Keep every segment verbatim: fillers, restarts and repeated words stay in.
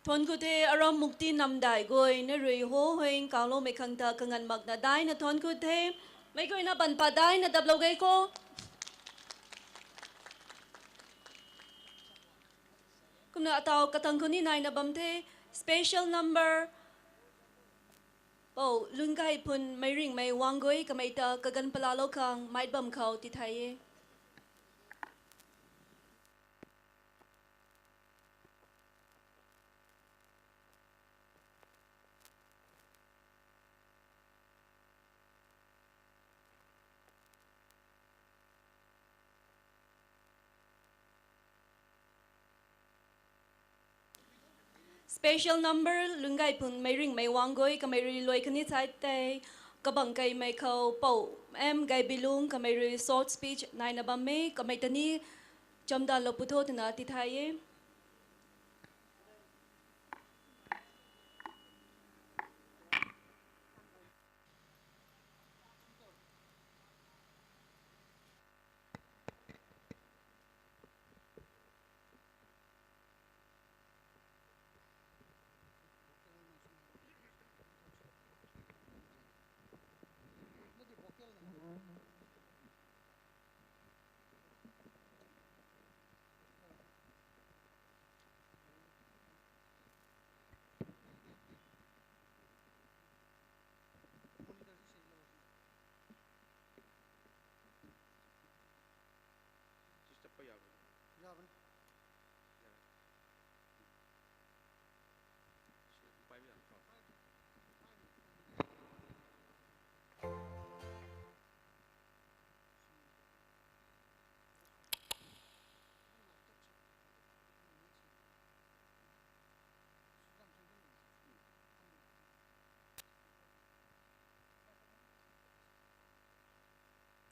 Thuancku the, aram Mukti Namdai guay, na rui ho heng kangloumei khang ta kanganv makna daina thuancku the. Meic guayna ban pat daina daplou ge kho. Kumna ataw katang khou ni naina bam the, special number, Pou Lungaiphun Meiringmei Wanggui kamei ta kaganv palalou khang meic bam khou tithai e. Special number, Lungaiphun Meiringmei Wanggui kamei rui luai kani chai tei, kabang kaimei khou Pou M Gaibilung kamei rui short speech naina bam e, kamei ta ni chamdanlou pu tho twna tithai e.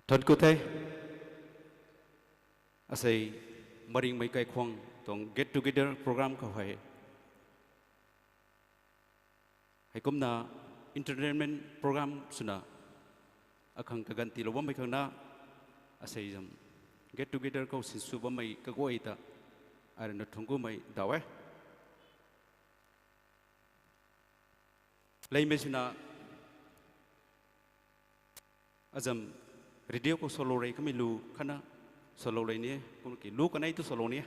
Thuancku the. Asei Meiringmei Kaikhwang tuang get together program khou hei, heikumna entertainment program swna akhang kaganv tiilou bammei khang na, asei zam get together khou sinsw bammei kaguay ta ai rui na thuanckumei daw e. Leimei swna azam radio khou salou rey kamei lu khatna salou rey ni e, kum ki lu kanei tu salou ni e.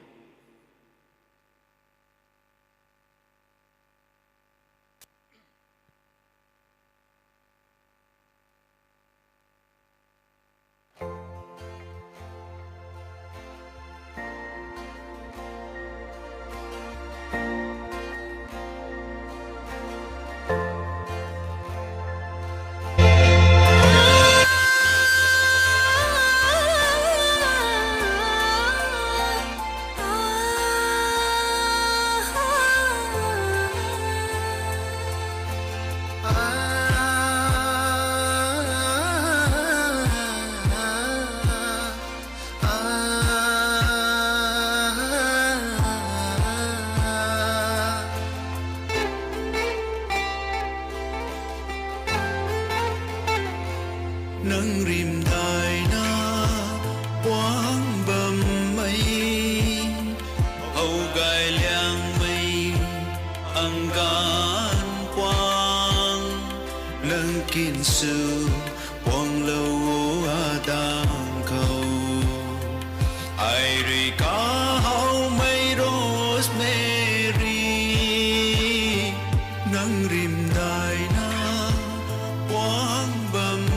Nang rimdaina puang bammei, how gay liangmei, anggan puang, nang kin sw puanglou o adang khou. Ai rui kahawmei Rosemary, nang rimdaina puang bammei.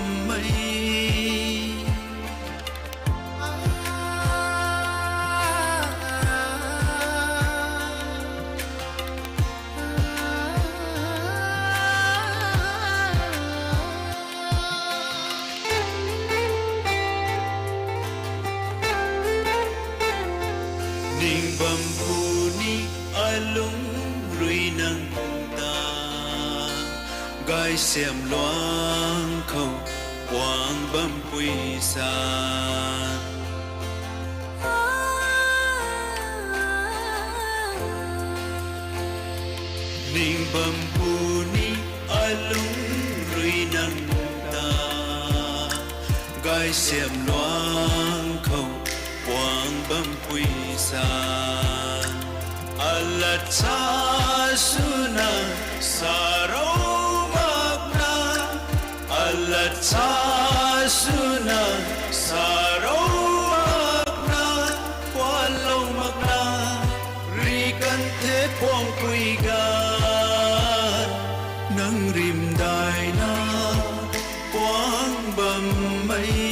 Ning bam puni alung rui nang ta, gaysiam luang khou puang bampui sa. Ning bam puni alung rui nang ta, gaysiam luang khou puang bampui sa. Alat sa swna sarou makna, alat sa swna sarou makna, kualou makna, ri kan the puangpui gan, nang rimdaina puang bammei.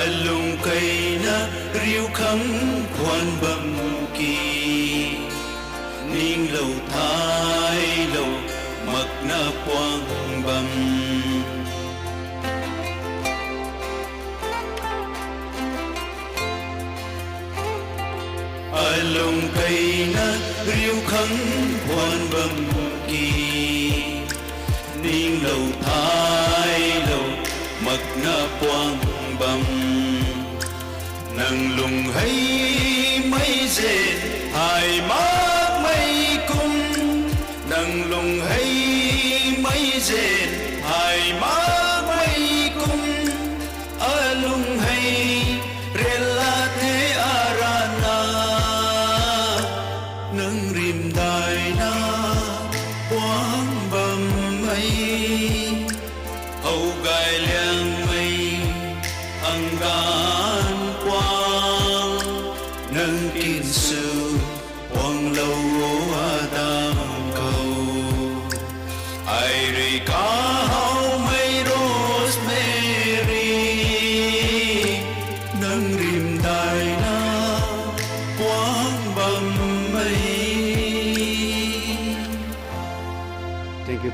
Alung keina riu khang khwan bam ki, ninglou thailou makna puang bam. Alung keina riu khang khwan bam ki, ninglou thailou makna puang bam. Nang lung hei mei zen hai makmei kum, nang lung hei mei zen hai makmei kum, alung hei rela the arana, nang rimdaina puang bammei, how gay liangmei, anggan puang, nang kin sw puanglou o adang khou. Ai rui kahawmei Rosemary, nang rimdaina puang bammei. Thank you.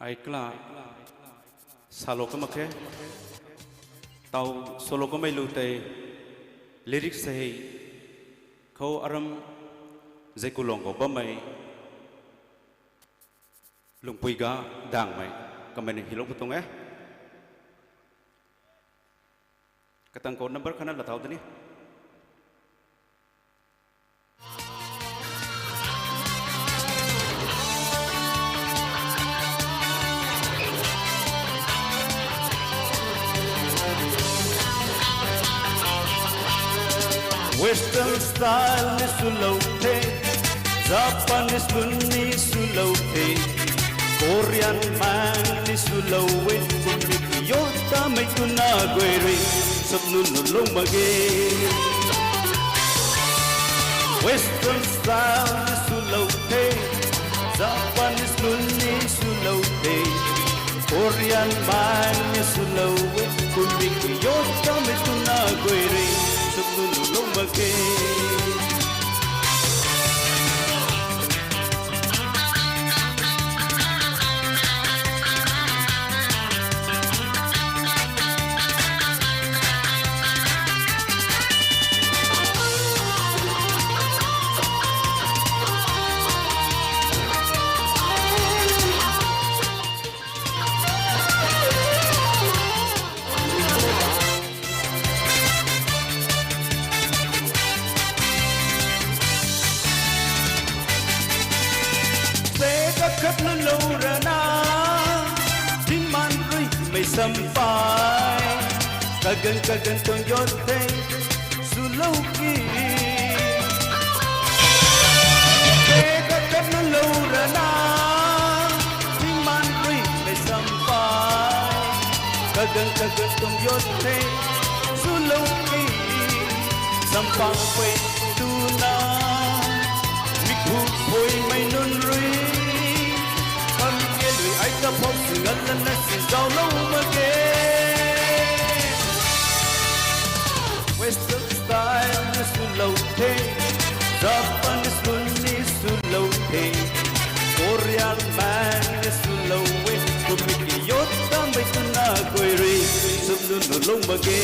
Ai kala salou ka mak khe. Taw salou kamei lu tei lyrics hei khou aram Zeikulong khou bammei Lungpui Ga Dangmei kamei ni hilou ka tuang e. Katang khou number khatna lathau dani. Western style ni swlou the, Japanese lun ni swlou the, Korean mang ni swlou e, kum ni kiyo tamei twna guay rui sap nunc nunc lung mak ge. Western style ni swlou the, Jap- Korean man ni swlou e, kumbi ki yot kamei twna guay rui, suk nunc lou mak ge. Pe kakhat nunc lou rana, tingman rui mei sampay, kaganv kaganv tuang yot the, swlou ki. Pe kakhat nunc lou rana, tingman rui mei sampay, kaganv kaganv tuang yot the, swlou ki. Sampang pui twna, mi khuphuimei nunc rui, kam ke rui ai ta phok si ngat lana si zauclou mak ge. Western style ni swlou the, Japanese nunc ni swlou the, Korean man ni swlou e, kumbi ki yot kamei twna guay rui, suk nunc lou mak ge.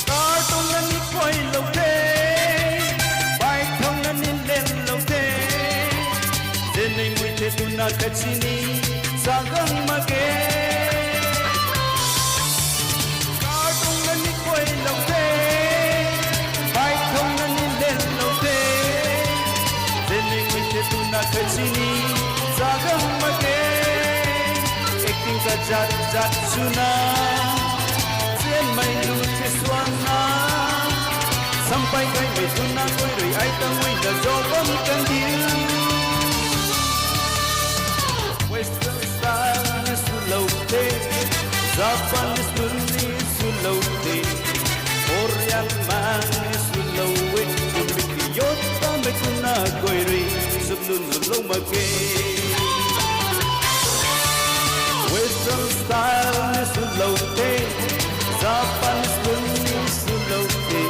Car tuang na ni kuailou the, bike tuang na ni lenlou the, zenei mui the twna khat sini sa gang mak ge. Car tuang na ni kuailou the, bike tuang na ni lenlou the, zenei mui the twna khat sini sa gang mak ge. Acting kazat zat swna, zianmei lu the suanna, sampay kaimei twna guay rui ai ta mui ta zauc bam kan diu. Western style ni swlou the, Japanese nunc ni swlou the, Korean man ni swlou e, kumbi ki yot kamei twna guay rui, suk nunc lou mak ge. Western style ni swlou the, Japanese nunc ni swlou the,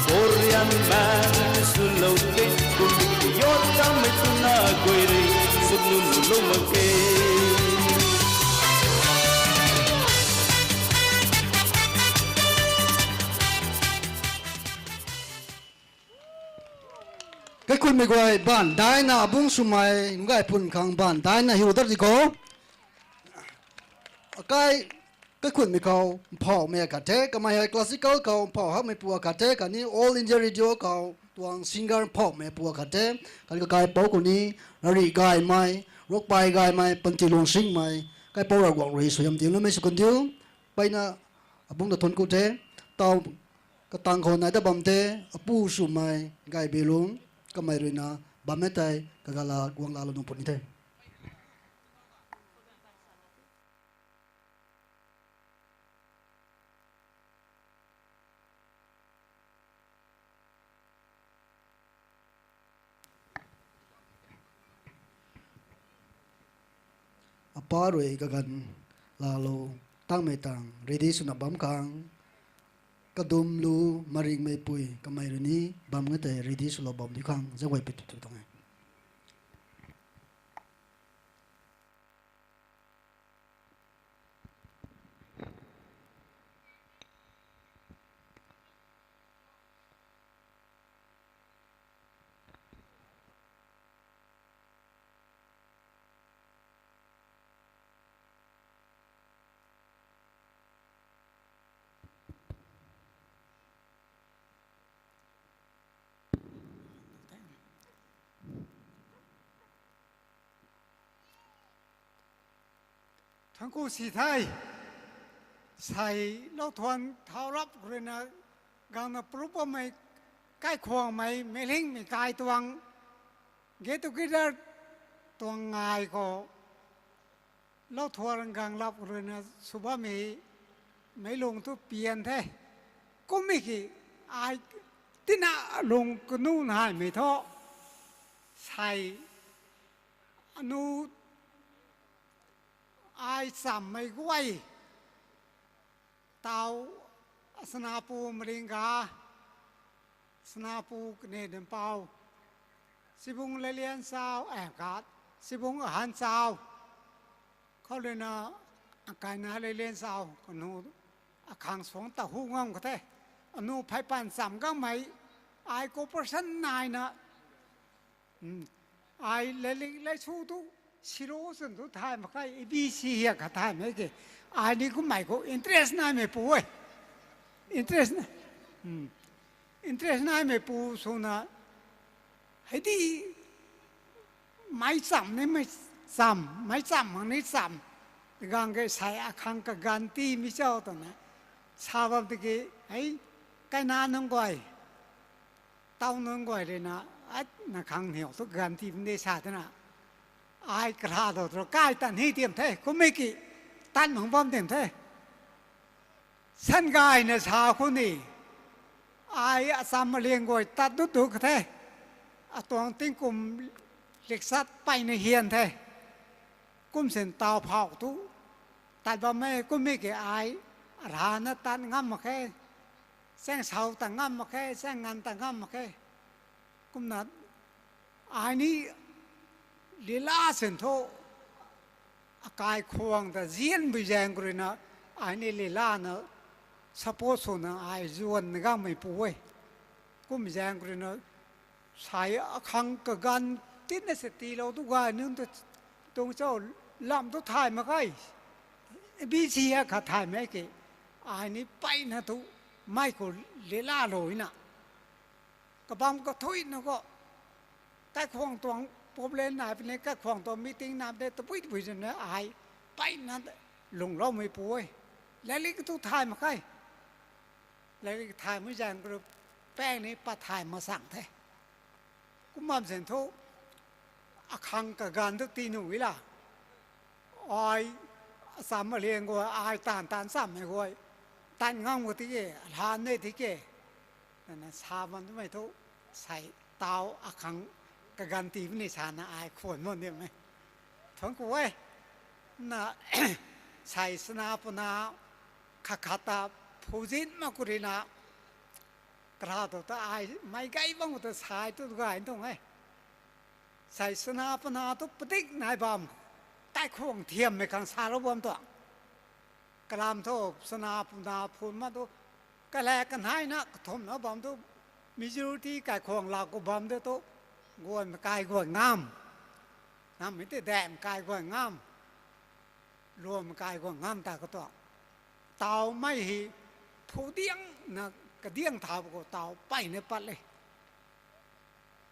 Korean man ni swlou the, kumbi ki yot kamei twna guay rui, suk nunc lou mak ge. Kaikhunmei guay, baanv daina abungc swmei gay pun khang baanv daina hiu dat di khou. Akai, kaikhunmei khou mphauhmei akhat the, kamei hei classical khou mphauh hakmeipu akhat the, khatni All India Radio khou tuang singer mphauhmeipu akhat the, khatni kakaipouc khou ni, rari gaymei, rokpai gaymei, panty luang singmei, kaipouc Ravguangc rui suaihiam diu, lumei sw kan diu, mpeyna abungc ta thuanc ku the, taw katang khou nai dat bam the, apu swmei, gay bilung, kamei ruina, bammei tei, kagala guang laalou nung puni the. Apa rui kaganv laalou tangmei tang ready swna bam khang, kadum lu maringmeipui kamei rui ni bam nge tei ready swlou bam di khang zaguay pi tu tu tuang e. Thangc ku si the. Sei lou thuan thau rap khou ruina gangna prup bammei kaikhwangmei, meihlingmei kai tuang get together tuang ngai khou lou thuan gang lap khou ruina sw bammei meic lung thu pian the. Kummei ki ai tina lung kanu naimei thu sei anu ai chammei guay tau, Sanapu Maringga, Sanapu Kane Dampau, Sibung Lailianchau, eh, kat, Sibung Ahanchau, khou ruina Kaina Lailianchau, kanu akhang suang ta hu ngam ka the. Anu phey pan cham gangmei, ai cooperation naina, ai lairik laisu tu siro swn tu thay mak khe, A B C hia kha thaymei ke. Ai ni kummei khou interest naimei pu e. Interest, interest naimei pu swna, hei di meic cham ni meic cham, meic cham mak ni cham, gang ke sei akhang kaganv tiimei cho twna sa bam tiki, hei, kaina nunc guay, tau nunc guay ruina, at na khang niw thu kaganv tii puni sa twna, ai kara dou tu kai tan hi tiam the, kummei ki tan mang bam tiam the. San gayna sa khou ni, ai acham aliang guay tat dut dut ka the, atuang tingkum liksat peyna hian the. Kum sin tau phau tu tat bam e, kummei ki ai arana tat ngam mak khe, chaeng sau tat ngam mak khe, chaeng nganv tat ngam mak khe. Kumna ai ni lila sin thu, akai khwang ta zianbui zaeng khou ruina, ai ni lilana support swna ai zuan gangmei pu e. Kum zaeng khou ruina sei akhang kaganv tina se tiilou tu gay nunc tu, tuang cho, lam tu thay mak khe, B C a kha thaymei ke, ai ni peyna tu mei khou lila loina kabam kathuina khou, kaikhwang tuang problem nai puni, kaikhwang tuang meeting nai puni, tabui tabui zana ai peyna lungloumei pu e. Lairik tu thay mak khe. Lairik thaymei zaeng khou paeng ni pat thay mak sang the. Kum bam sin thu, akhang kaganv tu tii nuh e la. Ai acham aliang guay, ai taanv taanv chammei guay, tan ngam khou tiki, lan ne tiki, nana sa bam twmei thu, sei tau akhang kaganv tii puni sana ai khwan bam nimei. Thuanc ku e, na sei Sanapu na khat khat ta phuzin mak khou ruina, kara tu ta ai mei gay bam khou ta sai tu gay tuang e. Sei Sanapu na tu padik nai bam, kaikhwang thiammei khang salou bam tuang. Kalam thu Sanapu na phun ma tu, kale kanheina kathumhna bam tu, majority kaikhwang lak khou bam de tu, guan kai guan ngam, nammei ti dam kai guan ngam, luam kai guan ngam ta ka tuang. Tau mei hei phu diangna kadiang thau khou tau peyna pat le.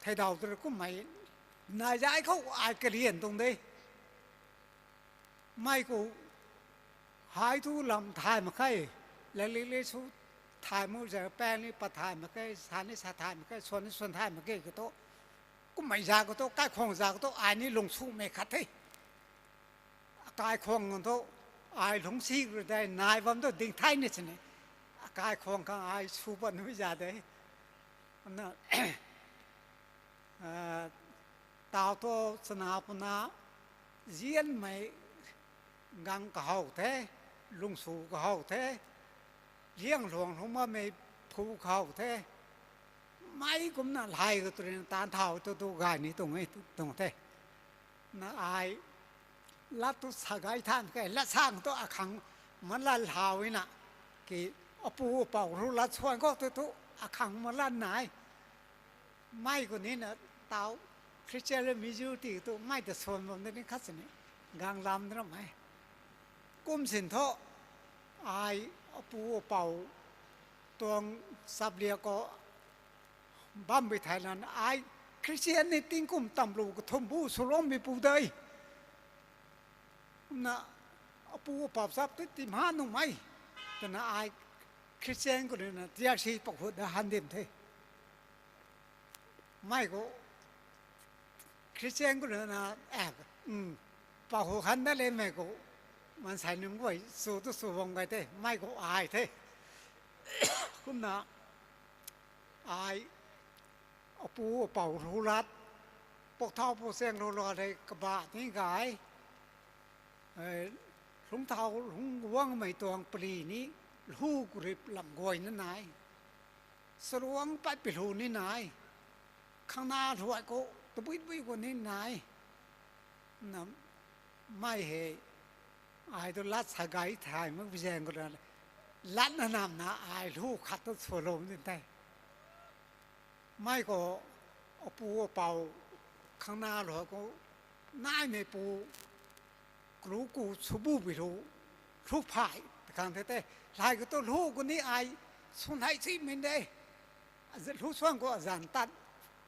Theidau tu kummei nai zay khou ai karian tuang de. Mei khou hei thu lam thay mak khe, lairik laisu thay mu zay paeng ni pat thay mak khe, sa ni sa thay mak khe, swan ni swan thay mak khe ka tu. Kummei za khou tu, kaikhwang za khou tu ai ni lungsumei khat the. Akai khwang thu, ai lungcsi rui tei nai bam tu ding thei ni sini. Akai khwang khang ai sw pat nui za de. Kumna, tau thu Sanapu na zianmei gang kahow the, lungsu kahow the, liang luang lungc bammei phu kahow the, mei kumna lay ka tu rina taanv thau tu tu gay ni tuang e tuang the. Na ai lat tu sa gay than khe, lat sang tu akhang malan lhau na, ki apu apou ru lat suan khou tu tu akhang malan nai. Mei khou nina tau Christian le mizu ti tu mei ta suan bam de ni khat sini gang lam de ramei. Kum sin thu ai apu apou tuang saplia khou bam bi thei lan ai Christian ni tingkum tamlu kathumh bu swloumei pu de. Kumna apu apou sap tu ti mha nuhmei. Twna ai Christian khou rui na tiak si pakhut da han dim the. Mei khou Christian khou rui na, eh, um, pakhut han da le mei khou, maansei nunc guay sw tu sw bam gay the, mei khou ai the. Kumna ai apu apou lou lat, pok thau pok chaeng lou lat hei kaba ni gay, eh, lungc thau lungc guangmei tuang pali ni, lhu khou rui lam guay na nai, saruang pat pi lhu ni nai, khangna lhuai khou tabui tabui khou ni nai, na mei hei, ai tu lat sa gay thay mak pi zaeng khou rui, latna namna ai lhu khat tu swlou ni the. Mei khou apu apou khangna lou khou naimei pu kalu ku swbu pi lhu, lhu phay ta khang the te. Lay khou tu lhu khou ni ai swn hei simei de. Lhu suang khou azanc tat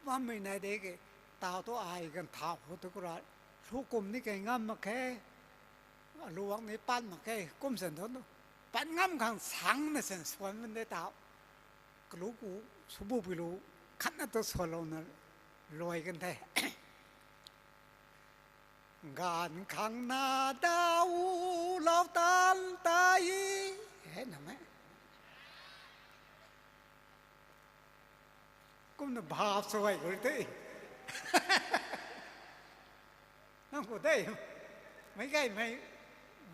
bammei nai de ke, tau tu ai ganv thau khou tu khou ra, lhu kum ni kei ngam mak khe, aluang ni pat mak khe, kum san thu, pat ngam khang sangcna san swan man de tau. Kalu ku swbu pi lhu, khatna tu swlouna luai kan the. Ganv khangna dau lou tan tei, he na me. Kumna bhap sway khou rui the. Nang khou de, meic gaymei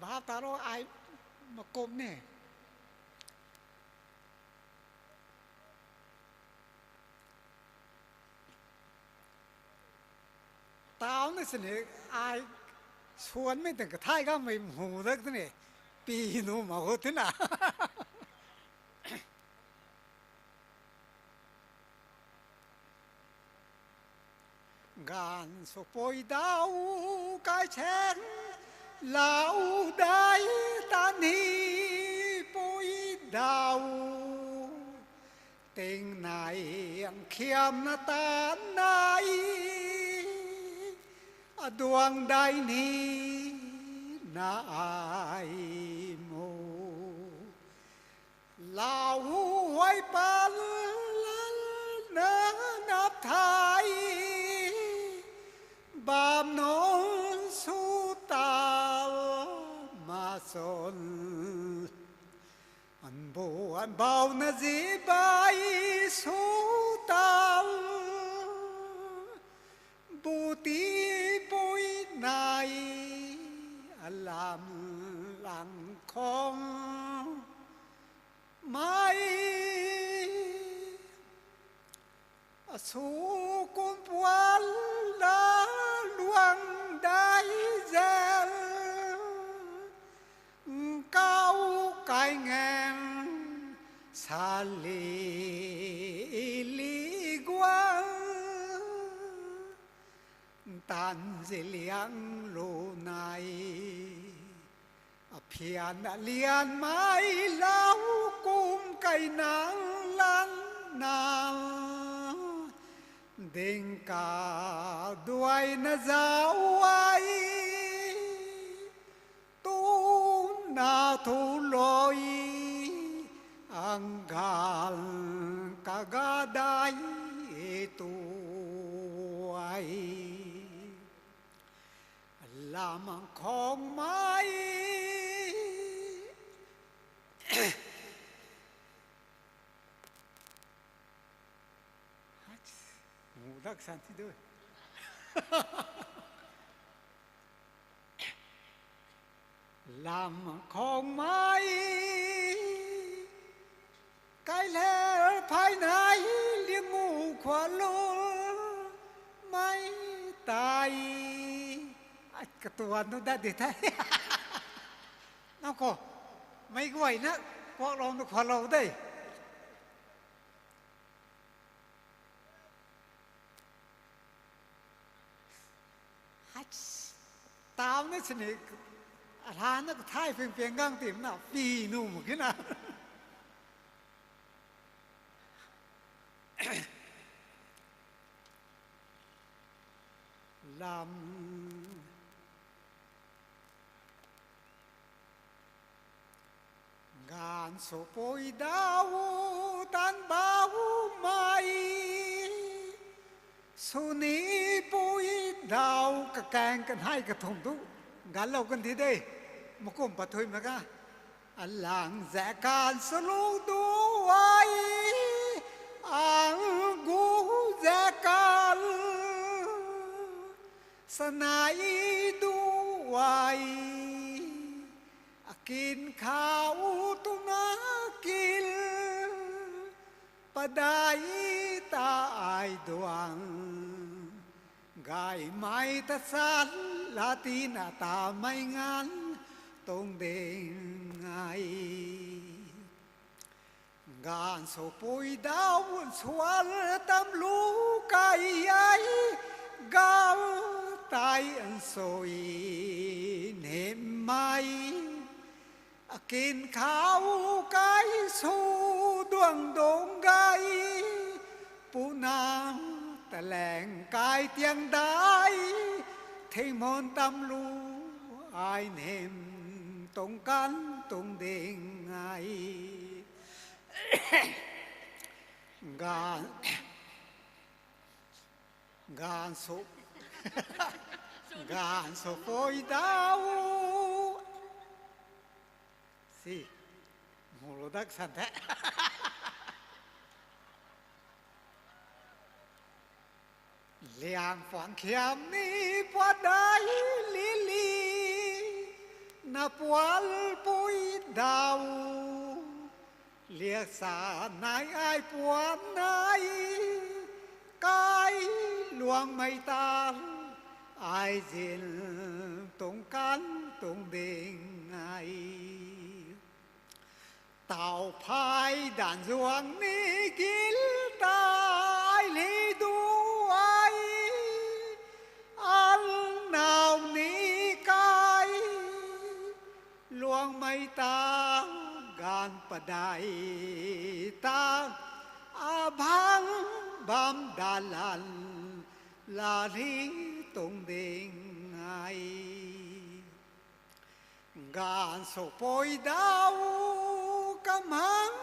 bhap ta ro ai makum ni. Tau na sini ai swanmei tang kathay kamei mhu dak tini, pi nu ma khou tina. Ganv sw pui dau kai chaeng, lau dai tan hi pui dau. Ting nai ang khiamna tan nai, aduang dai ni na ai mu. Lau huay pal lal na nap thai, bam nunc sw tau ma chwn. Anbu anbau na zi bai sw tau, bu ti pui nai alam lang khong mei. Asu kum puan la luang dai zel, nkau kai ngang sa li li guang, ntan zi liang lu nai. Aphian alianmei lau kum kai nang lan na, ding ka duay na zau ai, tu na thu loi, ang gal ka ga dai tu ai. Lam ang khong mei. Hats. Mu dak san ti du. Lam ang khong mei. Kai ler phay nai liang ngu khua lu mei tai. Ai, katuan nu dat di the. Nang khou, mei guay na, kuaklou na khua lou de. Hats. Tau na sini, arana kathay ping ping gang tim na, pi nu mak kina. Lam. Ga Gaanvsupui dau tan baumei, swnipui dau kakaeng kanhei kathumh tu ganclou kan thi de. Makum pat thuy mak kha. Alang zak kan swlu duai, angu zak kan sanai duai, akin khou twna kil padai ta ai duang, gaymei ta chan la tina tamei nganv tuang ding e. Gaanvsupui dau sual tamlu kai e, gau tei nsui nemmei, akin khou kai sw duang dungc gay, puna talaeng kai tiang dai, thingmun tamlu ai nem tuang kan tuang ding e. Gaanv, gaanvsu, gaanvsupui dau si, mulou dak san the. Liang puang khiam ni puat dai lili, na pualpui dau, liak sa nai ai puan nai, kai luangmei ta ai zin tuang kan tuang ding e. Taw phay danzuang ni gil tei li duai, alnau ni kai luangmei ta, gaanv padai ta, abang bam dalan lali tuang ding e. Gaanvsupui dau kamhang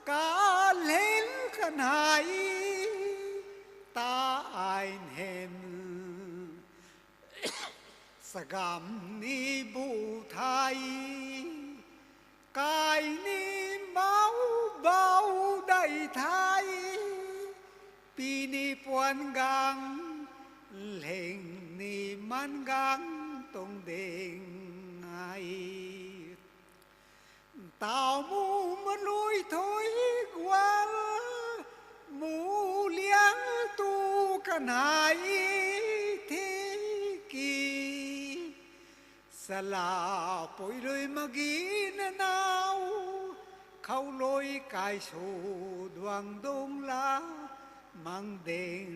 kalin kanhei ta ai nem, sagam ni bu thei, kai ni mau bau dei thei, pi ni puan gang, leng ni man gang tuang ding e. Taw mu malui thui gual, mu liang tu kanhei thi ki, salapui lui magi nanau, khou lui kai sw duang dungc la mang ding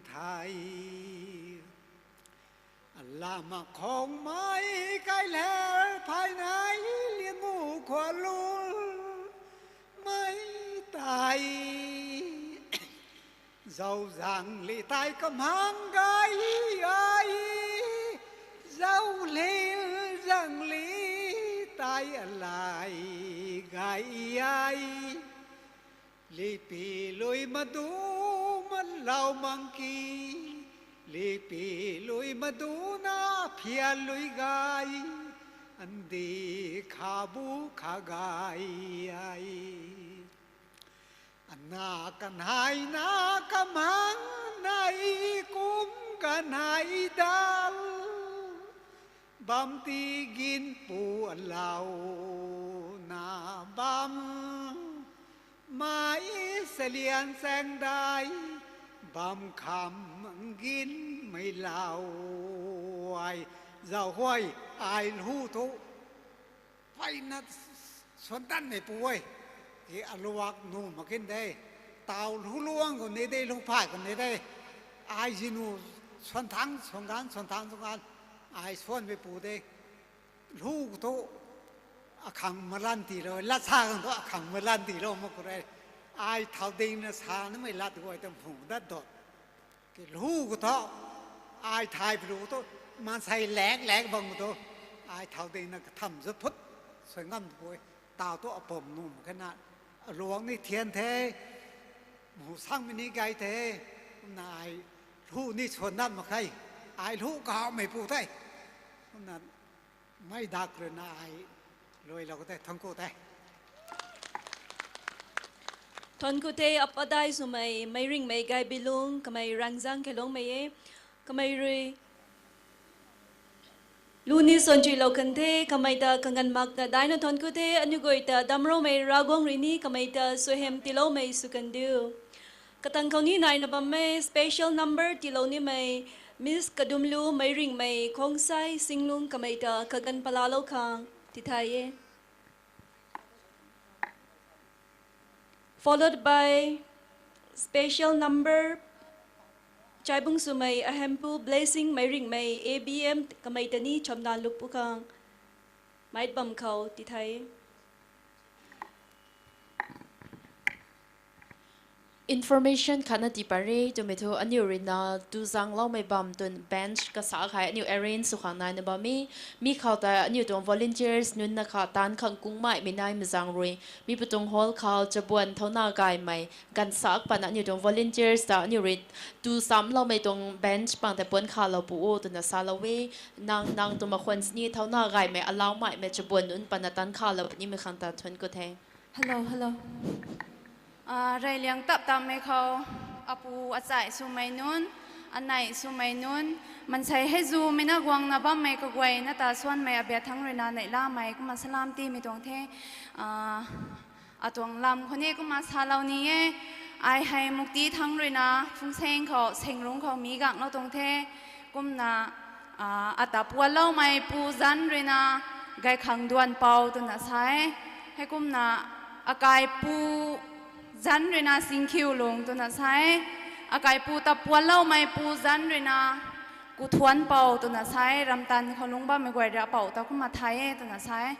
the. Lama khongmei kai ler phay nai liang u khua lul mei tei, zau zangli tei kamhang gay ai, zau lil zangli tei alai gay ai. Lipi lui madu malou mang ki, lipi lui madu na phian lui gay, andi khabu kha gay ai. Ana kanhei na kamhang nai kum kanhei dal, bam ti ginpu alou na bam, mei salian chaeng dai, bam kham ginmei lou ai, zau huay ai lhu thu, peyna suan tanmeipu e, ki aluak nu mak kin de, taw lhu luang khou ni de, lhu phay khou ni de, ai zinu suan thangc suan ganv, suan thangc suan ganv, ai suanmeipu de, lhu khou thu, akhang malan tiilou, lat sa khang thu akhang malan tiilou mak khou re, ai thau dingna sa namei lat guay tam phung dat dot. Ki lhu khou thu, ai thay plu khou thu, maansei lak lak bang khou thu, ai thau dingna katham zu phut, suai ngam tu e. Tau tu apum num khe na, aluang ni thian the, mu sangmei ni gay the, kumna ai lu ni swan dam mak khe, ai lu kaumei pu the, kumna mei dak rui na ai luailou the, thuanc ku the. Thuanc ku the, apadai swmei, meic ringhmei Gaybilung, kamei Rangzang Kheluangmei e, kamei rui lu ni swan chuilou kan the, kamei ta kaganv makna daina thuanc ku the, aniu guay ta damcloumei Ravguangc rui ni kamei ta suaihiam tiiloumei sw kan diu. Katang khou ni naina bammei special number tiilou nimei Miss Kadumlu meic ringhmei Khongsai Singlung kamei ta kaganv palalou khang tithay e. Followed by special number, Chaibung swmei Ahempu Blessing meic ringhmei A B M kamei ta ni chamdan luk pu khang mei bam khou tithay e. Information khatna tii pat re twmei thu aniu rui na tu zaengloumei bam twn bench kasa khei aniu arrange sw khang naina bam e. Mi khou ta aniu tuang volunteers nunc na kha taanc khang kungmei mi naimei zaeng rui mi pu tuang hall khou chabuan thauna gaymei ganvsak patna aniu tuang volunteers ta aniu rui tu chamloumei tuang bench pang tei puan khalou pu o twna salou e. Nang, nang tuang makhwan sini thauna gaymei alaumeimei chabuan nunc patna taanc khalou punimei khang ta thuanc ku the. Hello, hello. Reyliang tap tammei khou, apu achai swmei nunc, anei swmei nunc, maansei hei zu mei na guangna bammei kaguayna ta suanmei abiat thangc rui na neihlamei kumna salam tiimei tuang the. Atuang lam khou ni kumna salou ni e, ai hei mukti thangc rui na phungsaeng khou, sengrungc khou mi ganglou tuang the, kumna ata pualoumei pu zanc rui na Gaykhangduanpou twna sa e. Heikumna akaipu zanc rui na Singkhiulung twna sa e. Akaipu ta pualoumei pu zanc rui na Kuthuanpou twna sa e. Ramtan khou lungc bammei guay rui apou ta kumna thay e twna sa e.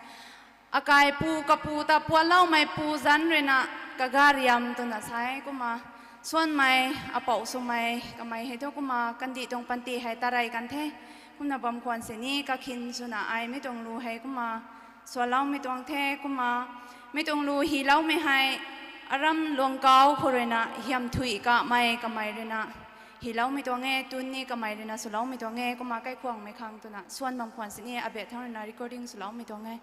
Akaipu kapu ta pualoumei pu zanc rui na Kagariam twna sa e. Kumna suanmei, apou swmei kamei hei thu kumna kandih tuang panty hei tarey kan the. Kumna bam khwan sini kakhin swna ai mi tuang lu hei kumna swloumei tuang the. Kumna mi tuang lu hyloumei hei aram luangkau khou rui na Hiamthui Kamei kamei rui na hyloumei tuang e, tun ni kamei rui na swloumei tuang e. Kumna kaikhwangmei khang twna suan bam khwan sini abiat thangc rui na recording swloumei tuang e.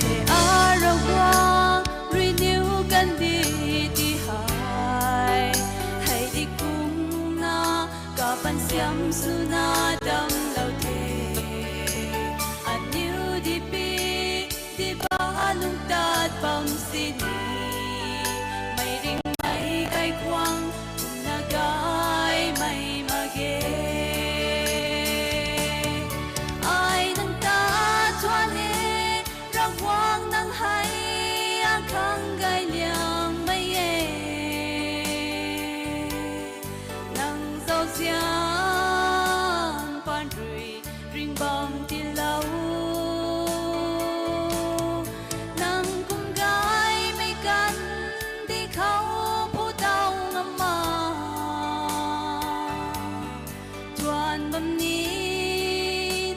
Hei a Ravguangc rui niw kandih ti hei, hei di kumna kapansiam swna damlou the. Aniu di pi, di ba lungtat bam sini, meic ringhmei kaikhwang kumna gaymei mak ge. Ai nang ta thuan e, Ravguangc nang hei akhang gay liangmei e. Nang zauzian pan rui ringbam tilou, nang kum gaymei kandih khou phu taw ngam ma. Thuan bam ni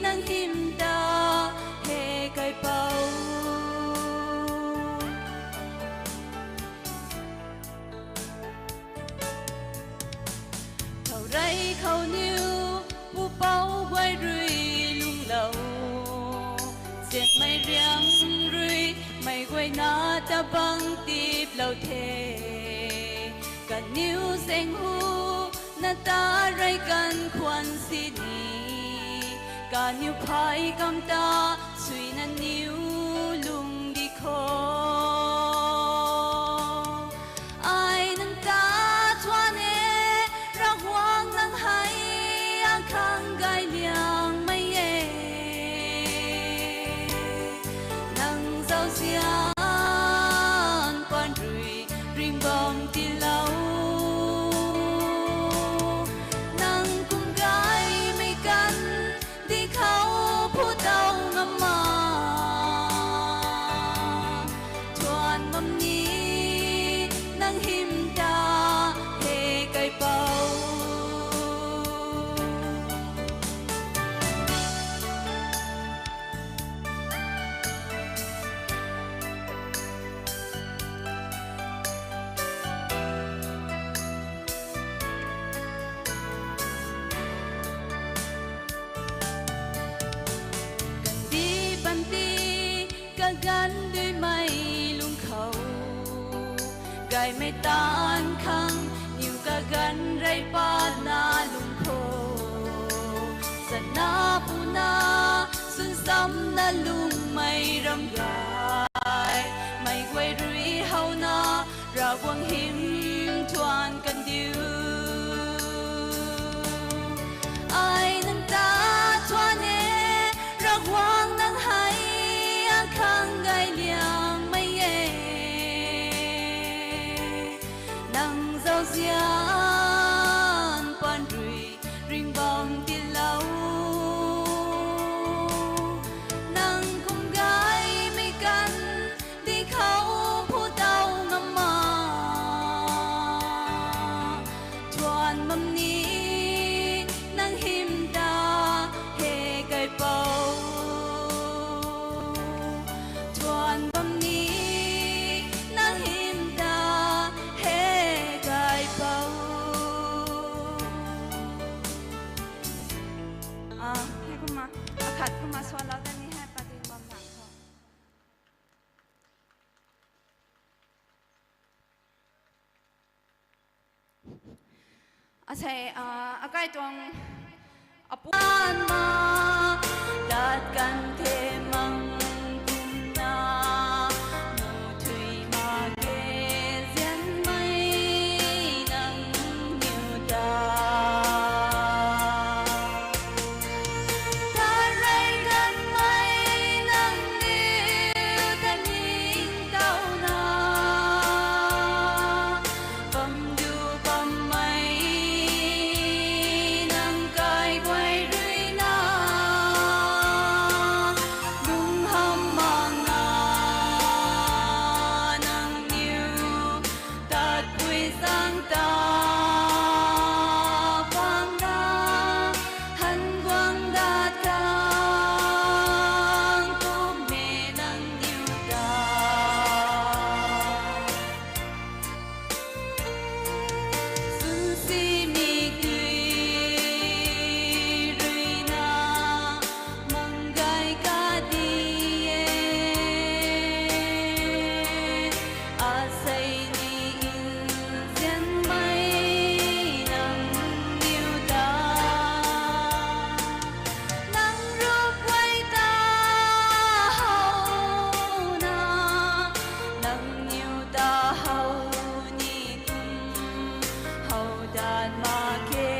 nang hym ta, he kaipouc. Thow rey khou niw pupouc guay rui lungclou, zianmei riang rui meic guayna ta bang tiplou the. Kaniw zaeng hu na ta rey kan khwan sini, kaniw phey kam ta suina niw lung di kho. Ai nang ta thuan e, Ravguangc nang hei akhang gay liangmei e. Nang zauzian pan rui ringbam tilou, nang Duimei lung khou gaymei taanv khang niw kaganv rey patna lung kho. Sana puna sunsamna lungmei ram gay, mei guay rui howna Ravguangc hym thuan kandiu. Ai nang ta thuan e, Ravguangc nang hei akhang gay liangmei e. Nang zauzian pan rui ringbam tilou. Nang kum gaymei kan di khou phu taw ngam ma. Thuan bam ni nang hym ta he kaipouc. Thuan bam ni nang hym ta he kaipouc. Ah, hei kumna, akhat kumna suanlou ta ni hei pading bam bang tho. Asei, ah, akai tuang apu. Anma, tat kan the mang kumna, mu thui mak ge zianmei nang niw ta. Tat rey kanmei nang niw ta ningtowna. Bam du bammei nang kai guay rui na. Lung hamh mak na nang niw tatpui zaeng ta bam na, han guang dat khang kum e nang niw ta. Sunsimei tui rui na mang gay ka di e. Asei ni nzianmei nang niw ta. Nang rup guay ta how na, nang niw ta how ni kum, how dat mak ge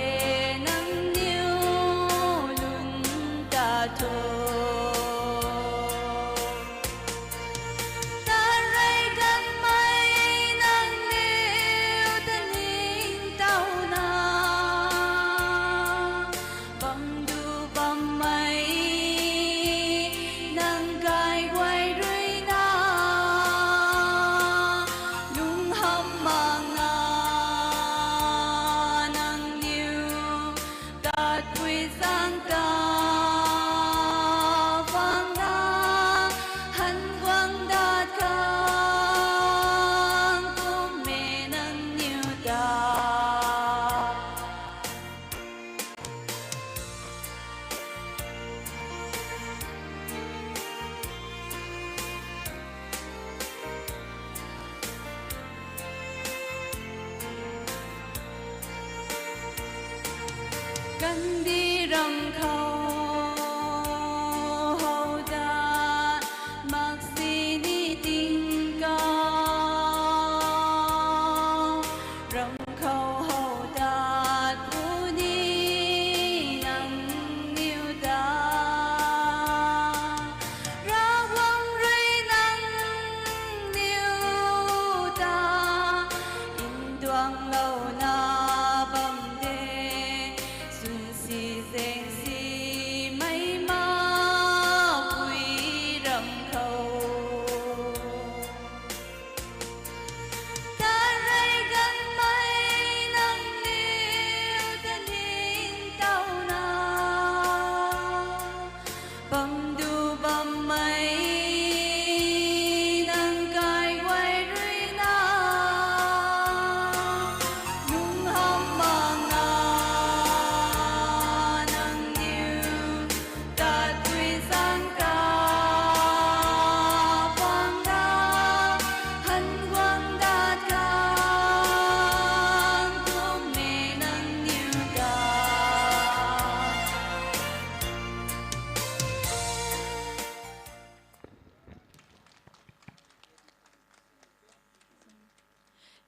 nang niw lung ta tho. Tat rey kanmei nang niw ta ningtowna. Bam du bammei nang kai guay rui na. Lung hamh mak na nang niw tatpui zaeng ta bam na, han guang dat khang kum e nang niw ta. Kandih ramh khou how dat mak sini tingkauh, ramh khou how dat puni nang niw ta. Ravguangc rui nang niw ta nduanglouna bam de, swnsi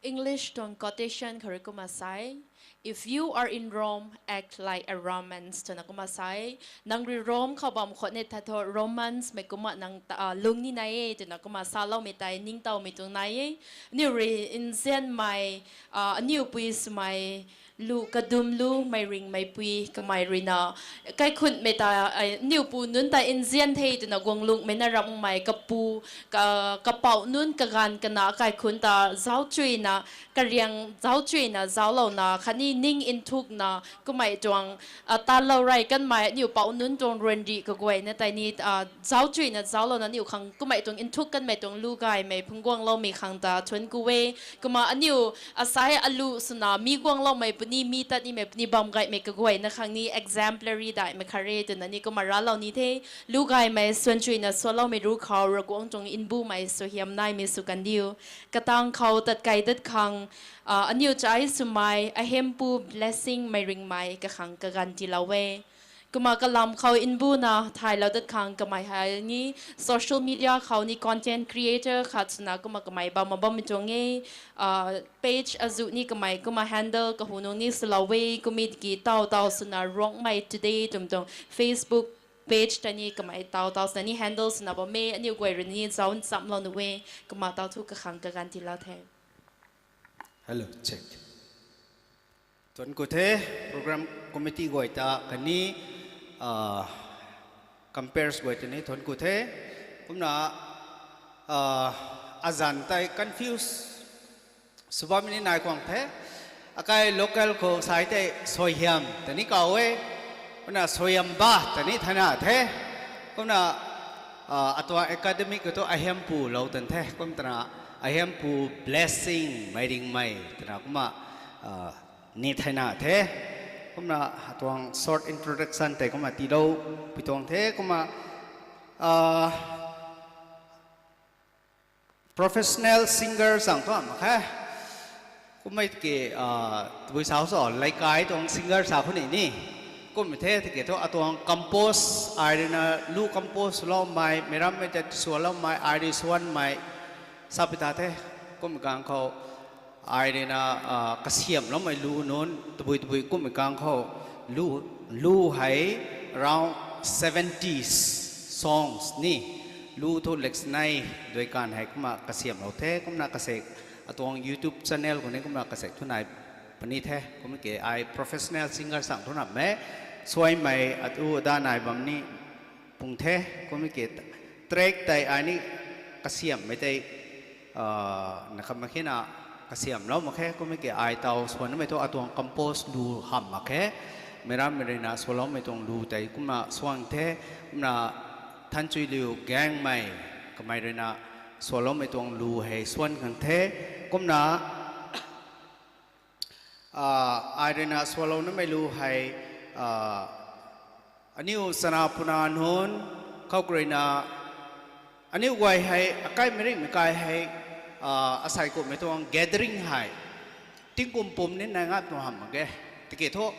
English tuang quotation khou rui kumna sa e, "If you are in Rome, act like a Romans," twna kumna sa e. Nang rui Rome khou bam khwan e thei thu Romans mei kumna nang ta, ah, lung ni nai e twna kumna saloumei tei ningtowmei tuang nai e. Aniu rui nzianmei, ah, aniu pui swmei lu kadum lu mei ringmei pui kamei ruina kaikhunhmei ta, ah, aniu pu nunc ta nzian the twna guang lungmei na ramhmei kapu, ka, kapouh nunc kaganv kana kaikhunc ta zauc chuyna, kariang zauc chuyna zauclouna khatni ning nthukna kummei tuang, ah, tanlou rey kanmei aniu pouh nunc tuang ruanrih kaguayna tei ni, ah, zauc chuyna zauclouna aniu khang kummei tuang nthuk kanmei tuang lu gaymei phungc guangloumei khang ta thuanc ku e. Kumna aniu asai alu swna mi guangloumei puni, mi tat nimei puni bam gaymei kaguayna khang ni exemplary daihmei khat re twna ni kumna raclou ni the. Lu gaymei swan chuyna swloumei ru khou Ravguangc tuang mbumei suaihiam naimei sw kandiu. Katang khou tatkei dat khang, ah, aniu chai swmei ahempu Blessing Meiringmei kakhang kaganv tiilou e. Kumna kalam khou mbuna thaylou dat khang kamei hei ni social media khou ni content creator khat swna kumna kamei bam bammei tuang e, ah, page azuh ni kamei kumna handle kahu nung ni swlou e, kum e tiki taw taw swna Rongmei Today twmei tuang Facebook page ta ni kamei taw taw swna ni handle swna bam e, aniu guay rui ni zauc nchamlou nuh e. Kumna taw thu kakhang kaganv tiilou the. Hello, check. Thuanc ku the, program committee guay ta khatni, ah, compares guay ta ni thuanc ku the. Kumna, ah, azanc tei confuse sw bammei ni nai kuang the. Akai local khou sai tei suaihiam ta ni kaw e. Kumna suaihiam ba ta ni thayna the. Kumna, ah, atuang academic khou thu ahempu lou tan the. Kum twna ahempu Blessing Meiringmei twna kumna, ah, ni thayna the. Kumna atuang short introduction tei kumna tiilou pui tuang the. Kumna, ah, professional singer sang thu mak khe. Kummei tiki, ah, tabui sa so, leikai tuang singer sa khou ni ni. Kummei the tiki thu atuang compose, ai ruina lu compose swloumei, meic rammei ta swloumei, ai rui swanmei, sa pi ta the. Kummei kang khou, ai ruina, ah, kasiamhloumei lu nunc, tabui tabui kummei kang khou, lu, lu hei around seventy songs ni, lu thu leksanei, duikan hei kumna kasiamhlou the, kumna kasek, atuang YouTube channel khou ni kumna kasek thu nai puni the, kum ke ai professional singer sang thu nam e, suaimei atu ada nai bam ni pung the, kum ke track tei ai ni kasiamhmei tei, ah, na khat mak khe na kasiamhlou mak khe, kummei ke ai taw swanmei thu atuang compose lu hamh mak khe, meic rammei ruina swloumei tuang lu tei kumna swan the, kumna Thanchui Liu Gangmei kamei ruina swloumei tuang lu hei swan khang the, kumna, ah, ai ruina swlounamei lu hei, ah, aniu chana puna nunc khou ruina, aniu guay hei, akai meic ringmei kai hei, ah, asei kumhmei tuang gathering hei, tingkum pum ni nai ngat tuang hamh mak ge. Tiki thu,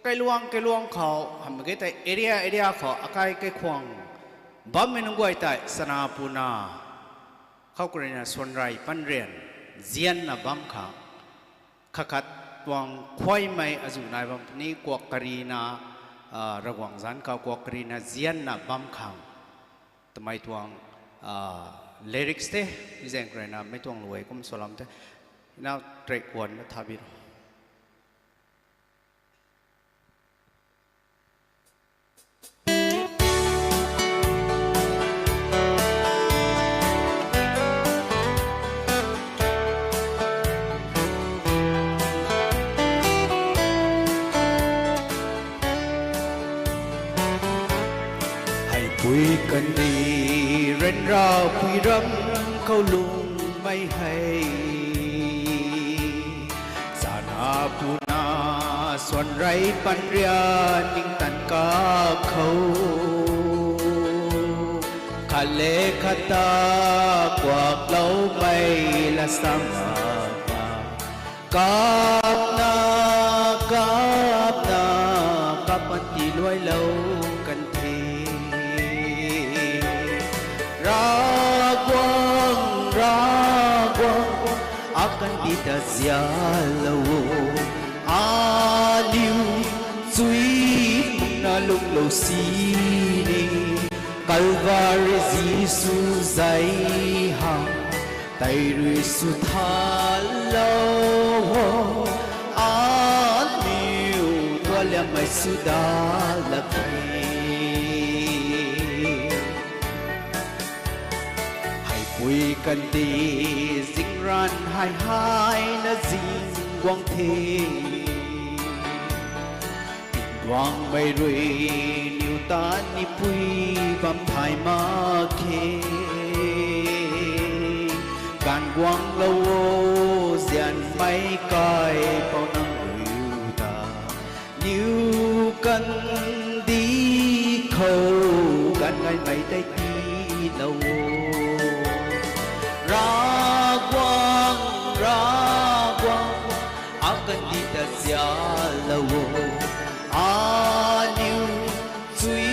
kailuang kailuang khou hamh mak ge tei area area khou akai kaikhwang bammei nunc guay tei chana puna khou ruina swanrey panrian, zianna bam khang, khat khat tuang khuaymei azuh nai bam puni, kuak karina, ah, Ravguangc zanc khou kuak karina zianna bam khang twmei tuang, ah, lyrics the, mi zaeng khou ruina mei tuang luai kum swlou the, ina track one na tha bi ro. Heipui kandih ryanrapui ram khou lungmei hei, chana puna swanrey panrian ningtan kakhou, khat le khat ta kuakloumei lat sam a, kapna, kapna, kap pan tiluailou kan the. Ravguangc, Ravguangc, Kandih ta zialou o, aniu chuy na lungclou sini, Kalvari Jisu zei hang, tei rui sw thalou o, aniu tualiammei sw dat lak khe. Heipui kandih zingranv hei hei na zing guang the. Tingguangmei rui niw ta nipui bam thay mak khe. Ganv guanglou o, zianmei kaipouc nang rui ta niw kandih khou ganv gaymei tei tiilou o. Ravguangc, Ravguangc, akandih ta zialou o, aniu chuy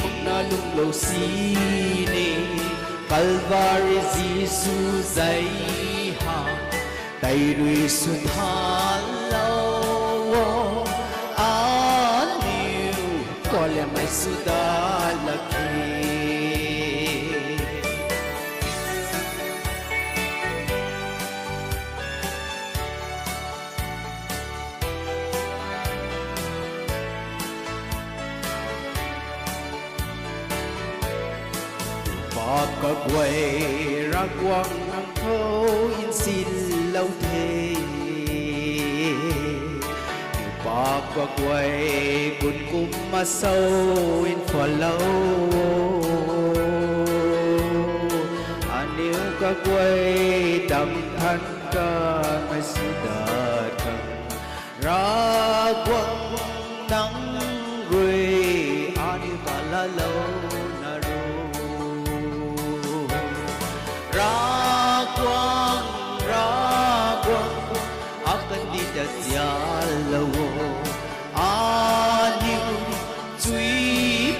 makna lungclou sini, Kalvari Jisu zei hang, tei rui sw thalou o, aniu tualiammei sw dat lak khe. Paap kaguay Ravguangc nang khou nsinlou the. Paap kaguay gun kumna sou nphalou o. Aniu kaguay damthan kanmei sw dat khang, Ravguangc nang rui aniu ta laalou na ru. Ravguangc, Ravguangc, akandih ta zialou o, aniu chuy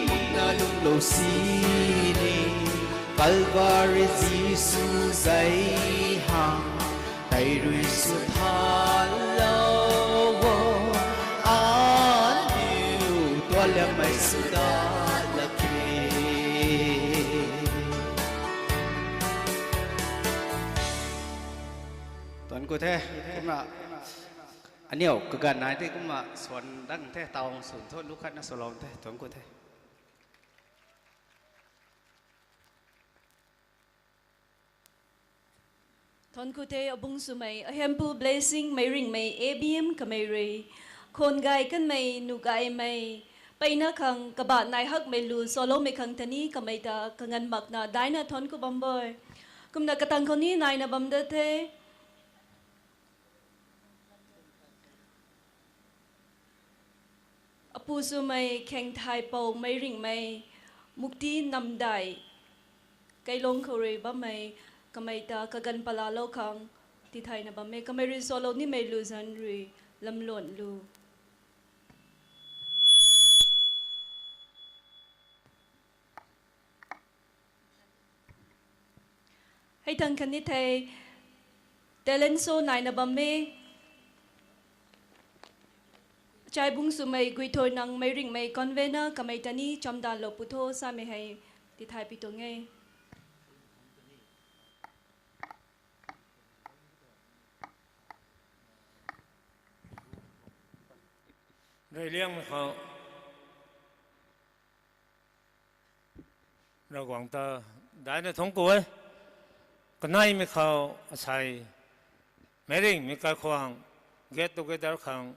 makna lungclou sini, Kalvari Jisu zei hang, tei rui sw thalou o, aniu tualiammei sw dat lak khe. Thuanc ku the, kumna aniu kaganv nai tei kumna swan dang the, taw swn thu lu khatna swlou the, thuanc ku the. Thuanc ku the, abung swmei, ahempu Blessing Meiringmei A B M kamei rui, khwan gay kanmei, nuh gaymei, mpeyna khang kabah nai hakmei lu saloumei khang ta ni kamei ta kanganv makna daina thuanc ku bam bo e. Kumna katang khou ni naina bam da the. Apu swmei Khaengthaipou Meiringmei, Mukti Namdai, Keilong khou rui bammei, kamei ta kaganv palalou khang tithayna bam e, kamei rui salou nimei lu zanc rui lamluan lu. Hei thangc khatni thei talent show naina bam e. Chaibung swmei Guithoinang Meiringmei convener kamei ta ni chamdanlou pu tho samei hei tithay pi tuang e. Reyliangmei khou Ravguangc ta daina thuanc ku e. Kaneimei khou asei Meiringmei kaikhwang get together khang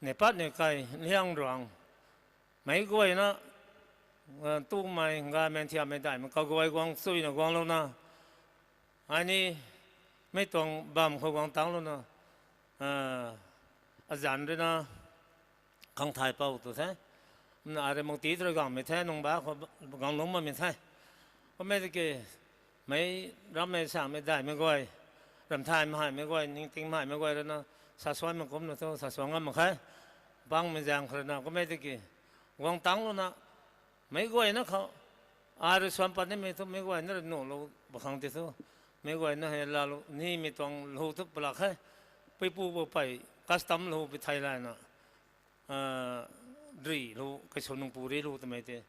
neipatmei kai liang ruang meic guayna, tumei gaymei nthiammei daihmei kaguay guang chuyna guanglouna, ai ni mei tuang bam khou guang tangclouna, azanc ruina Khaengthaipou tu the. Kumna arui Mukti tu rui gangmei the, nungba khou ganglungc bammei the. Kummei tiki meic rammei samei daihmei guay, ramthay mahaymei guay, ningting mahaymei guay ruina sasuanmei kumna thu sasuan ngam mak khe. Pangmei zaeng khou ruina kummei tiki guang tangclouna meic guayna khou, arui suan pat nimei thu meic guayna rui nuhlou ba khang ti thu Meic guayna hei laalou nimei tuang lou thu palak he. Puipu bu pei custom lou pi thei layna, rih lou, kaisw nungpu rih lou twmei tei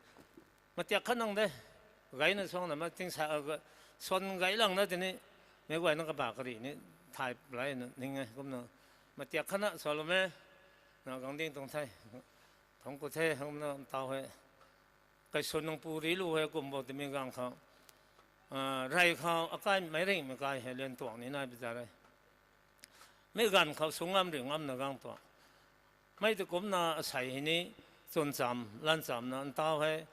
matiak khat nang de. Gayna suangna ma tingsa, suan gay lang na tini, meic guayna kaba karih ni thay layna ning e kumna. Matiak khatna sualou me, na gang ding tuang the, thangc ku the kumna taw he. Kaisw nungpu rih lou he kum bo timi gang khou, rey khou akaimei ringhmei kai hei lian tuang ni nai pi za re. Mei ganv khou sw ngam ri ngamna gang tuang. Mei tei kumna asei hei ni chwn cham, lan chamna ntaw hei,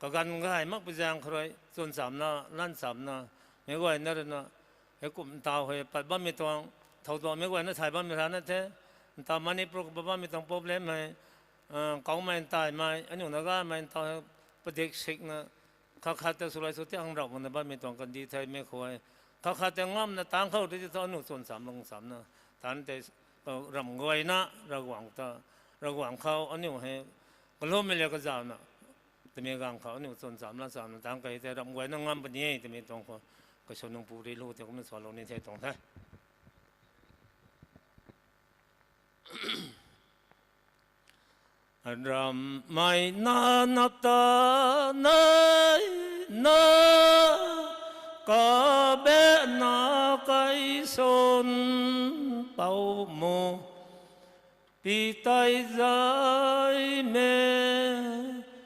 kaganv gay makpui zaeng khou rui chwn chamna, lan chamna, meic guayna ruina, hei kum ntaw hei pat bammei tuang, thow tuang meic guayna thay bammei rana the, ntaw Manipur khou pat bammei tuang problem hei, kaumei ntaimei, aniu Nagamei ntaw hei, padik sikna, khat khat ta swlai sw tiang rap makna bammei tuang kandih theimei khou e. Khat khat ta ngamna tang khou ti thu aniu chwn cham lung chamna, tan tei, ramh guayna, Ravguangc ta, Ravguangc khou aniu hei, kaloumei le kazauhna, timi gang khou aniu chwn cham lan chamna tang kei tei ramh guayna ngam puni e twmei tuang khou, kaisw nungpu rih lou tei kumna sualou ni the tuang the. Ramhmei na nap ta nai na, kabena kaiswn pou mu, pi tei zay me,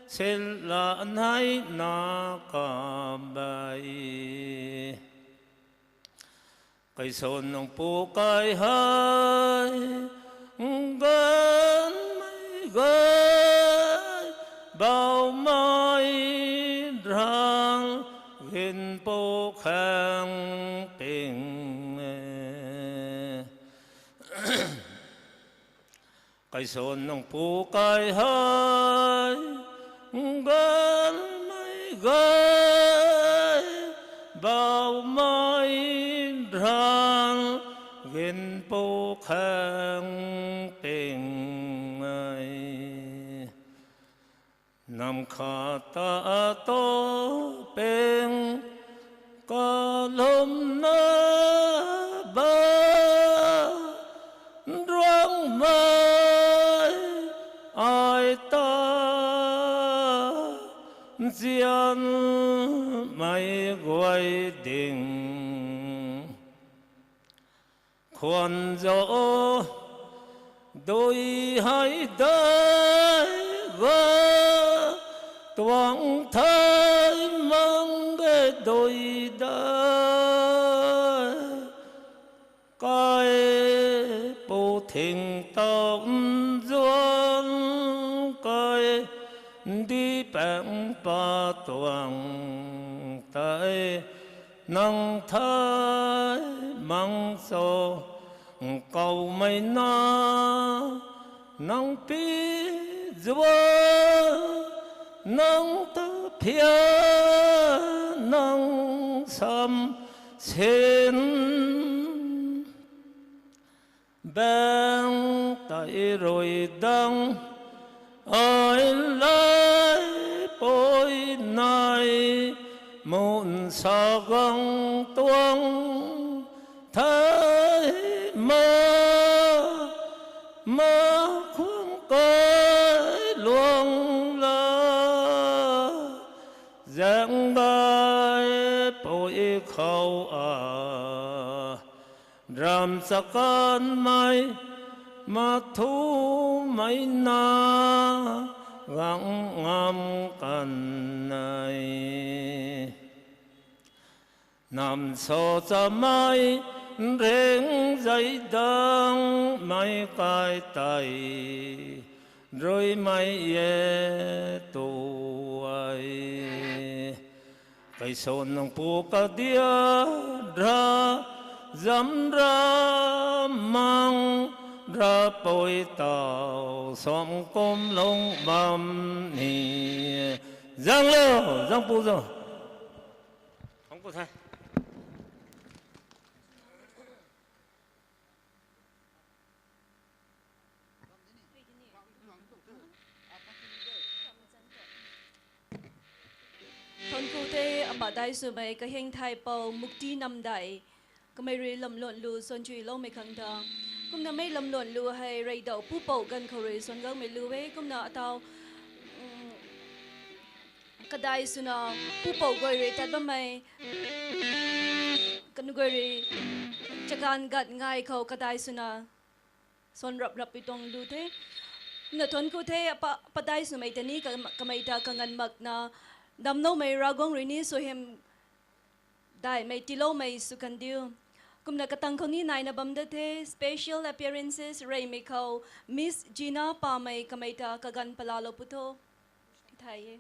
sila nai na kabei. Kaiswn nungpu kai hei, ganvmei gay, baumei rang, ginpu khang ping e. Kaiswn nungpu kai hei, ganvmei gay, baumei rang, ginpu khang ping e. Nam khat ta atow ping, kalumna ba, ruangmei ai ta, nzianmei guay ding. Khwan zo dui hei dei ga, tuang thei mang ge dui dei. Kai pu thing tau nzuan kai, ndi pang pa tuang tei, nang thei mang cho, nkaumei na, nang pi zuan, nang ta phia, nang sam sin. Bang tei rui dang, ai laipui nai, mun sa gang tuang thei ma, ma khwang kai luang la, zaeng gaipui khou a, ram chakanmei, mathumei na, gang ngam kan e. Nam so chamei, ring zay dangmei kai tei, ruimei e tu e. Kaiswn nungpu kadia ra, zam ra mang, rapui tau sam kum lung bam ni. Zang lo, zang pu zang. Thangc ku the. Thangc ku the, ama Dai swmei kaheng thai pou Mukti Namdai, kamei rui lamluan lu suan chuiloumei khang ta. Kumna mei lamluan lu hei reydau pupou ganv khou rui suan gangmei lu e, kumna atau, um, kadai swna pupou guay rui tat bammei, kanu guay rui chaganv gat ngai khou kadai swna suan rap rap pui tuang lu the. Kumna thuanc ku the, apa, padai swmei ta ni ka-, kamei ta kanganv makna, damloumei Ravguangc rui ni suaihiam daihmei tiiloumei sw kan diu. Kumna katang khou ni naina bam da the, special appearances reymei khou, Miss Gina Pamei kamei ta kaganv palalou pu tho. Thai e.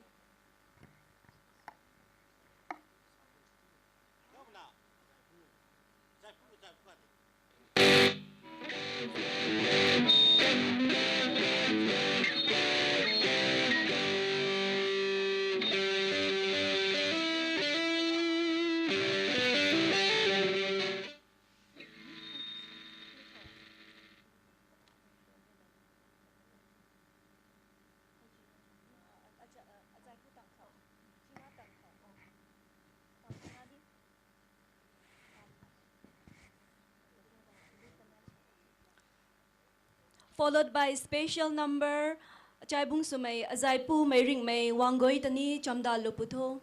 Followed by special number, Achaibung swmei, Azaipu Meiringmei Wanggui ta ni chamdalou pu tho.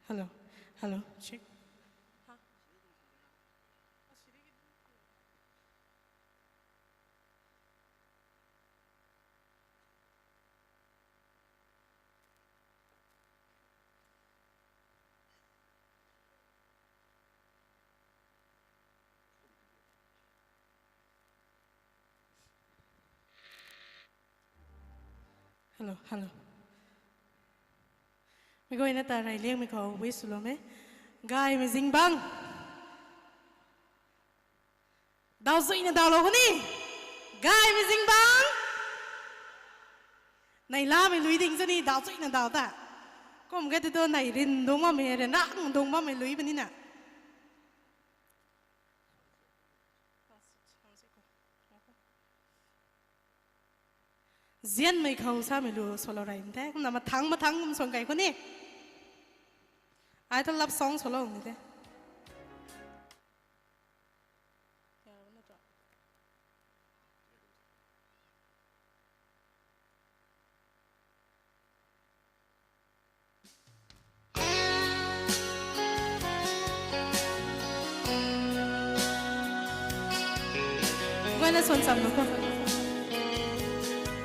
Hello, hello, check. Hello, hello. Mi guayna ta rey liangmei khou wish swlou e. Gaymei zingbangc. Daw zuina dawlou kho ni. Gaymei zingbangc. Nai lamei lui ding sw ni daw zuina daw ta. Kum ge tu tu nai rin dung bammei, rin rang dung bammei lui punina. Zianmei khou samei lu swlou rey the. Kumna mathang mathang kum suang kai khou ni. Ai ta love song swlou ni the. Guayna suan cham nu kho.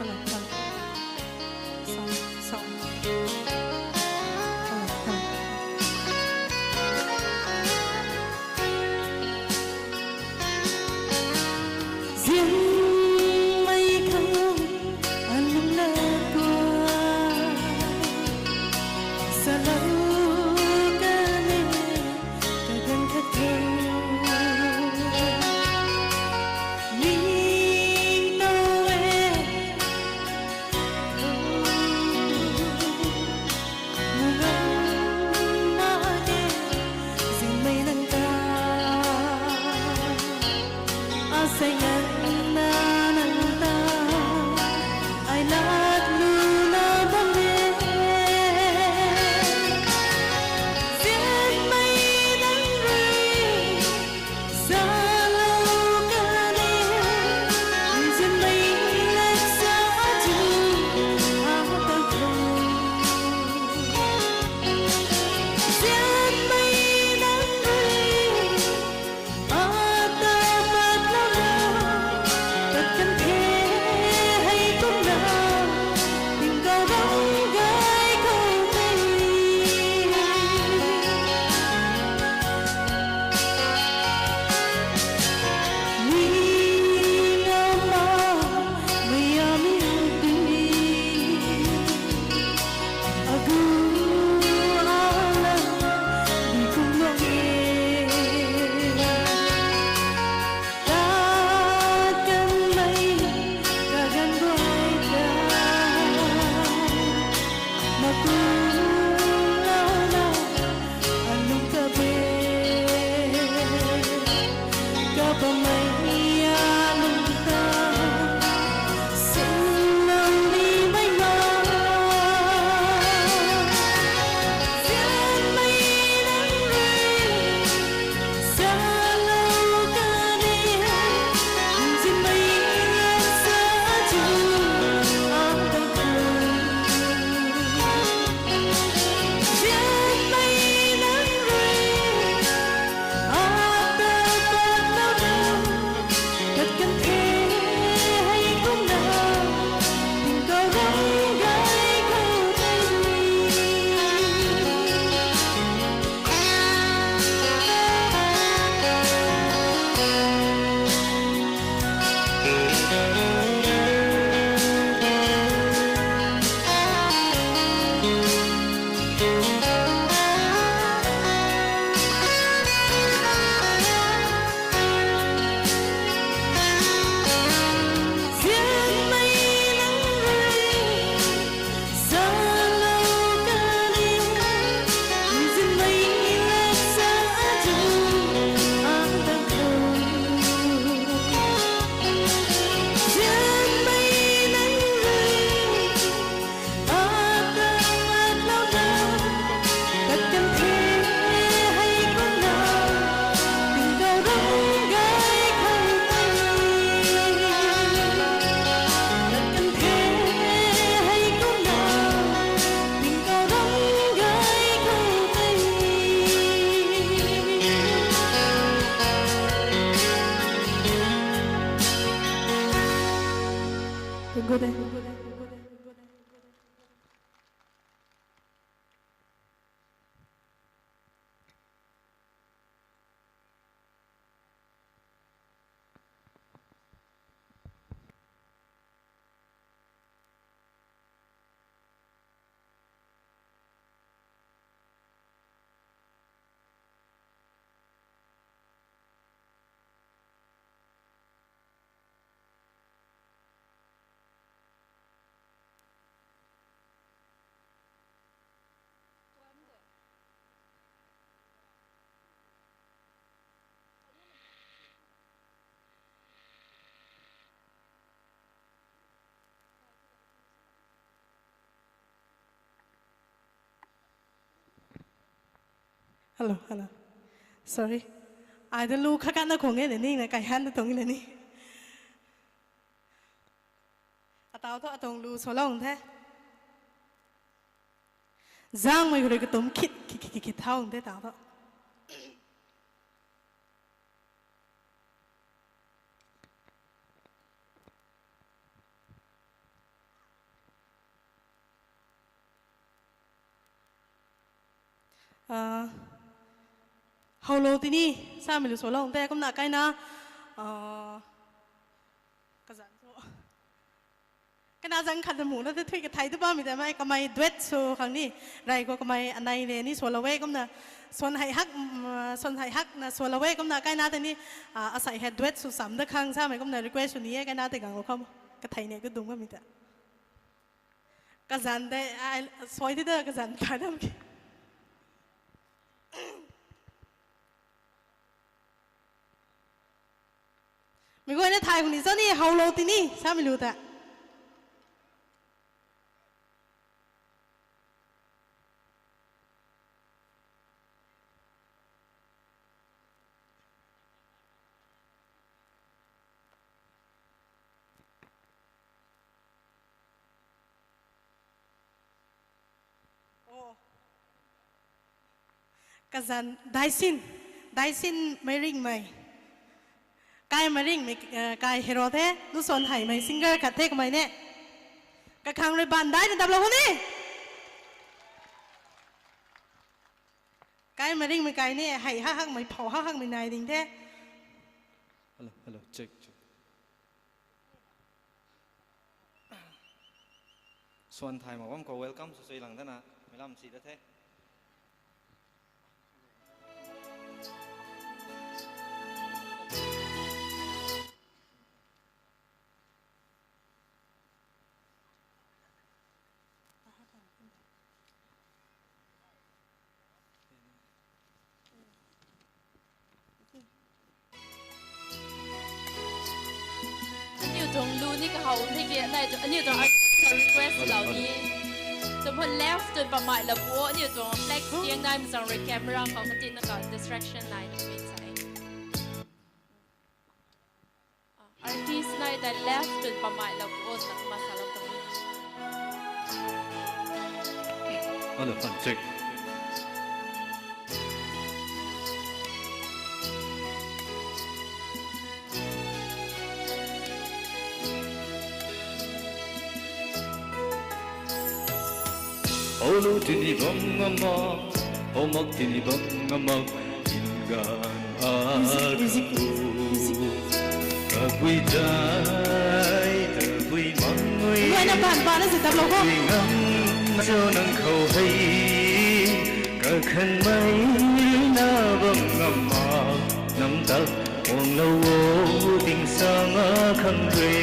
Hello, hello. Song, song. Hello, hello. Zianmei khou alung la tua, salou kan e, kaganv khat khou. Mi ta Good. Hello, hello. Sorry. Ai ta lu khat khat na khung e na ni, na kai han na tuang na ni. Atau thu atuang lu swlou the. Zangmei khou rui katum khit, khit, khit, khit, khit thau the tau thu. Ah, howlou tini, samei lu swlou the, kumna kaina, ah, kazanc thu. Kaina zang khat da mu na te thui kathei tu bammei ta mei kamei duet sw khang ni, rey khou kamei anei le ni swlou e, kumna swan hei hak, mm, swan hei hak na swlou e, kumna kaina te ni, ah, asei hei duet sw cham da khang samei kumna request sw ni e, kaina te ganglou kham, kathei ni tu dungc bammei ta. Kazanc de, ai, soi ti da kazanc ta dam ki. Mei guayna thay khou ni cho ni, howlou tini, samei lu ta. Kazanc, Daisin, Daisin Meiringmei. Kai Meiringmei, eh, kai hero the, lu swan heimei singer khat the kamei ni. Kakhang rui baan dai na daplou khou ni. Kai Meiringmei kai ni, hei hak hakmei, phou hak hakmei nai ding the. Hello, hello, check, check. Swan thay mak bam khou welcome sw sui lang dana, mei lam si da the. Aniu tuang lu ni kahaw the ki, anei tu, aniu tuang artist na request lou ni. Tumhun left tun pamei lou pu, aniu tuang flex tiang nai mchang rui camera khou katina ka distraction nai na pui sai. Artist nai ta left tun pamei lou pu na masa lou ta. Hello, fun check. Howlou tini bam ngam mak, how mak tini bam ngam mak, in gan a. Music, music, music. Tabui dai, tabui mang ngui. Luaina baan baan na si tap lou kho. Tabui ngam cho nang khou hei, kakhanmei na bam ngam mak, nang ta guanglou o, ting sang a khang rui.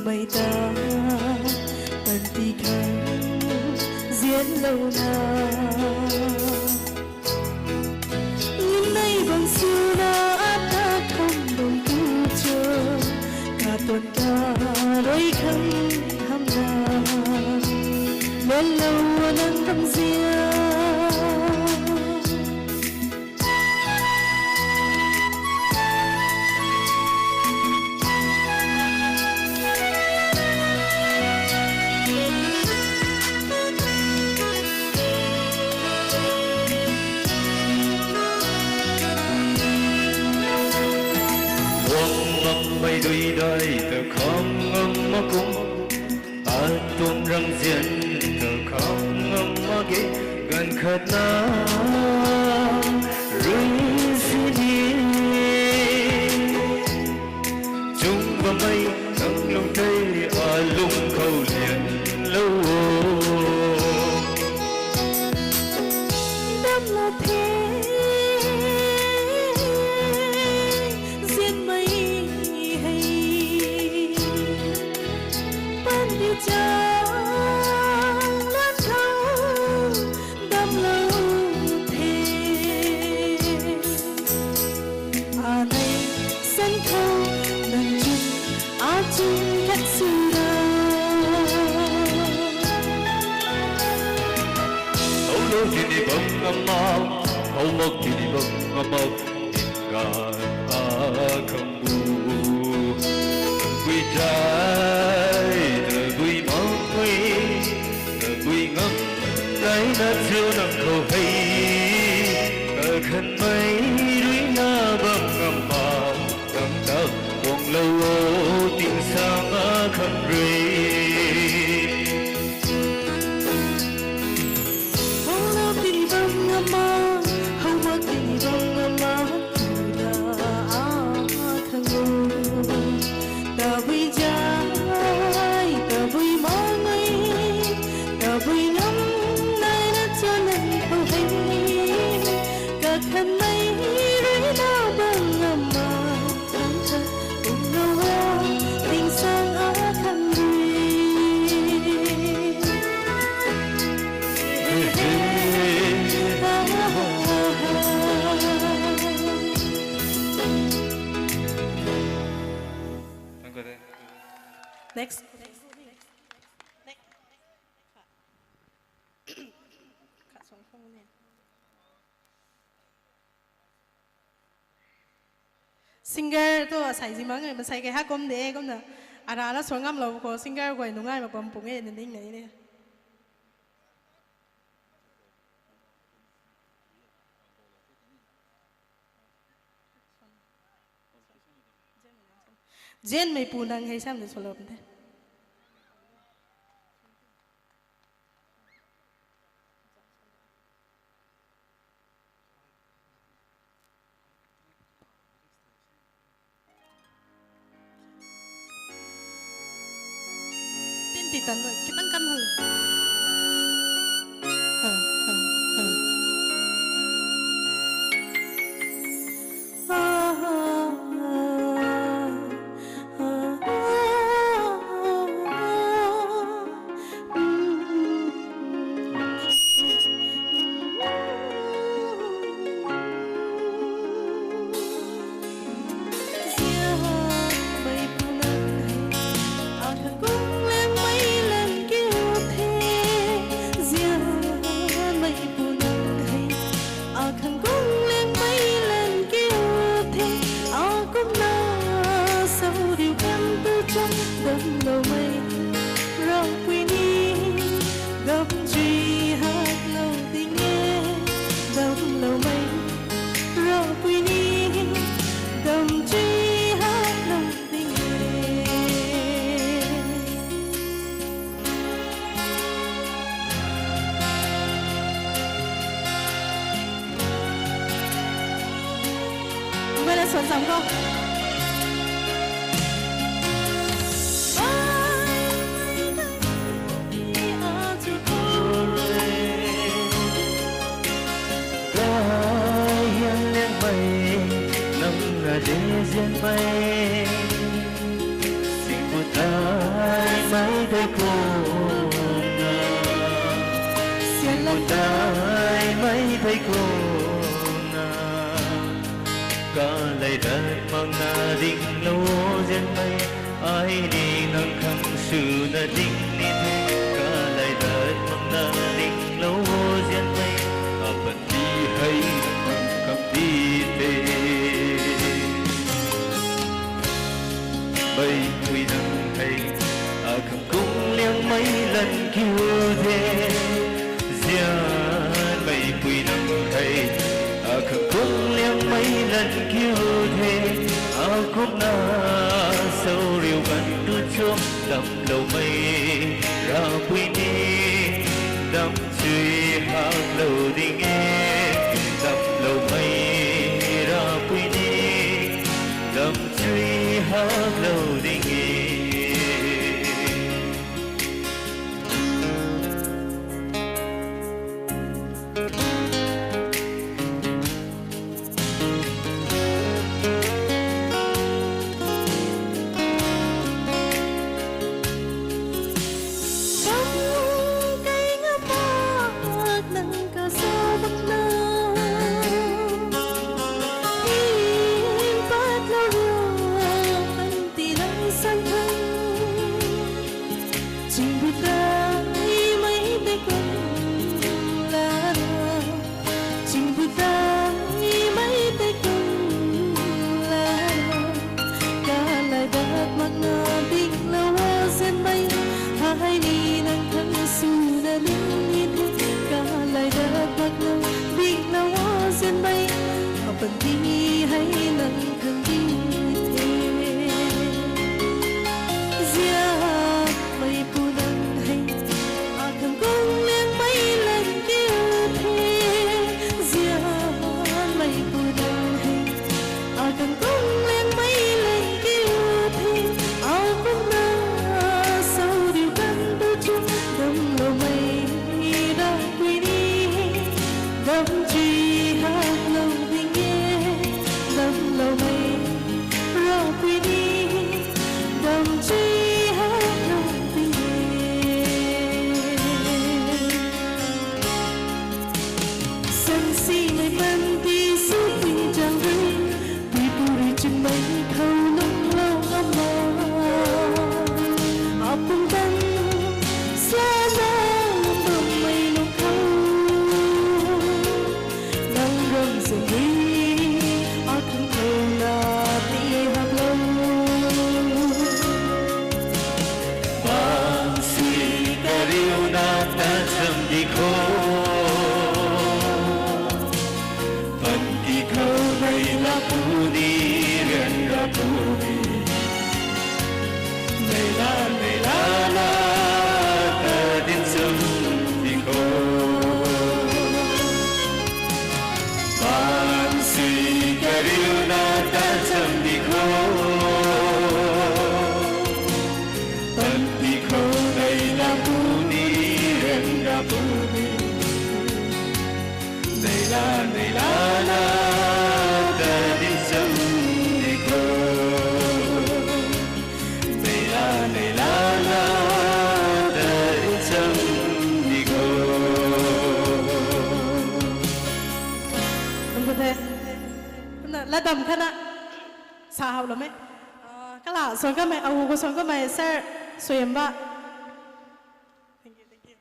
Mei ta, panty khang zianlouna. Nunmei bang swna ata kham bang tu cho, katuan karui khang hamna. Hello, nang ramzian. Guang ngammei dui dai ta kham ngam mak kum, atuang ramzian ta kham ngam mak ge, ganv khat na rui sini. Chung bammei nang lung tei alung khou lian lou o. Damlou the, zianmei hei. Pandiu chang lan khou damlou the. Anei san khou nang chun achun khat sw ra. Houlou tini bam ngam mak, hou mak tini bam ngam mak, ning ganv akhang bu. Tabui dai, tabui makmei, tabui ngam, nai na thiu nang khou hei, kakhanmei rui na bam ngam mak, nang ta guanglou o, tingsaeng akhang rui. Houlou tini bam ngam mak, hou mak tini bam ngam mak, na akhang o. Tabui zai, tabui makmei, tabui ngam, nai na chun nang khou hei, kakhanmei rui na bam ngam mak, nang ta guanglou o, tingsaeng akhang rui. Next. Singer tu asei zi mak e, masei kei ha kum de, kumna ara la suang ngamlou khou singer guay nungai mak bam pung e na ning nei ne. Zianmei pu nang hei sam de swlou pun the. Tin ti tan rui, kitang kan hal. Akhang kung leng mei lan kiu the, zianmei pu nang hei. Akhang kung leng mei lan kiu the, akumna sou riu kan tu chang damloumei. Ravpui ni dam chui haklou ding e, damloumei. Ravpui ni dam chui haklou ding e. Mei la suan sam khou. Gay hian liangmei, nang na de zianmei. Singpu taimei tei kumna, singpu taimei tei kumna. Kalai dat makna dinglou zianmei, ai ni nang khang swna ding ni the. Kalai dat makna Ringlou zianmei, apanty hei nang khang di the. Meipui nang hei, akhang kung liangmei lan kiu the. Zianmeipui nang hei, akhang kung liangmei lan kiu the. Akumna sou riu kan tu chu, damloumei Ravpui ni, dam chui haklou ding e, damloumei Ravpui ni, dam chui haklou ding e. Chingbuta imei tei kum la, chingbuta imei tei kum la, kalai dat makna dinglou zianmei, hei ni nang khang swna ning ni the, kalai dat makna dinglou zianmei, apanty hei nang khang di the. Zianmei pu nang hei, akhang kung liangmei lan kiu the. Zianmei pu nang hei, akhang kung liangmei lan kiu the. Akumna sou riu kan tu chu, damloumei Ravpui ni, dam chui haklou ding e, damloumei Ravpui ni, dam chui haklou ding e. Sansimei panty sw pui chang rui, puipu rui chunmei khou lungclou ngam ma. Apum tan sa na bammei lung khou, nang ram sini akhang khou na ti haklou. Bang si kariuna ta cham di kho. Panty khou nei la puni, rian ra puni. Nei la, nei la la, ta din cham di kho. Bang si kariuna ta cham di kho. Panty khou nei la puni, rian ra puni. Nei la, nei la la, ta din cham di kho. Nei la, nei la la, ta din cham di kho. Kum the. Kumna latdam khatna sa howlou me. Ah, kala suan kamei, ahu khou suan kamei, Sir Suayamba. Thank you, thank you.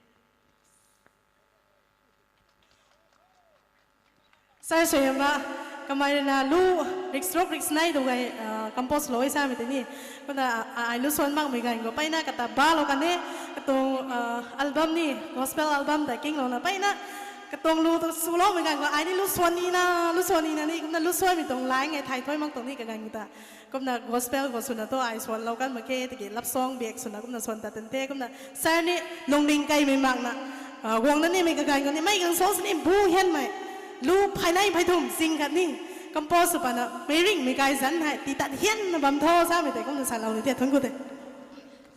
Sir Suayamba, kamei rui na lu riksrok riksnei tu gay, ah, compose lou e samei tei ni. Kumna, ah, ai lu suan makmei ganv khou mpeyna kata balou kan e, katuang, ah, album ni, gospel album ta kinglouna mpeyna, katuang lu tu swloumei ganv khou ai ni lu suan nina, lu suan nina ni, kumna lu suanmei tuang line e thay thuai mak tuang ni kaganv khou ta. Kumna gospel khou swna tu ai suanlou kan mak khe, tiki love song biak swna kumna suan ta tan the, kumna sir ni lungning kaimei makna, ah, guangna nimei kaganv khou ni, mei gang song sini bu hianmei, lu phaynei phaythum sing khat ni, compose sw pana, meic ringhmei kai zanc hei, tii tat hianna bam tho, samei tei kumna salou ni the, thuanc ku the.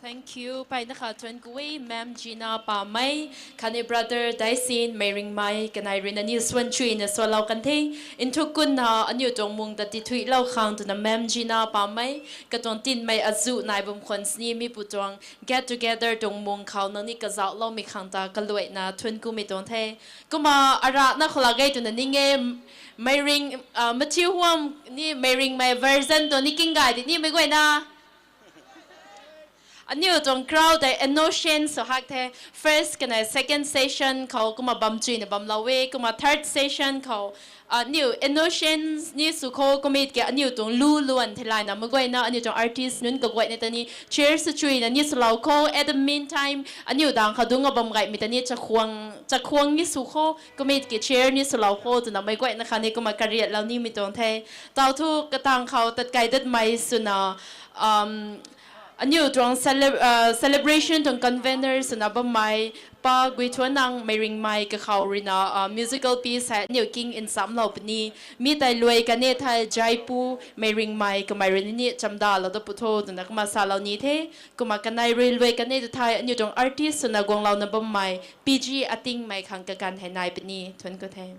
Thank you. Mpeyna kha thuanc ku e, Ma'am Gina Pamei, khatni Brother Daisin Meiringmei, kanei rui na aniu suan chuina suanlou kan the. Nthuk kunna aniu tuang mung ta tithuilou khang twna Ma'am Gina Pamei, katuang tinmei azuh nai bam khwan sini mipu tuang get together tuang mung khou nangniw kazauhloumei khang ta kaluaina thuanc kumei tuang the. Kumna arana khou lak ge twna ning e, Meiring, ah, Matthew Huam ni Meiringmei version tuang ni king gay di nimei guayna. Aniu tuang crowd tei innocent sw hak the. First kanei second session khou kumna bam chuyna bamlou e, kumna third session khou, aniu innocent ni sw kho, kumna ki aniu tuang lu luan theilayna meic guayna, aniu tuang artist nunc kaguayna ta ni cheer sw chuyna ni swlou kho. At the meantime, aniu dang khou dungc a bam gaymei ta ni chakhwang, chakhwang ni sw kho, kumna ki cheer ni swlou kho twna meic guayna kha ni kumna kariatlou nimei tuang the. Tau thu katang khou tatkai datmei swna, aniu tuang cele-, celebration tuang convener swna bammei Pa Guithuanang Meiringmei kakhou ruina, musical piece hei aniu king nchamlou puni. Mi tei luai kan e thei Jaipu Meiringmei kamei rui ni chamdalou dat pu tho twna kumna salou ni the. Kumna kanei rui luai kan e thei aniu tuang artist swna guanglouna bammei P G Atingmei khang kaganv hei nai puni. Thuanc ku the.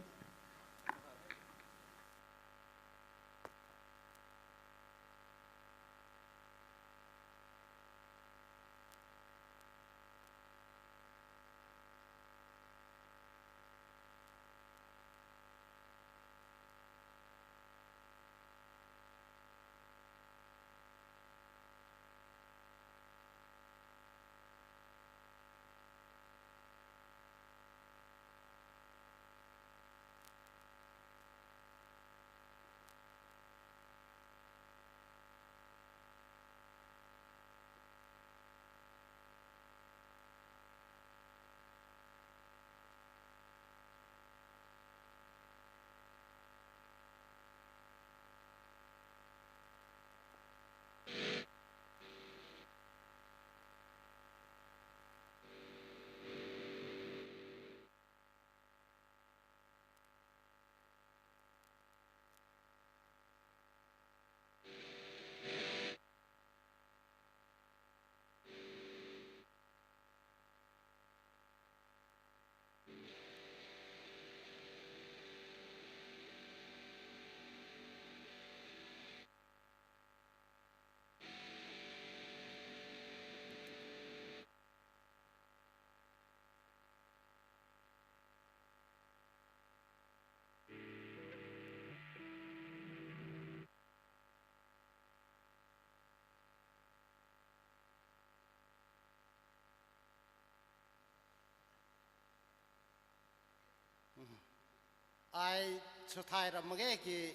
Ai swthai ram mak ge ki,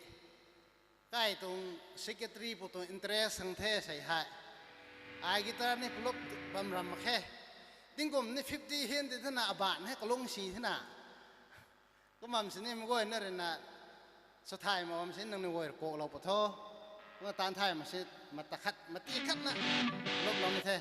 kai tuang secretary pu tuang interest sang the sei hei. Ai guitar ni plup bam ram mak khe. Tingkum ni fifty hin ti thena aban hei kalung si thena. Kumna sini meic guayna ruina swthai mak bam sini nangniw guay rui kuaklou pu tho. Kumna taanv thay mak si, mata khat, mati khatna pluplou ni the.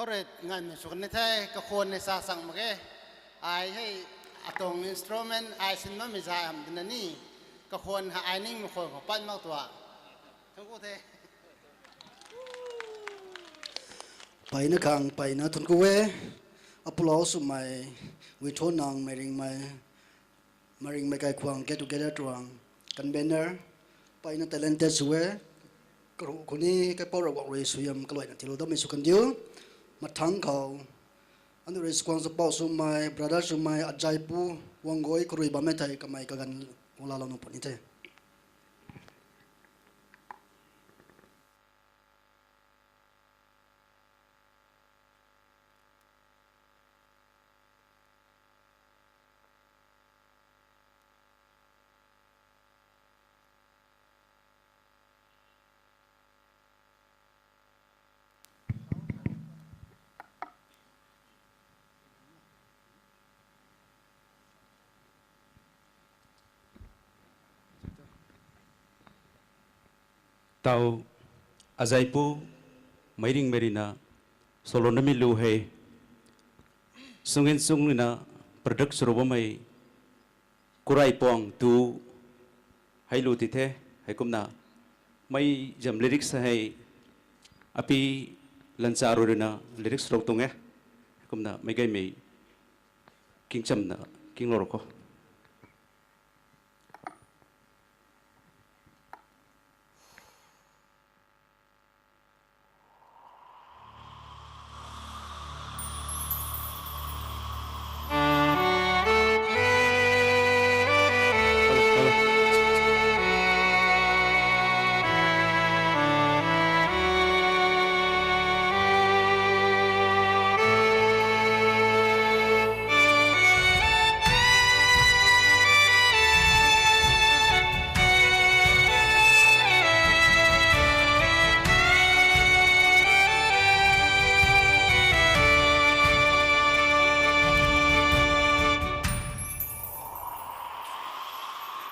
Khou rui nganvmei sw kan ni the, kakhwan hei sa chang mak ge. Ai hei atuang instrument ai sin bammei zay ham twna ni, kakhwan hei ai ning makhuan khou pat mak tuang. Thuanc ku the. Peyna khang peyna thuanc ku e. Apulou swmei, Witho Nang, Meiringmei, Meiringmei Kaikhwang Get Together tuang convener, peyna talented sw e. Karuh khou ni kaipouc Ravguangc rui suaihiam kaluaina tiilou dammei sw kan diu. Mathangc khou aniu rui chakhwang chapouc swmei, brother swmei, Azaipu Wanggui khou rui bammei thei kamei kaganv guang laalou nuh puni the. Taw, Azaipu Meiringmei ruina solo namei lu hei, Sungin Sung ruina product swlou bammei Kuraipuang tu hei lu ti the. Heikumna mei zam lyrics hei Api Lancha rui ruina lyrics swlou tuang e. Heikumna meic gaymei kingchamna kinglou ro kho.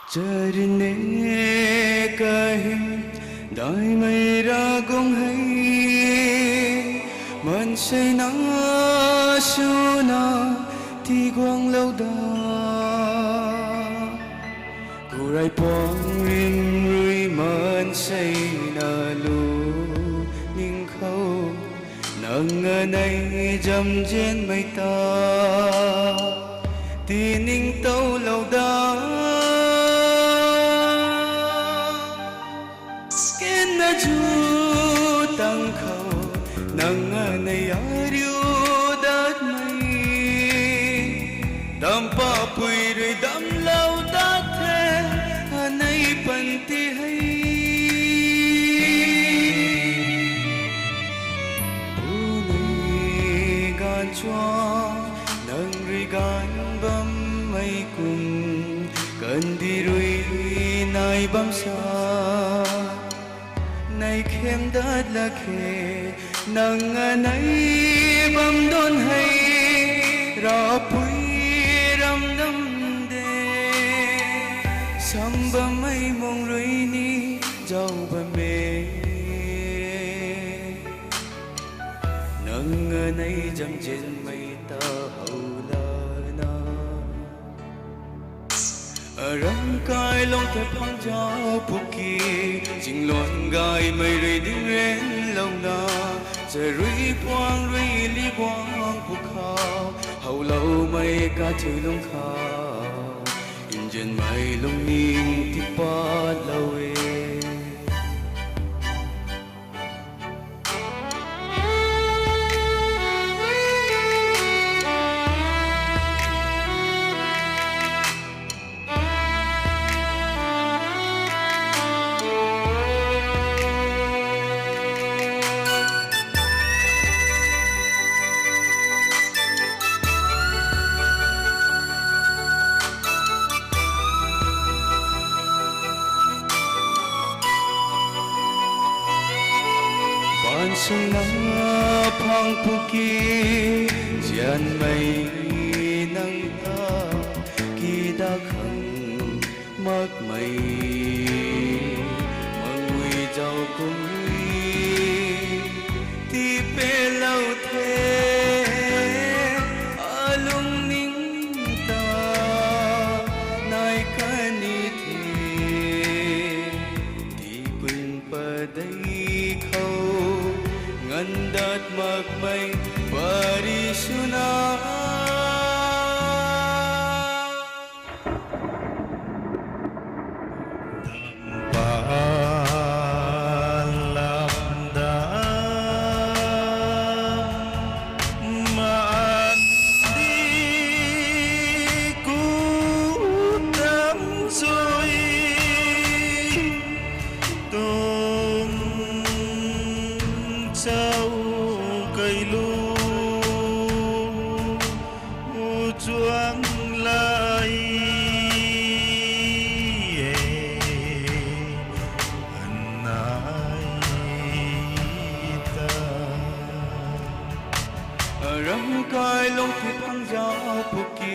Charine kahei daihmei Ravguangc hei, maansei na swna tiguanglou da. Kuraipuang rim rui maansei na lu ning khou, nang anei zamzianmei ta tiningtowlou da. Skin na zu tang khou, nang anei ariu datmei, dampapui rui damclou dat the, anei panty hei. Puni ganv chuang, nang rui ganv bammei kum, kandih rui nai bam sa, nai kham dat lak khe, nang anei bam dan hei, Ravpui ramdam de. Sam bammei mung rui ni zauc bam e, nang anei zamzianmei ta how lana. Aram kai lung tei phang zauc pwki, zingluan gaymei rui ding renlouna, charui puang rui li guang pwkhou, howloumei kathui lung khou, nzianmei lungning tipatlou e. Baanchwna phang pwki, nzianmei nang ta kida khang makmei, mangui zauc kum rui tipatlou the. Lungthuiphang zauc pwki,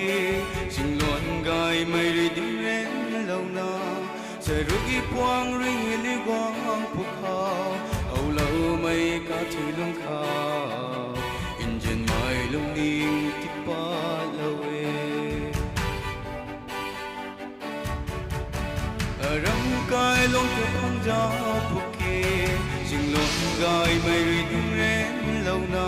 singluan gaymei rui dingrenglouna, charui puang rui ni guang pw khou, howloumei kathui lung khou, nzianmei lungning tipatlou e. Aram kai lungthuiphang zauc pwki, singluan gaymei rui dingrenglouna,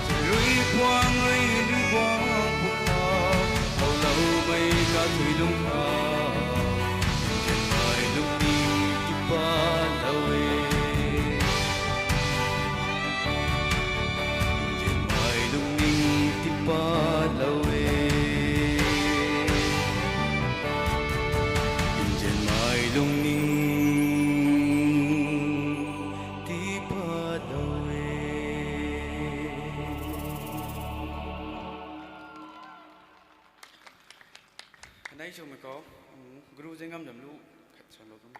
charui puang rui ni guang pw khou, howloumei kathui lung khou, nzianmei lungning tipatlou e. Nzianmei lungning tipatlou e. Nzianmei lungning tipatlou e. Kanei swmei khou, um, Guru Zingngamzamlu khat salou tuang e.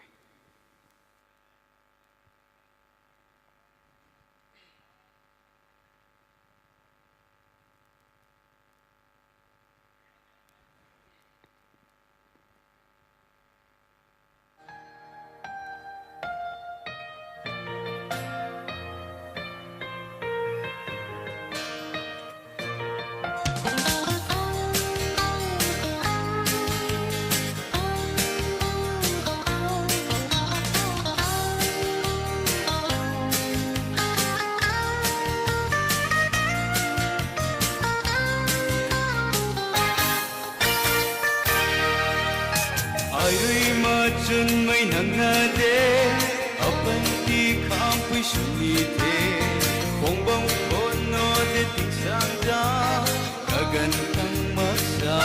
Ai rui machunmei nang na de, apanty khangpui sw ni the, khwangbam khwan na de tingsaeng za, kaganv thangc mak sa.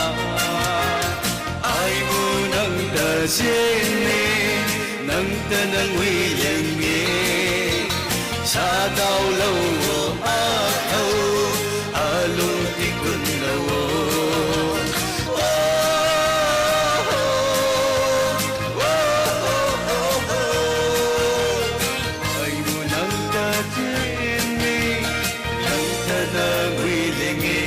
Ai mu nang ta zian e, nang ta nang ui liang e, sa dawlou o, akhou, alung tikunlou o. Ai mu nang ta zian e, nang ta nang ui liang e.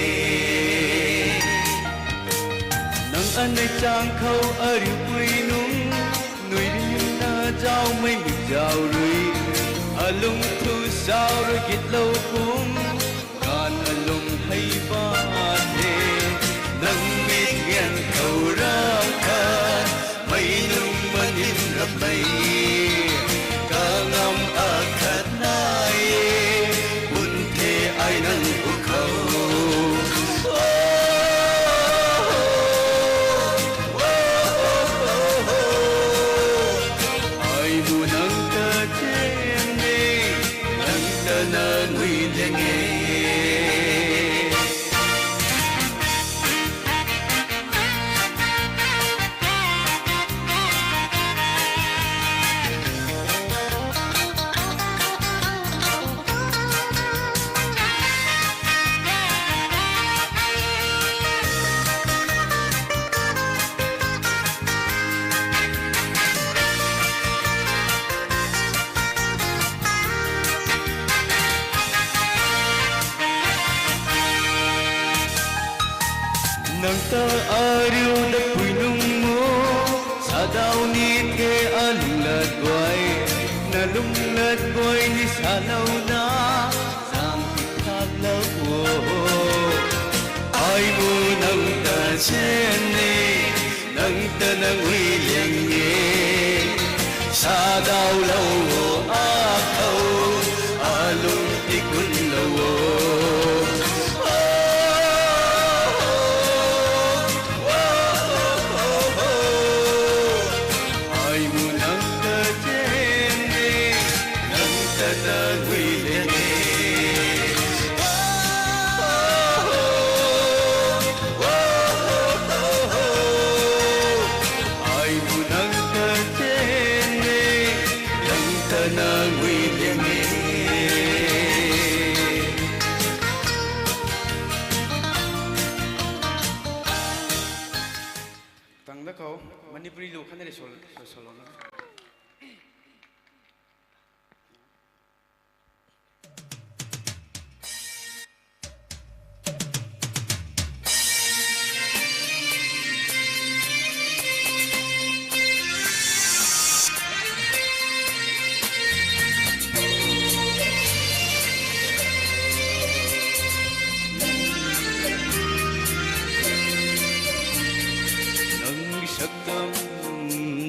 Nang anei chang khou ariupui nung, nui ri na zaumei mi zau rui, alung thu zau rui gitlou kum, gaanv alung hei ba the. Nang mi ngan khou ra khat, mei nung manin rammei, kangam akhat nai e, bun the ai nang bu khou. Ai mu nang ta zian e, nang ta nang ui liang e. Nang ta ariu datpui nung mu, sa daw ni the alung lat guay, na lung lat guay ni salouna, zaeng ti thaklou o. Ai mu nang ta zian e, nang ta nang ui liang e, sa dawlou o, akhou, alung tikunlou o. Ai mu nang ta zian e, nang ta nang ui liang e. Ai mu nang ta zian e, nang ta nang ui liang e. Tang da khou, Manipuri lu khatni rui sol, sol, solo na.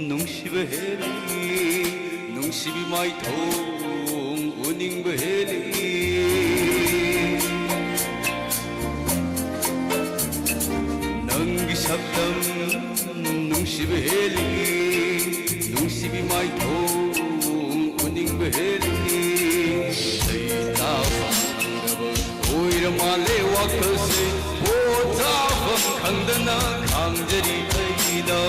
Nungsiba heli, nungsibi mai thung, uning ba heli. Nang ki saktam, nungsiba heli, nungsibi mai thung, uning ba heli. Sei ta bam khang da bam, oi rama le wakha se, po ta bam khang da na, khang jari ai da.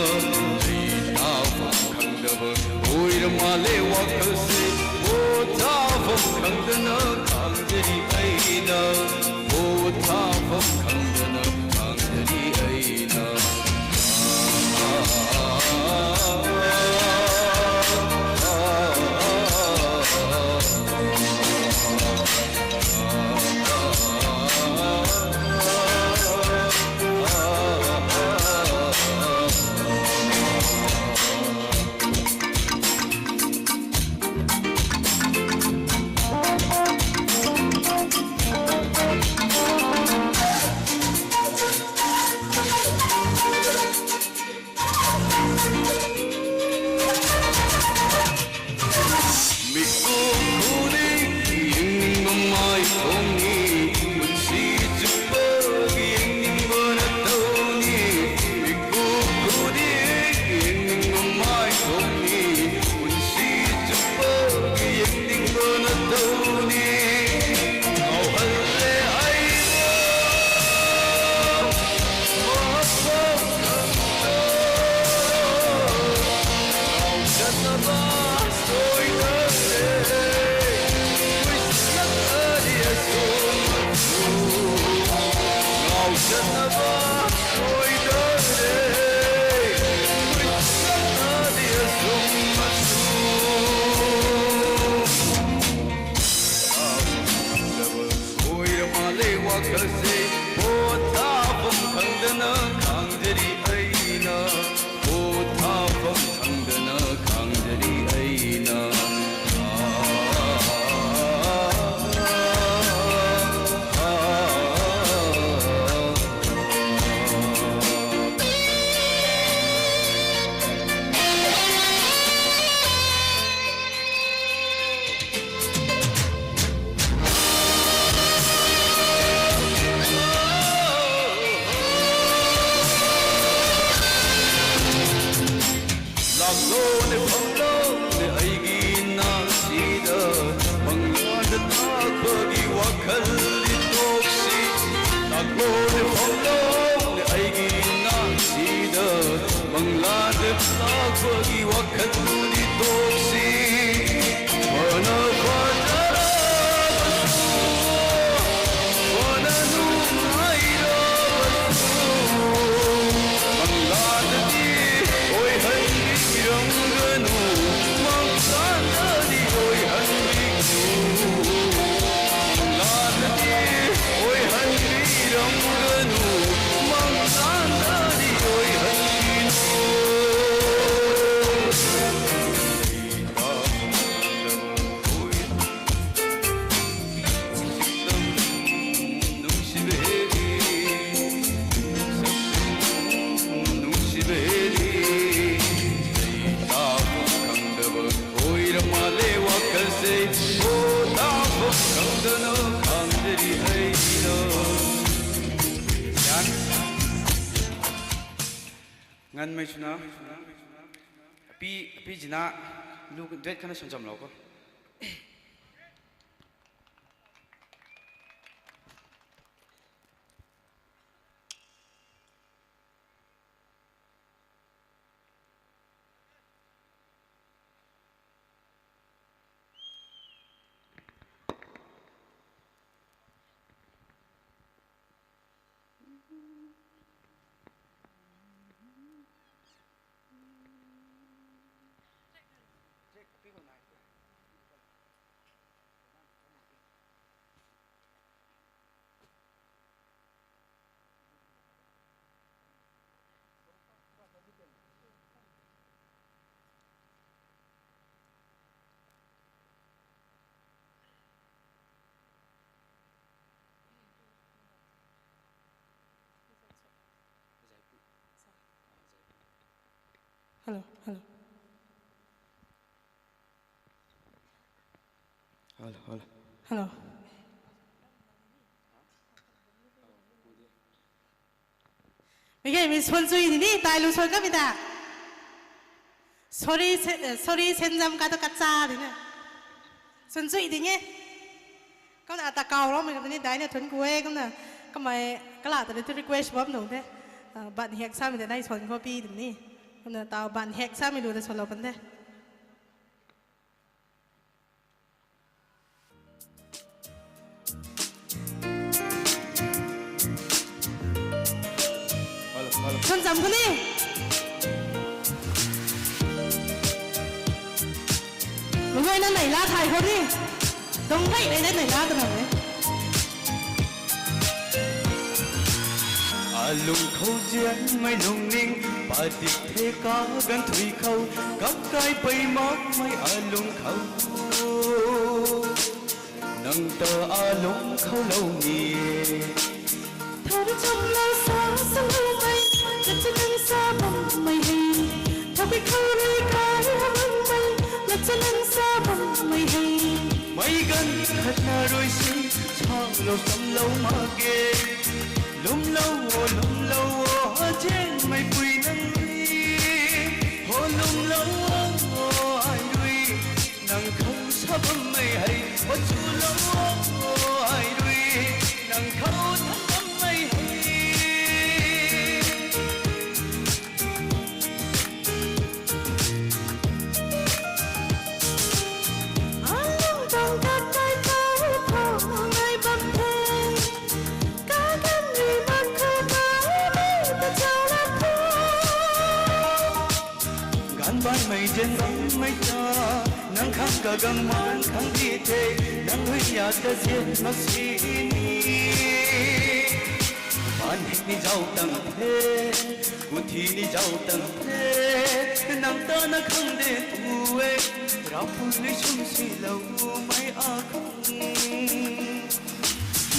Sei ta bam khang da bam, oi rama le wakha se, po ta bam khang da na, khang jari ai da. Po ta bam khang da na, khang jari ai da. Mi ku khou ni, ying ning bam mai tuang ni, pun si chupa, ying ning bam na tuang ni. Mi ku khou ni, ying ning bam mai tuang ni, pun si chupa, ying ning bam na tuang ni. Au hal le ai Laklou ni phamlou ni ai gi na si da, bang luan da ta khou gi wakhal di tok si. Laklou ni phamlou ni ai gi na si da, bang luan da ta khou gi wakhal di tok si. Wana wana Nganmei swna, pi, pi zina, lu duet khana swn chamlou kho. Hello, hello. Hello, hello. Hello. Mi ge, mi suan chui ni ni, tai lu suan ka mi ta. Sorry, se-, eh, sorry, senzam ka to kacha di na. Suan chui di nge. Kumna ata kau ro mi ka ni dai na thun ku e, kumna kamei kala ta ni tu request bam nung the. Ah, ban hek sa mi ta nai suan ko pi di ni. Kumna ta ban hek sa mi lu ta suan lo pan the. Hello, hello. Suan cham khou ni. Mangoi na nei la thai khou ni. Dong nei nei nei la ta na ni. Alung khou zianmei lungning, padik the kaganv thui khou, kap kai pei makmei alung khou. Nang ta alung khou lou ni e. Thar cham la sa sa lou mei, na cha nang sa bammei hei. Thar pei khou rui kai ha bammei, na cha nang sa bammei hei. Meic ganv khat na rui si, sa lou sam lou mak ge. Lwmlou o, lwmlou o, azianmei pui nang ni. Ho lwmlou o, ai rui. Nang khou sa bammei hei, o chulou o, ai rui. Nang khou thang bammei hei. Alung tang kakai khou, khou nai bam the. Kaganv rui mak khou na, mei ta chau la the. Ganv baihmei zian bammei ta, nang khang kaganv man khang di the, nang rui ya ta zian mak si ni. Ban hek ni zau tang the, kuthi ni zau tang the, nang ta na khang de tu e, Ravpu ni sum si lou mei akhang.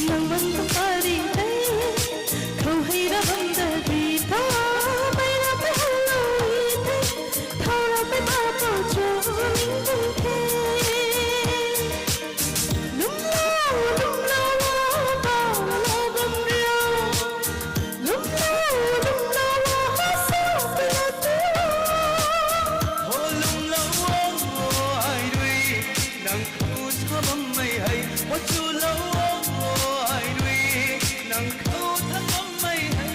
Nang man ta pari tei, khou hei ra bam ta di ta, mei ra pei hou lou tei, thau ra pei ma pau cho ning bun the. Lwmlou, lwmlou, lou bam riu. Lwmlou, lwmlou, lou ha sa pei na tu. Ho lwmlou, ai rui, nang khou sa bammei hei, o chulou o, ai rui, nang khou thang bammei hei.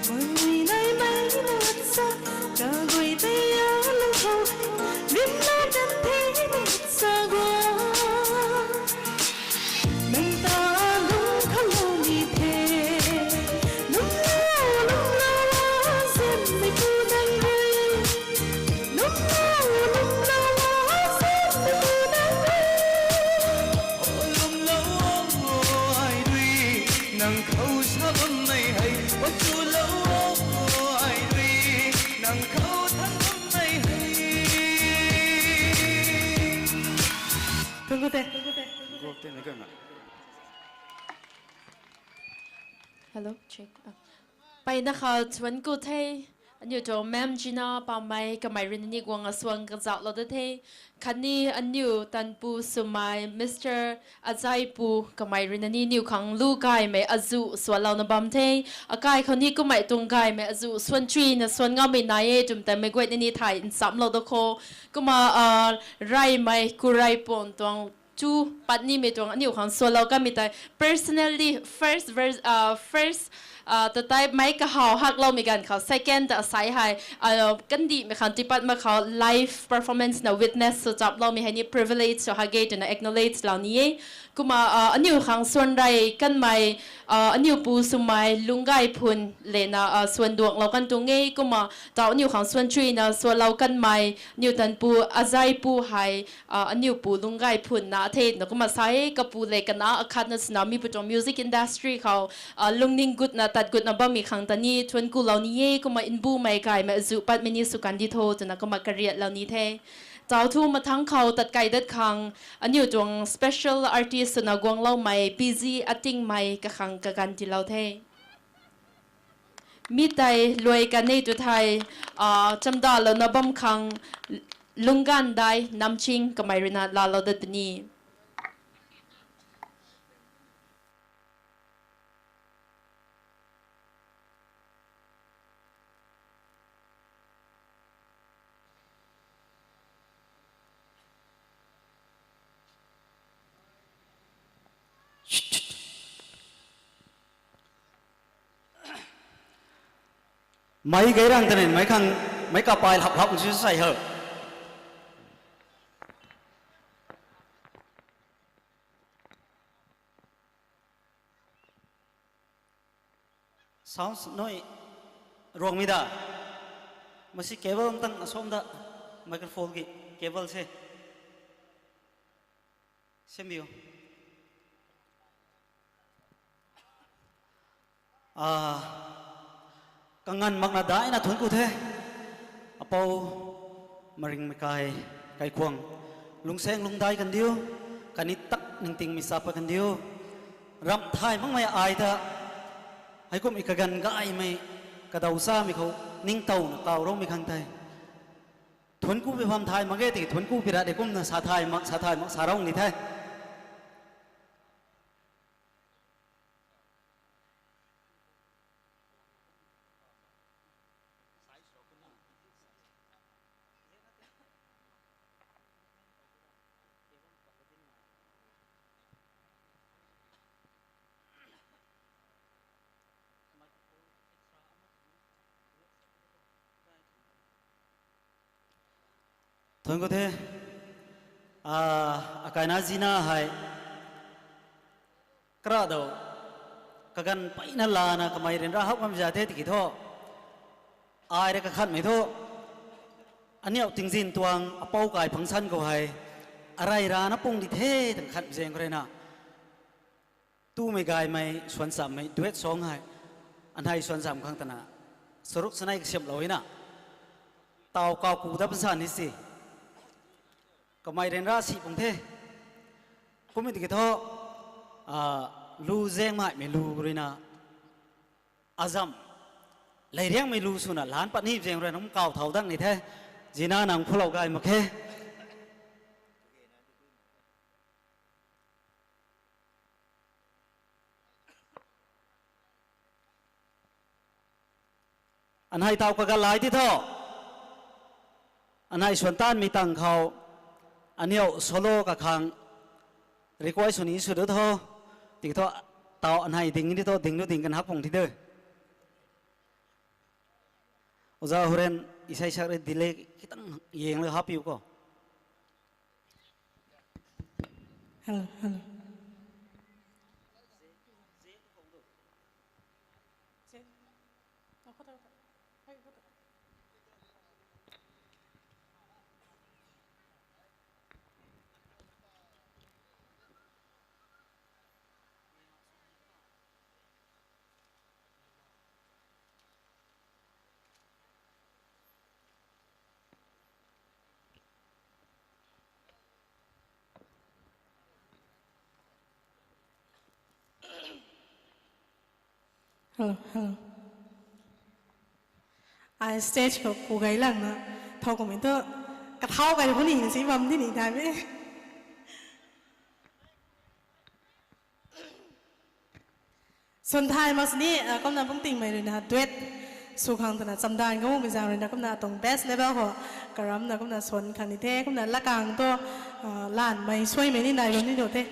Mui nai mei na sa, kaguay tei a lung khou, rim na kan the na sa gua. Nang ta lung khou lou ni the. Lwmlou, lwmlou, zianmei pu nang rui. Lwmlou, lwmlou, zianmei pu nang rui. O lwmlou, ai rui, nang khou sa bammei hei. O chulou, ai rui, nang khou thang bammei hei. Thank you, thank you. Hello, check. Ah. Mpeyna khou thuanc ku the, aniu tuang Ma'am Gina Pamei, kamei rui na ni guang asuang kazauhlou da the. Khatni aniu tanpu swmei Mister Azaipu, kamei rui na ni aniu khang lu gaymei azuh suanlouna bam the. Akai khou ni kummei tuang gaymei azuh suan chuina suan ngammei nai e twmei ta meic guayna ni thay nchamlou da kho. Kumna, ah, reymei Kureipon tuang chu patnimei tuang aniu khang suanlou kanmei tei personally first vers-, ah, first, Ah, ta tei mei kahaw hakloumei ganv khou second ta asei hei, ah, kandihmei khang tipat mak khou live performance na witness sw chaploumei hei ni privilege sw hak ge twna acknowledge lou ni e. Kumna, ah, aniu khang swan rey kanmei, ah, aniu pu swmei Lungaiphun lena, ah, swan duanglou kan tuang e. Kumna taw aniu khang swan chuina swanlou kanmei aniu tanpu Azaipu hei, ah, aniu pu Lungaiphun na the twna kumna sa e. Kapu le kana akhatna swna mi pu tuang music industry khou, ah, lungning gutna tat gutna bammei khang ta ni thuanc kulou ni e. Kumna nbumei gaymei azuh patmei ni sw kandi tho twna kumna kariatlou ni the. Taw thu mathangc khou tat kai dat khang aniu tuang special artist swna guangloumei P G Atingmei kakhang kaganv tiilou the. Mi tei luai kan e tu thei, ah, chamdalouna bam khang Lungandai Namching kamei ruina laalou dat puni. Mei gay rang tei nin, mei khang, mei kapai lap lap si sai ho. Sounds nui ruangmei da. Masi cable tang asam da, microphone ki cable se. Semiu. Ah, kanganv makna daina thuanc ku the. Apou Maringmeikai Kaikhwang, lungsaeng lungdai kandiu, kani tak ningtingmei sa pat kandiu. Ramh thay makmei ai ta, heikum i kaganv gaymei, kadaw samei khou ningtowna kaw roumei khang tei thuanc ku pi bam thay mak ge tiki thuanc ku pi ra de kumna sa thay mak, sa thay mak, sa rou ni the. Thuanc ku the. Ah, akaina zina hei kara dou kaganv peyna lana kamei ryanra hak bam za the tiki thu, ai rui kakhatmei thu, aniu tingzin tuang apou kai function khou hei, arey rana pung di the twna khat zaeng khou ruina, tumei gaymei swan chammei duet song hei, anhei swan cham khang twna, saruk sanei kasiamhlou na, taw kaw ku dat pun sa ni si. Kamei ryanra si pung the. Kum tiki thu, ah, lu zaengmeimei lu ruina, azam, leiriangmei lu swna lan pat ni zaeng ruina kum kaw thau dang ni the. Zina nang phulou gay mak khe. Anhei taw kagalai ti tho. Anhei swan tanmei tang khou, aniu solo kakhang request sw ni sw du tho. Tiki thu, taw anhei ding ni tho, ding lu ding kan hak pung ti de. Oja Huren, isei sak rui delay khitang yeng le hap piu ko. Hello, hello. Hello, hello. Ai stage khou ku gay langna, thau kummei tu, kathau gay hu ni si bam di ni dai me. Swan thay mak sini, ah, kumna Bungtingmei ruina duet sw khang twna chamdan kaumei zaeng ruina kumna atuang best level ho, karamna kumna swan khang ni the, kumna lakang tu, ah, lanmei suaimei ni nai bam ni nu the.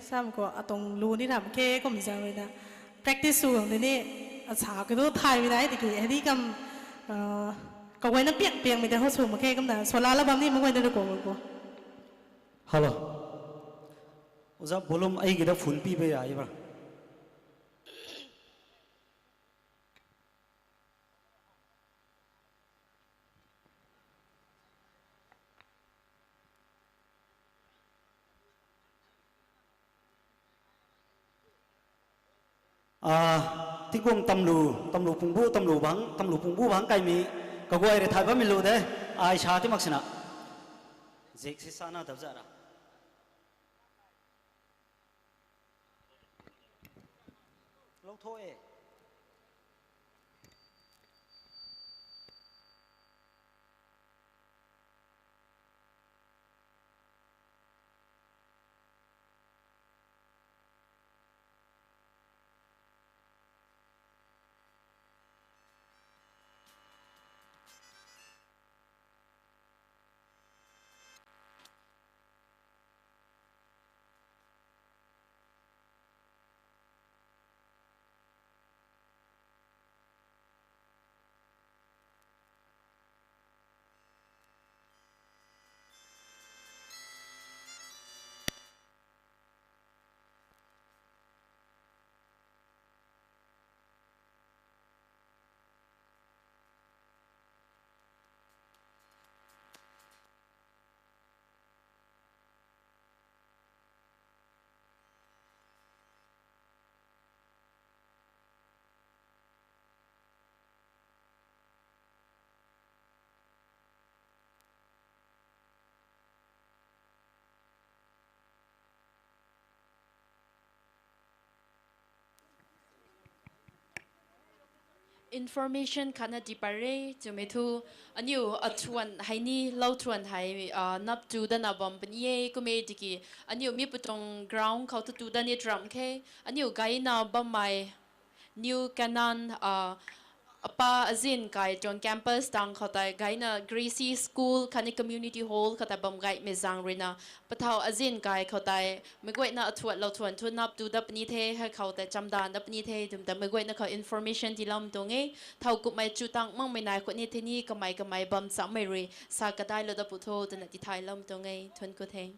Sam khou atuang lu ni ram khe kummei zaeng ruina practice sw khang tei ni, Sa kadu thaymei nai tiki, hei di kam, kaguayna piang piangmei tei hou sw mak khe kumna, swlala bam ni mak guayna rui kuang mak pu. Hello. Oja volume ai gida phone pi be ai ba. A, tingkum tamlu, tamlu pungbu, tamlu bang, tamlu pungbu bang kaimei, kaguay rui thay bammei lu de, ai sa ti mak sina. Zik si sana dap za ra. Lou tho e. Information khatna di pare twmei thu, aniu athuan hei ni, lou thuan hei, nap tu dana bam puni e, kum e tiki, aniu mi putong ground khou tu tu dani tram khe, aniu gayna bammei, New Canaan, apa azin kai tuang campus tang khou tei gayna Gracie School khatni Community Hall khou tei bam gaymei zaeng ruina, pathau azin kai khou tei, meic guayna athuat lou thuan thu nap tu dat puni the, hei khou tei chamdan dat puni the, twmei ta meic guayna khou information tiiloumei tuang e, thowkumhmei chu tang makmei nai khou ni the ni kamei kamei bam chammei rui, sa kadailou dat pu tho, twna tithaylou tuang e, thuan ku the.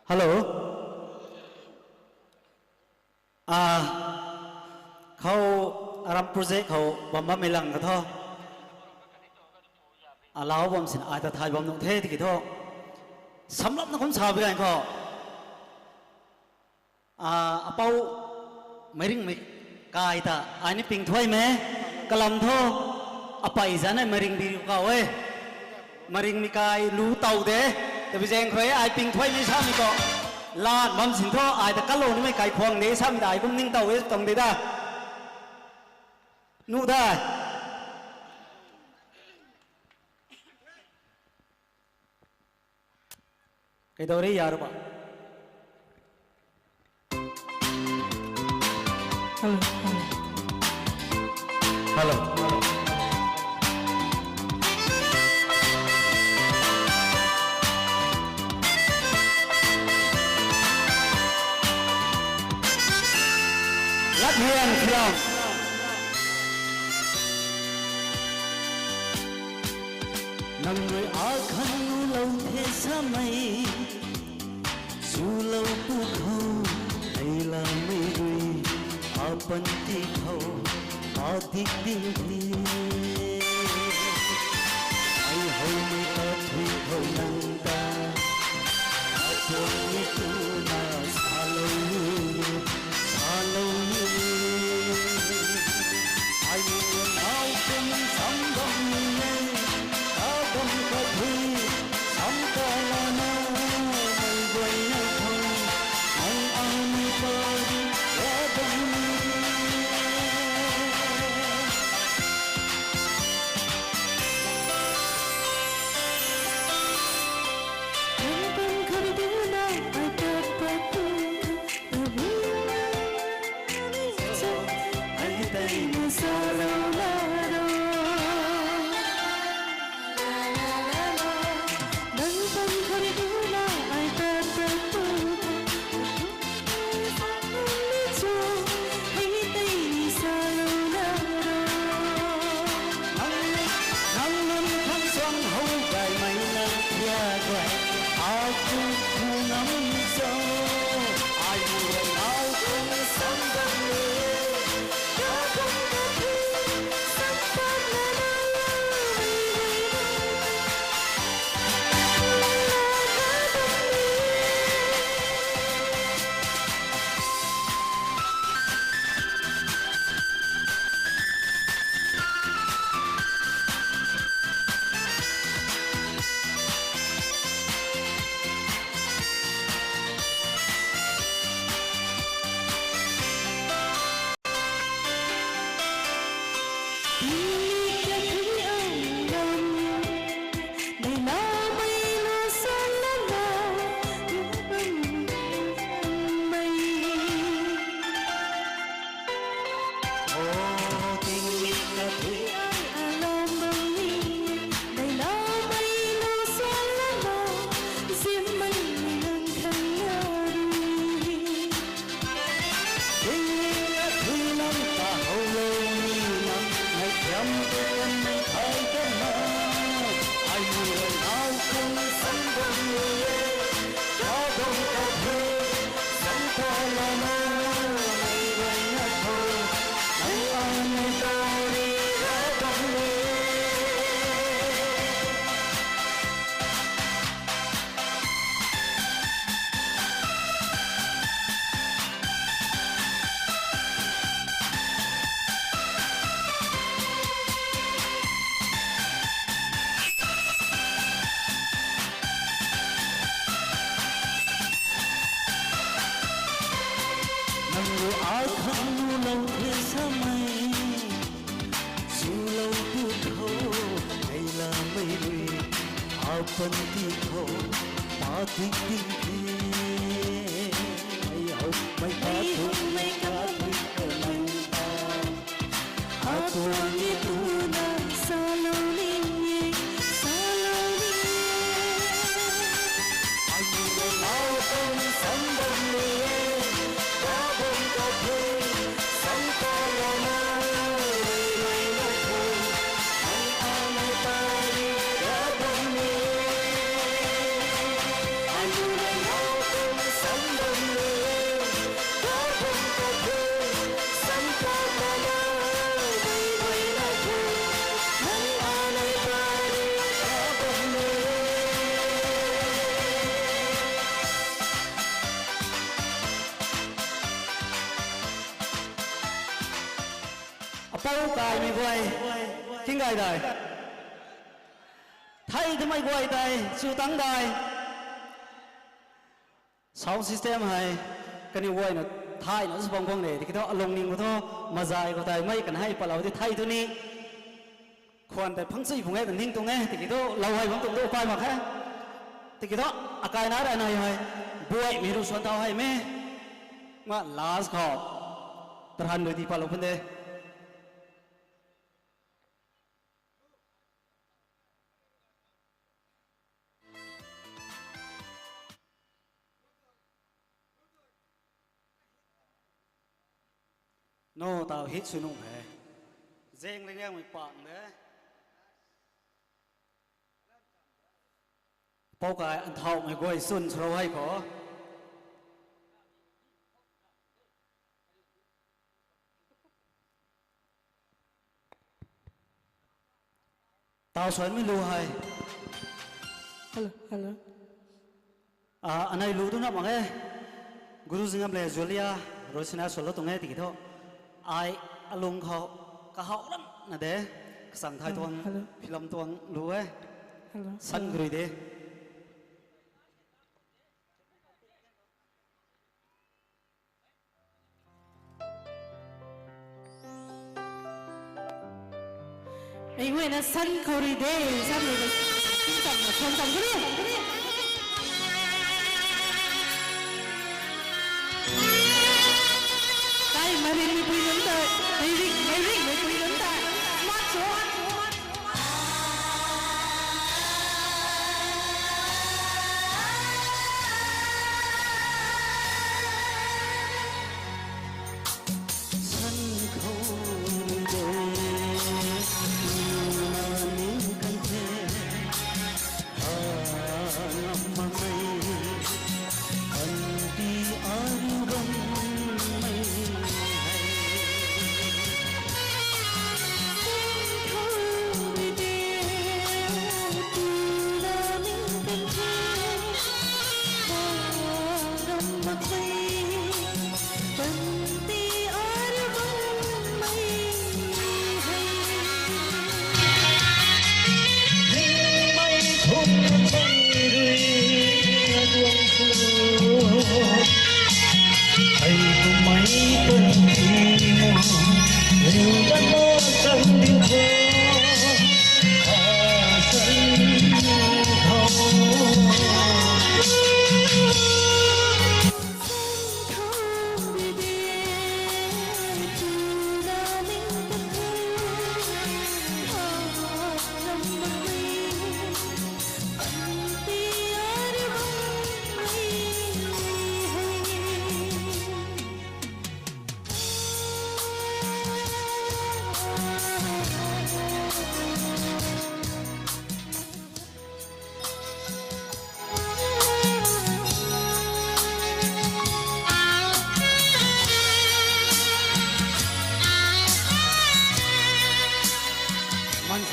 Hello. A, khou aram project khou bam bammei lang ka tho. Alau bam sin ai ta thay bam nuh the tiki tho. Samlapna kum sa bi gan khou. A, apou meiringmei kai ta ai ni ping thuaymei, kalam thu, apei zanc e meiringbi riu kau e. Meiringmei kai lu tow de, tabi zaeng khou rui ai ping thuaymei samei khou, lat bam sin thu ai ta kalou nimei kaikhwang de samei ta ai kum ningtow e tuang de da. Nu da. Kei dau rui ya ra ba. Hello. Lathian film. Nang rui akhan nulou the samei, chulou pu khou, hei lamei rui, apanty khou, adik ding the. Ai houmei ta thui khou nang ta, apuangmei tuna salou ni, salou ni. Ai ni nau kum sam bam ni, ta bam ka thui, sam ta lana, mei guay na khou, nang ai ni pa, ra bam ni. Nang salou la ro. Nang pang khou rui tu la ai tat tat tu. Nang ni cho, hei tei ni salou la ro. Nang, nang nunc khang suang how gaymei nang thiak guay. Aku ku nam cho. Ai mu rui nau kum sam bam e. Nang rui akhang lou the samei, chulou tu khou, neilamei rui, apan ti khou, pa tik tik the. Mei hou, mei ka tu, mei ka tu, mei ka tu. Atuang e tuna salou ni e, salou ni e. Apou kaimei guay, king gay dai. Thei twmei guay tei, chu tang dai. Sound system hei, kaniw guayna thayna sw bam guang de, tiki thu alungning khou thu, mazay khou tei mei kan hei patlou di thei tu ni. Khwan tei phangchui phung e, ta ning tuang e, tiki thu lou hei bam tuang tu kai mak khe. Tiki thu, akaina rui nai hei, buaimei rui suan thau hei me. Ma last khou, tarhan rui di patlou pun de. No, tau hit sw nuh he. Zeng le riangmei pang de. Pou kai anthauhmei guay swn srou hei khou. Tau suanmei lu hei. Hello, hello. Ah, anei lu tu na mak e. Guru Zingam le Julia, Rosina suanlou tuang e tiki thu. Ai alung khou kahawh lam na de. Kasang thai tuang, hello, film tuang lu e. Hello, san hello. Gurui de. Ei guayna san khou rui de, san rui de, san cham na, san cham kari. Kai marin mi pui nunc ta, mei rik, mei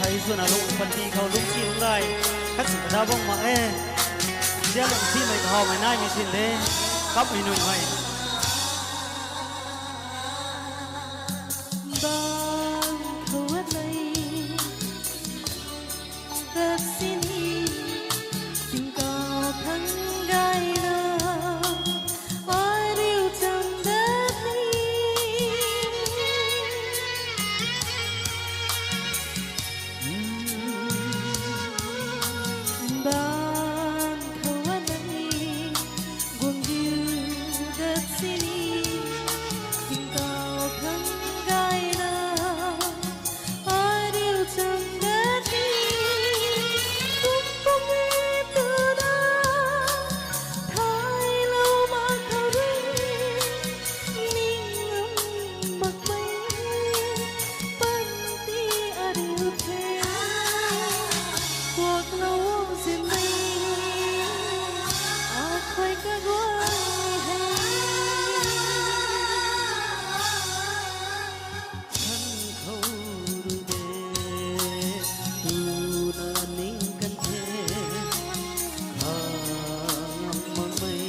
Ei swna lung panty khou lungcsi lungc gay, khat si kada bang mak e. Tia lungcsimei kahawmei naimei sin de, kapmei nunc hei. Bang khou a lei, dak sini, tingkauh thang gayna, ai riu cham dat ni. Bang khou a lei, guang diu dat sini, tingkauh thang gayna, ai riu cham dat ni. Kum kum e tuna, thaylou mak khou rui, ning ngam makmei, panty ariu the, kuaklou zimei, akhuay kaguay hei. Than khou rui de, tuna ning kan the, kha ngam makmei,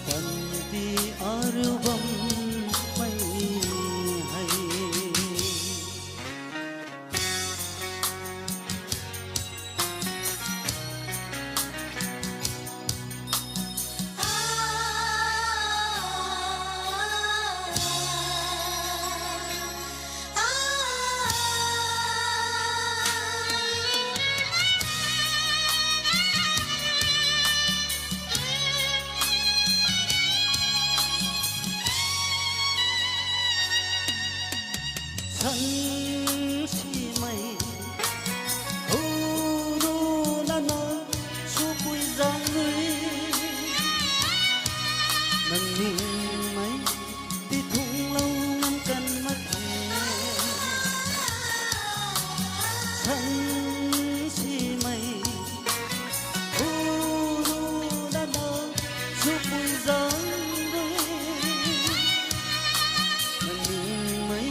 panty ariu bammei hei. San simei, uru lana, supui zang rui, nang ningmei, tithunglou ngam kan mak the. San simei, uru lana, supui zang rui, nang ningmei,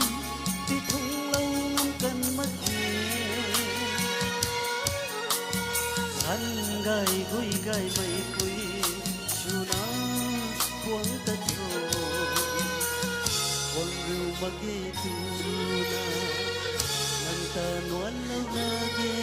tithunglou ngam kan mak the. San gay gui gaymei pui, swna puang ta tho. Puang riu mak ge tuna, nang ta nuanlou na ge.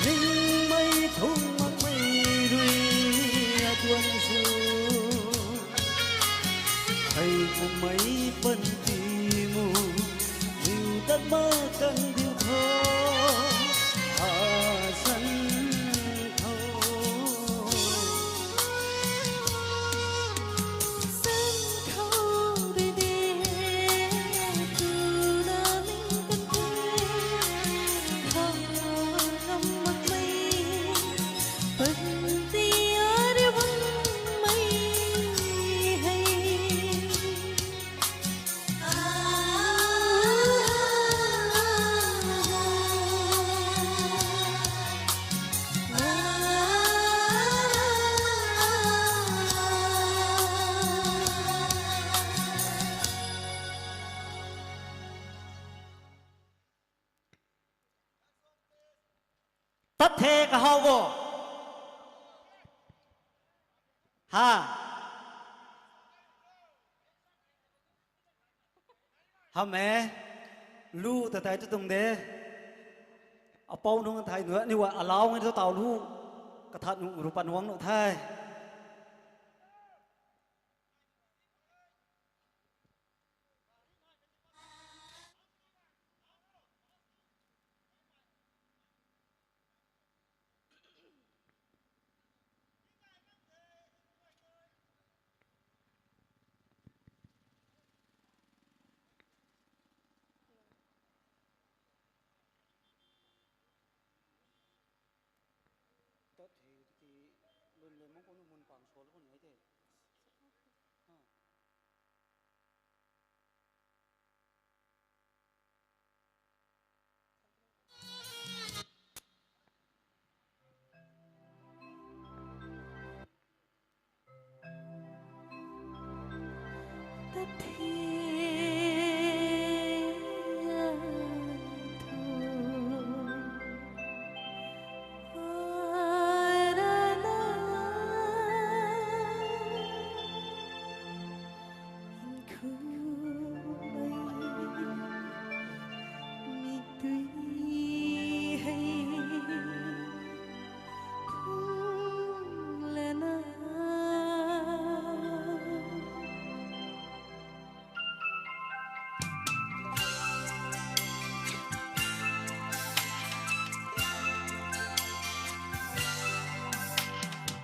Ningmei thung makmei rui atuan sw, hei kummei panty mu, niw tat mak kan diu tho, asan khou. Tat the kahaw bo. Ha. Hamh e. Lu ta tei tu tuang de. Apou nunc thei nu aniu alau nge tu taw lu. Kathat nu rupan wang nu the. Lemang kou nu mun pang sual kou ni ai the.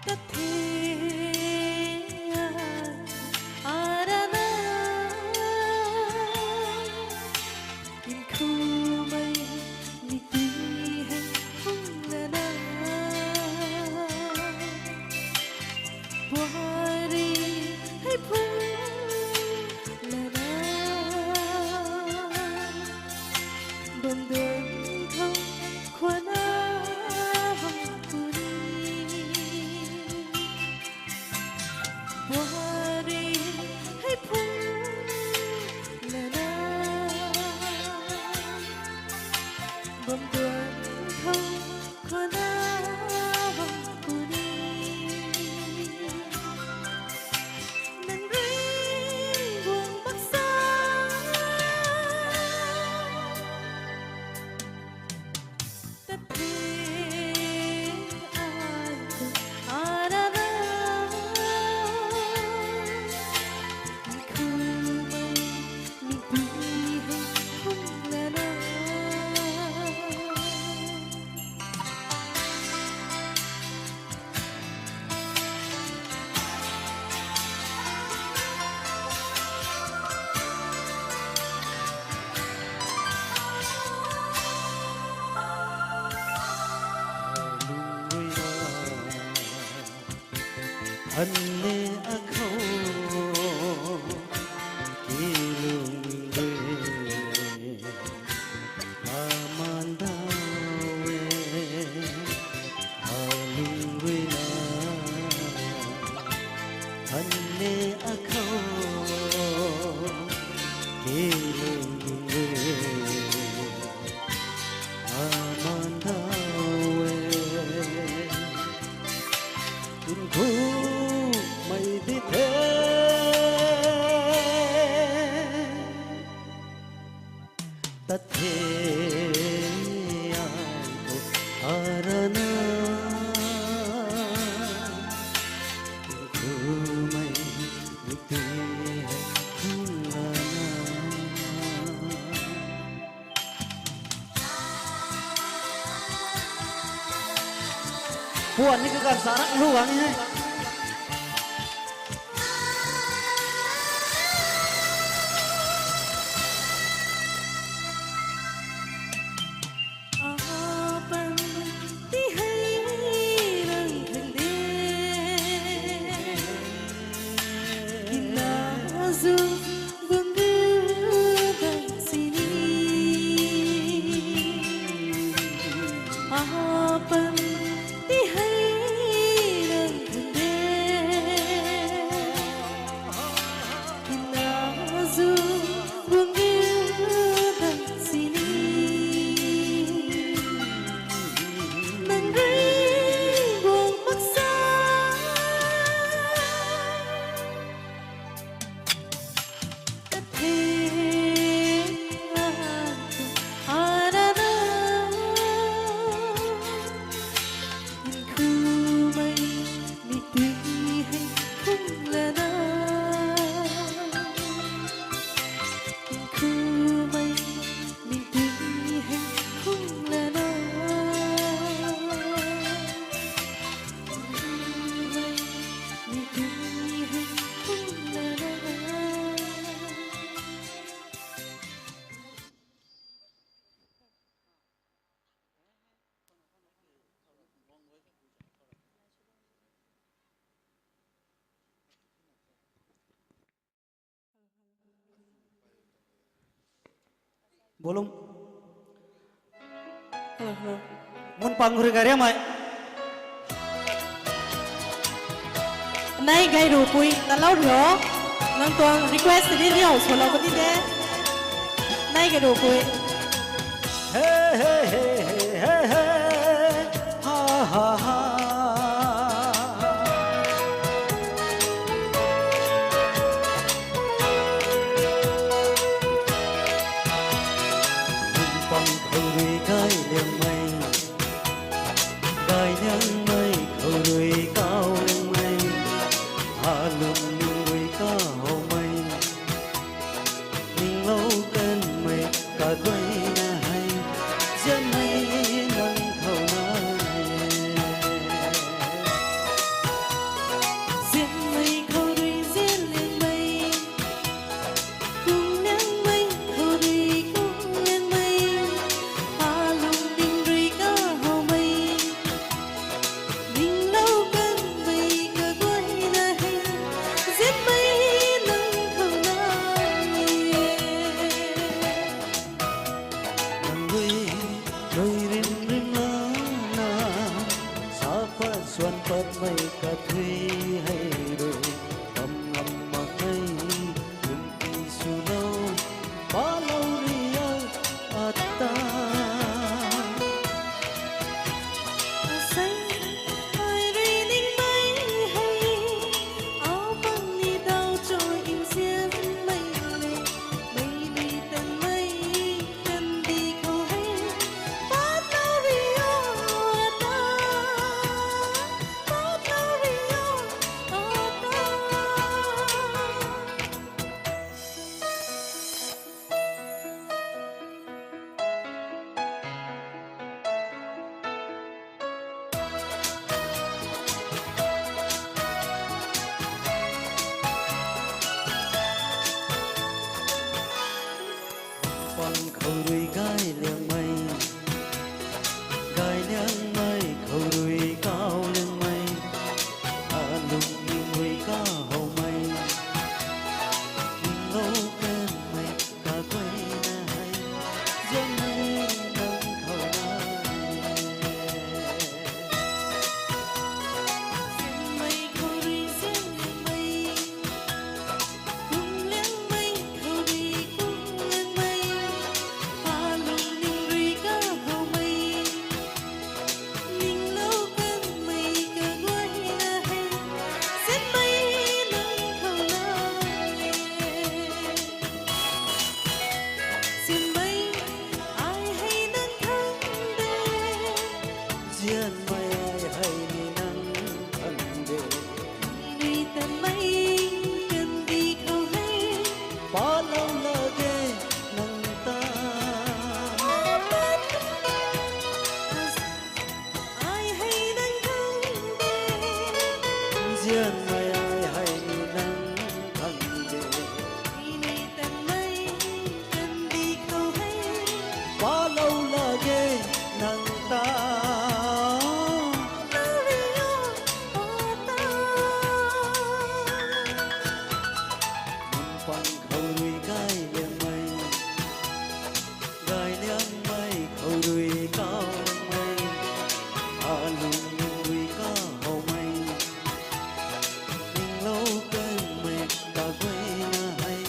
Tat the, ai, arana, inkhumei mi tui hei phung lana, buari hei phung lana, bam duan khou khwana bam puni. Buari hei phung lana, bam duan khou khwana bam puni. Nang ring guang mak sa. Tat the, ai, arana, inkhumei mi tui hei phung lana, anne akhou kilung rui aman daw e, alung rui na anne akhou kilung rui aman daw e. Inkhumei di the. Tat the, ai, arana, inkhumei di the, arana. Puan ni kaganv sa rak lu gang ni he. Apan ti hei rang thang de. Kina zu bun du bang sini. Apan ti hei rang thang Volume. Hello, hello. Mun pang khou rui gay riamei. Nai gay ru pui, talou rio. Nang tuang request ni riau swlou puni de. Nai gay ru pui. Hey, hey, hey, hey, hey, hey. Ha, ha, ha. Lungpang khou rui gay liangmei, gay liangmei khou rui kau liangmei, alung ning rui kahowmei, ninglou kanmei kaguayna hei, zianmei nang khou na e. Zianmei khou rui zian liangmei, kung liangmei khou rui kung liangmei, alung ning rui kahowmei, ninglou kanmei kaguayna hei, zianmei nang khou na e. Nang rui, rui rim rim lana, sa pat swan patmei kathui hei rui, bam ngam mak hei, lungpi swlou, palou riu, ata. Asei, ai rui ningmei hei, aupang ni daw cho nzianmei le, mei rui tanmei, kandih khou hei, palou riu, ata, palou riu, ata. Pang khou rui gay liangmei, gay liangmei khou rui kau liangmei, alung ning rui kahowmei, ninglou kanmei kaguayna hei, zianmei nang khou na e. Zianmei khou rui zian liangmei, kung liangmei khou rui kung liangmei, alung ning rui kahowmei, ninglou kanmei kaguayna hei, zianmei nang khou na e. Zianmei, ai hei nang khang de. Zianmei, ai hei ni nang khang de. Mei rui tanmei, kandih khou hei, palou lak ge nang ta. Ai hei nang khang de. Zianmei, ai hei ni nang khang de. Mei rui tanmei, kandih khou hei, palou lak ge nang ta. Palou riu, ata. Mun pang khou rui gay liangmei, gay liangmei khou rui kau liangmei, alung ning rui kahowmei, ninglou kanmei kaguayna hei,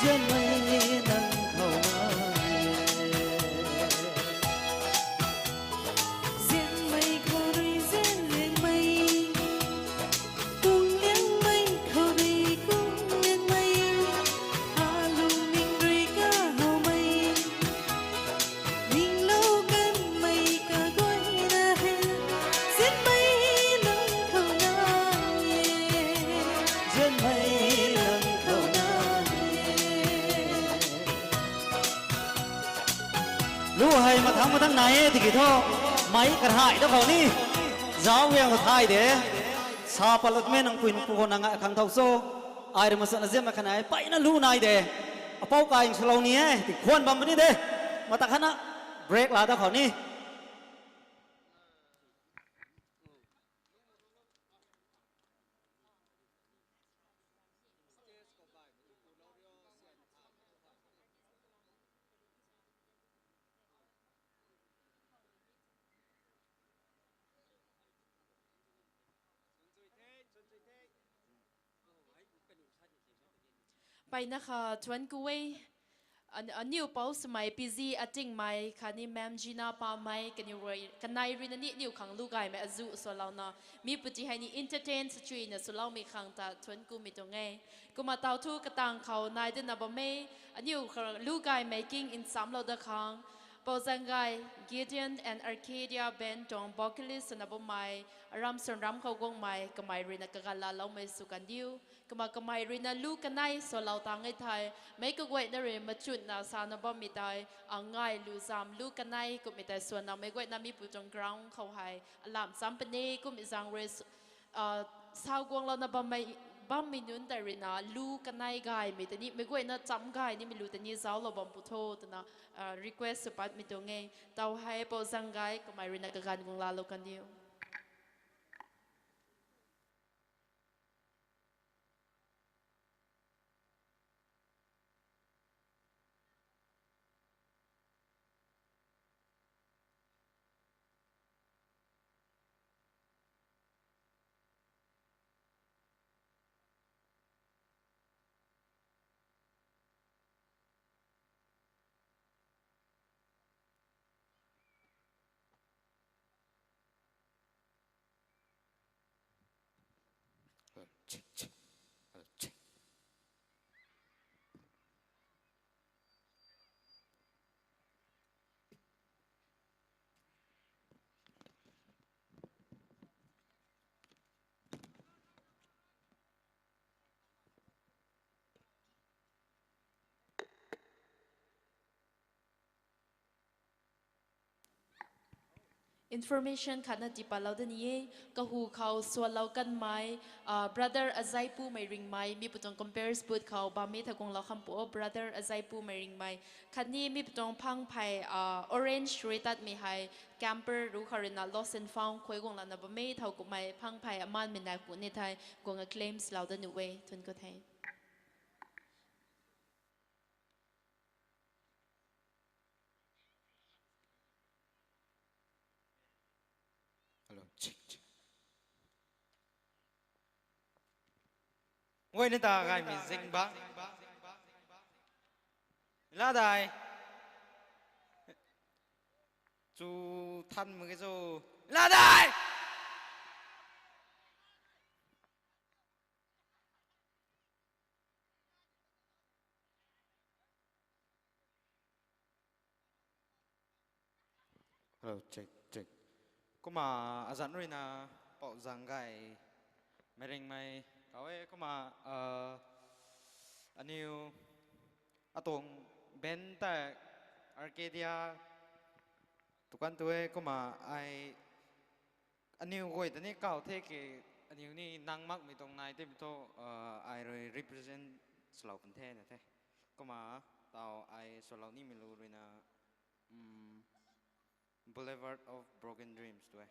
zianmei nang khou na e. Zianmei khou rui zian liangmei, kung liangmei khou rui kung liangmei, alung ning rui kahowmei, ninglou kanmei kaguayna hei, zianmei nang khou na e. Zianmei nang khou na e. Lu hei mathang mathang nai e tiki thu, mei karhai da khou ni, zauc guang thay de. Sa patlou twmei nang pui nang pu khou nang khang thau cho. Ai rui masana ziammei khanei peyna lu nai de. Apou kai swlou ni e, ti khwan bam puni de. Mata khatna break la da khou ni. Mpeyna kha thuanc ku e. An-, aniu pou swmei P G Atingmei khatni Ma'am Gina Pamei, kaniw rui, kanei ruina ni aniu khang lu gaymei azuh swlouna, mi pui ti hei ni entertain sa chuina swloumei khang ta thuanc kumei tuang e. Kumna taw thu katang khou nai dana bam e, aniu kha lu gaymei king nchamlou da khang, Pou Zangay, Gideon and Arcadia Band tuang vocalist swna bammei, aram sanram khou guangmei, kamei ruina kaganv laaloumei sw kan diu. Kumna kamei ruina lu kanei swlou tang e thei, meic kaguayna rui machutna sana bammei tei, a, ngai lu zam lu kanei kummei tei swanna meic guayna mi pui tuang ground khou hei alam cham puni kummei zaeng rui s-, a, sa guanglouna bammei, bammei nunc tei ruina lu kanei gaymei tei ni, meic guayna cham gay nimei lu tei ni zauclou bam pu tho twna, a, request sw patmei tuang e. Taw hei Pou Zangay kamei ruina kaganv guang laalou kan diu. Hello, check, check. Hello, check. Information khatna tipatlou da ni e, kahu khou swlou kanmei, ah, Brother Azaipumei Ringmei, mi pui tuang comparison board khou bammei thei guanglou kham pu o, Brother Azaipumei Ringmei. Khatni mi pui tuang phangphey, ah, orange rui tatmei hei, camper ru khou ruina lost and found khuay guang lana bammei thau kummei phangphey amanmei nai pu ni thei, guang a claims lou da nuh e, thuanc ku the. Hello, check, check. Guayna ta gaymei zing ba. Ladai. Chu than mak ge chu. Ladai. Hello, check, check. Kumna azanc ruina Pou Zangay, Meiringmei, kau e kumna, uh, aniw atuang band ta Arcadia tukan tu e kumna ai aniw guay ta ni kau the ki aniw ni nang makmei tuang nai tei mi thu, uh, ai rui represent swlou pun the na the. Kumna taw ai swlou nimei lu ruina, um, Boulevard of Broken Dreams tu e,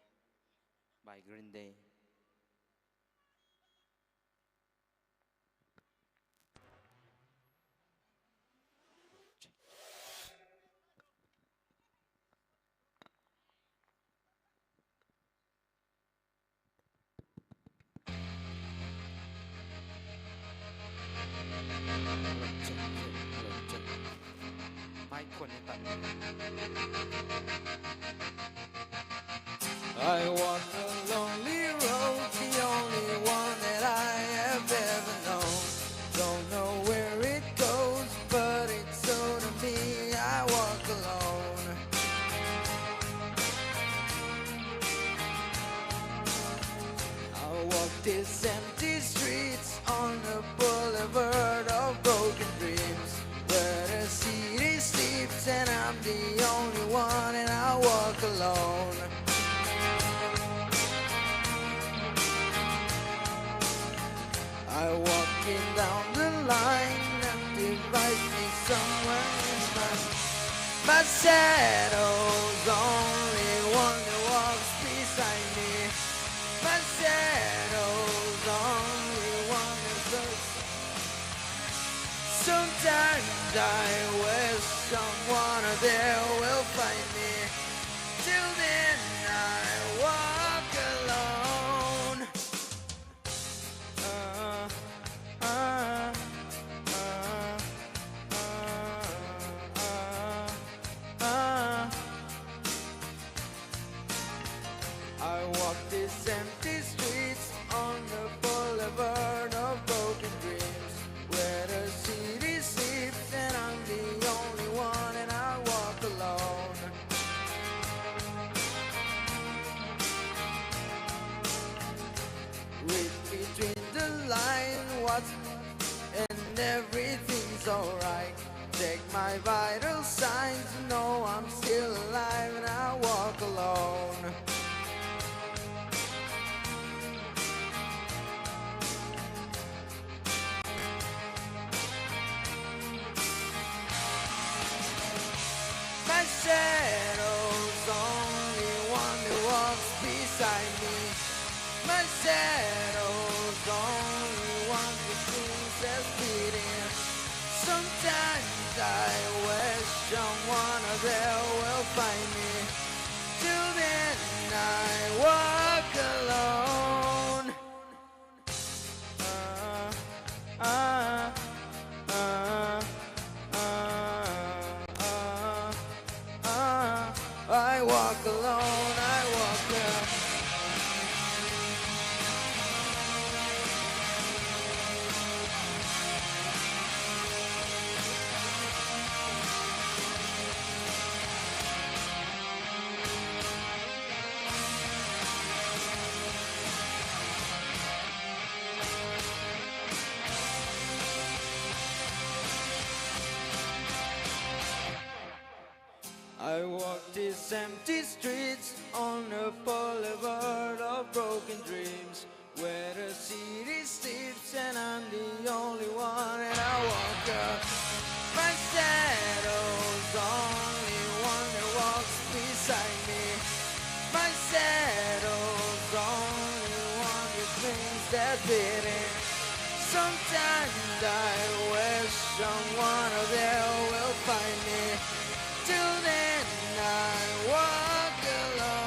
by Green Day. I walk a lonely road, the only one that I have ever known. Don't know where it goes, but it's so to me, I walk alone. I walk these empty streets on the boulevard of broken dreams, where the city sleeps and I'm the only one and I walk alone. I walking down the line that divides me somewhere in my, my shadow's only one that walks beside me. My shadow's only one that looks. Sometimes I wish someone there will find me. Till then I walk alone. Uh, uh, uh. Empty streets on the boulevard of broken dreams, where the city sleeps and I'm the only one and I walk alone. Read between the lines, what's and everything's alright. Check my vital signs, know I'm still alive and I walk alone. My shadow's only one that walks beside me. My shadow's only one that seems as fleeting. Sometimes I wish someone out there will find me. Till then I walk alone. Ah, ah, ah, ah, ah, ah. I walk alone, I walk alone. I walk these empty streets on a boulevard of broken dreams, where the city sleeps and I'm the only one and I walk up. My shadow's only one that walks beside me. My shadow's only one that brings that beating. Sometimes I wish someone out there will find me. Till then I walk alone.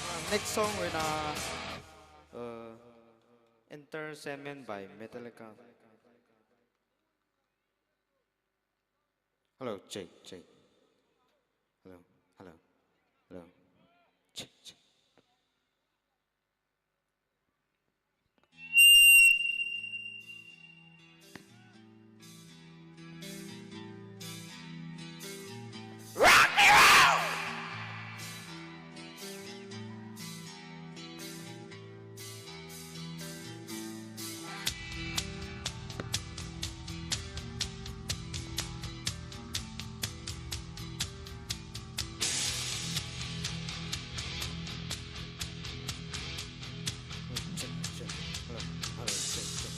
Uh, next song ruina, uh, Enter Sandman by Metallica. Hello, check, check. Hello, hello, hello. Check, check. Check, check. Hello, hello, check, check.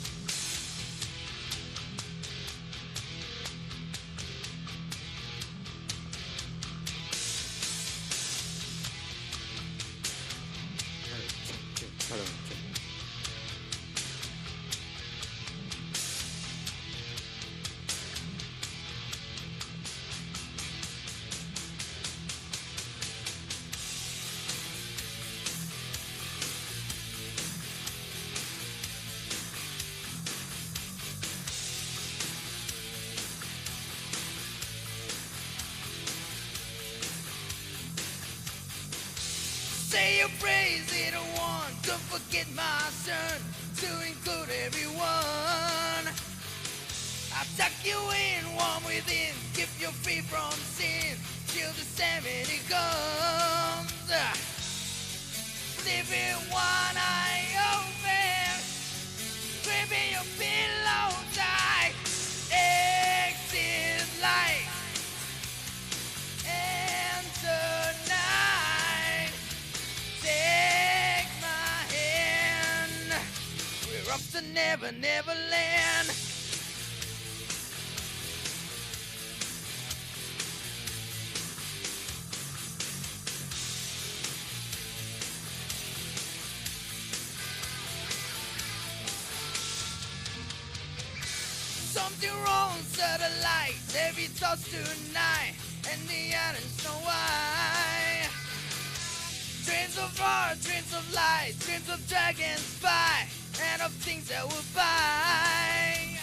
Hello, check, check. Hello, check. Say your praise, little one. Don't forget my son, to include everyone. I'll tuck you in, warm within, keep you free from sin, till the seventy comes. Sleeping one eye open, gripping your pillow tight. Exit light, and tonight, take my hand. We're off to Never Never Land. Your own satellites, every thought tonight, and the others know why. Dreams of art, dreams of light, dreams of dragonfly, and of things that will buy.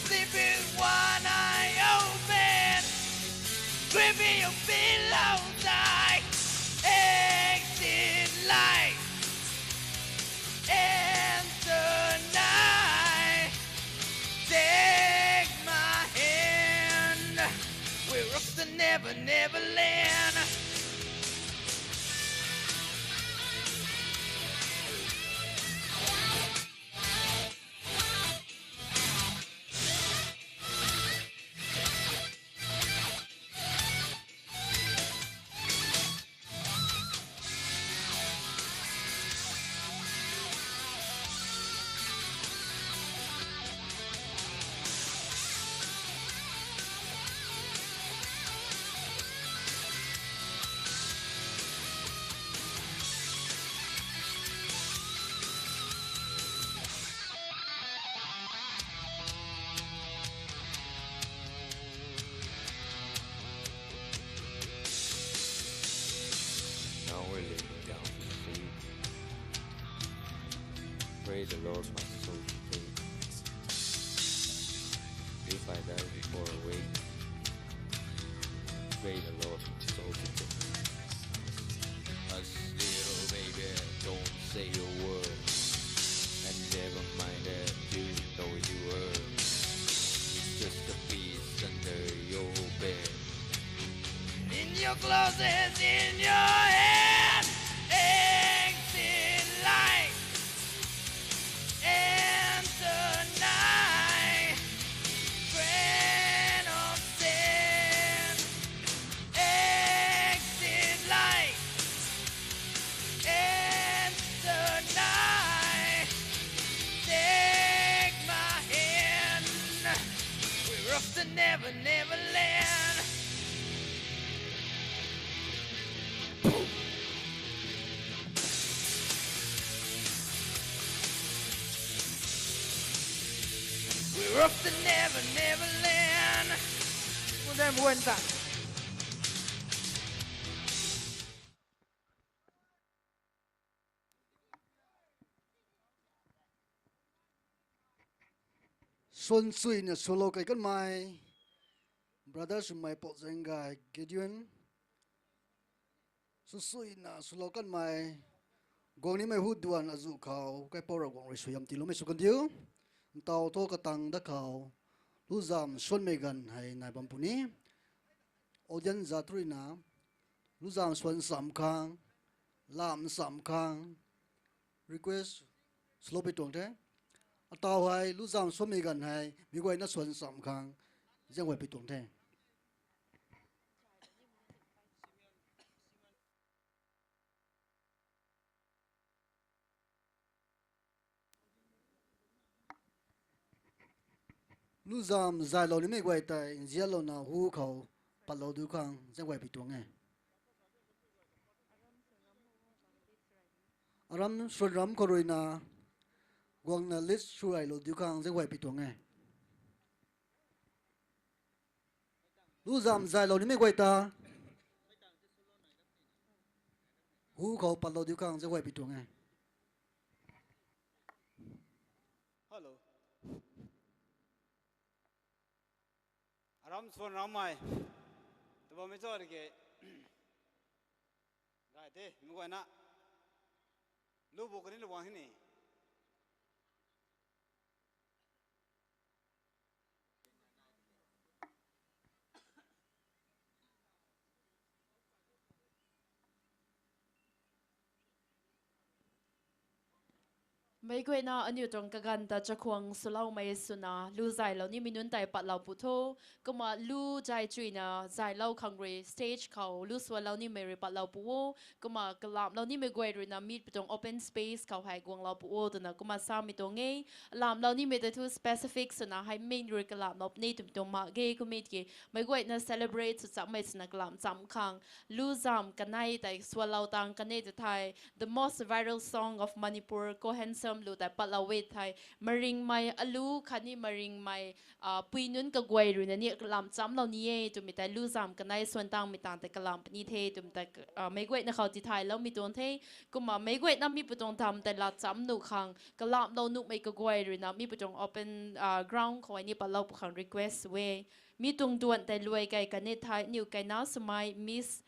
Sleeping one eye open, gripping your pillow tight. Exit light, enter night. Take my hand. We're off to never, never land. Now we're laying down the faith. Praise the Lord, my soul, faith. If I die before I wake, praise the Lord, my soul, faith. Hush, little baby, don't say a word. And never mind that you know you were. It's just a piece under your bed. In your closet, in your head, exit light. Enter night, friend of sin. Exit light, enter night. Take my hand. We're off to never, never land. We're off to never, never land. Well, then, when that Suan suina swlou kei kanmei, brother swmei Pou Zaenggai Gideon. Suan suina swlou kanmei, guang nimei hu duan azuh khou, kaipouc Ravguangc rui suaihiam tiiloumei sw kan diu. Ntaw thu katang dat khou, luzam suanmei ganv hei nai bam puni. Audience zat ruina, luzam suan cham khang, lam cham khang, request swlou pui tuang the. Ataw hei, luzam suanmei ganv hei, mi guayna suan cham khang, zaeng guay pui tuang the. Luzam zaylou nimei guay tei nzianlouna hu khou patlou diu khang zaeng guay pui tuang e. Aram suan ram khou ruina guangna list sw raylou diu khang zaeng guay pui tuang e. Luzam zaylou nimei guay ta hu khou patlou diu khang zaeng guay pui tuang e. Hello. Aram suan rammei. Tw bammei cho rike. Gay the, mi guayna. Lu bu kani lu bang hini. Meic guayna aniu tuang kaganv ta chakhwang swloumei swna, lu zaylou nimei nunc tei patlou pu tho. Kumna lu zay chuyna zaylou khang rui stage khou lu suanlou nimei rui patlou pu o. Kumna kalamlou nimei guay ruina mi pui tuang open space khou hei guanglou pu o twna kumna samei tuang e. Lamlou nimei tei thu specific swna hei main rui kalamlou puni twmei tuang mak ge. Kummei tiki meic guayna celebrate sw chammei swna kalam cham khang, lu zam kanei tei suanlou tang kanei ta thei the most viral song of Manipur, Ko Handsome lu tei patlou e thei, maringmei alu khatni maringmei, ah, pui nunc kaguay ruina ni kalam chamlou ni e twmei tei lu zam kanei suan tangmei tang tei kalam puni the twmei tei, ah, meic guayna khou tithayloumei tuang the. Kumna meic guayna mi pui tuang dam tei lat cham nuh khang, kalamlou nuhmei kaguay ruina mi pui tuang open, ah, ground khou ni patlou pu khang request e. Mi tuang duan tei luai kei kan e thei, aniu kaina swmei Miss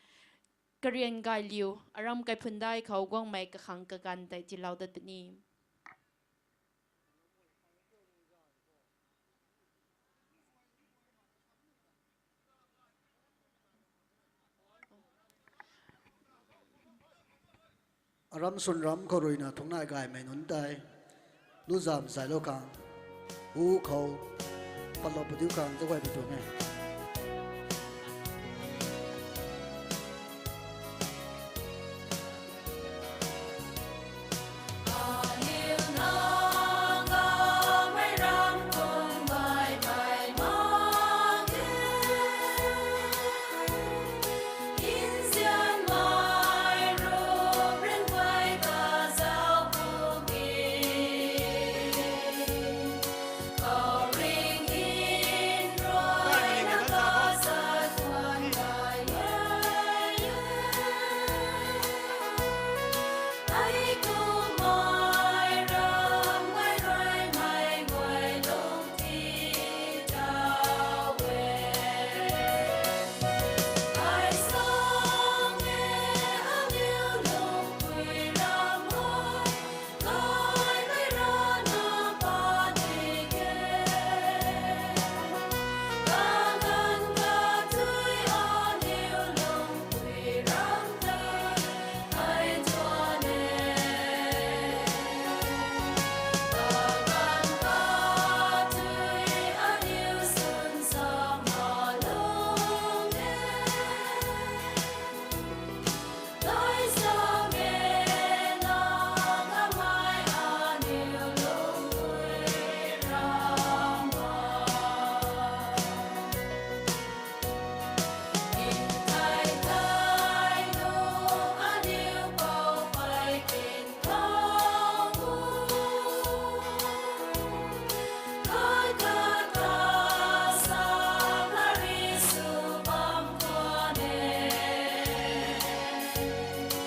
Karian Gailiu, aram Kaiphundai khou guangmei kakhang kaganv tei tiilou dat puni. Aram Sunram khou ruina thungna gaymei nunc tei lu zam zaylou khang, hu khou patlou padiu khang zaguay pi tuang e.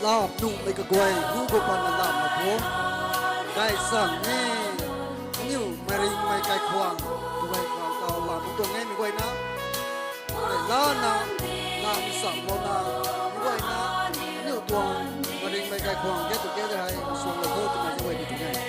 Lam nuhmei kaguay, hu khou patna lam na bo. Gaychamv e, aniu maringmei kaikhwang, twmei khang tau lam tuang e meic guayna. Lana, lam chamlouna, meic guayna, aniu tuang maringmei kaikhwang get together hei suanglou tho twmei zaguay pi tuang e.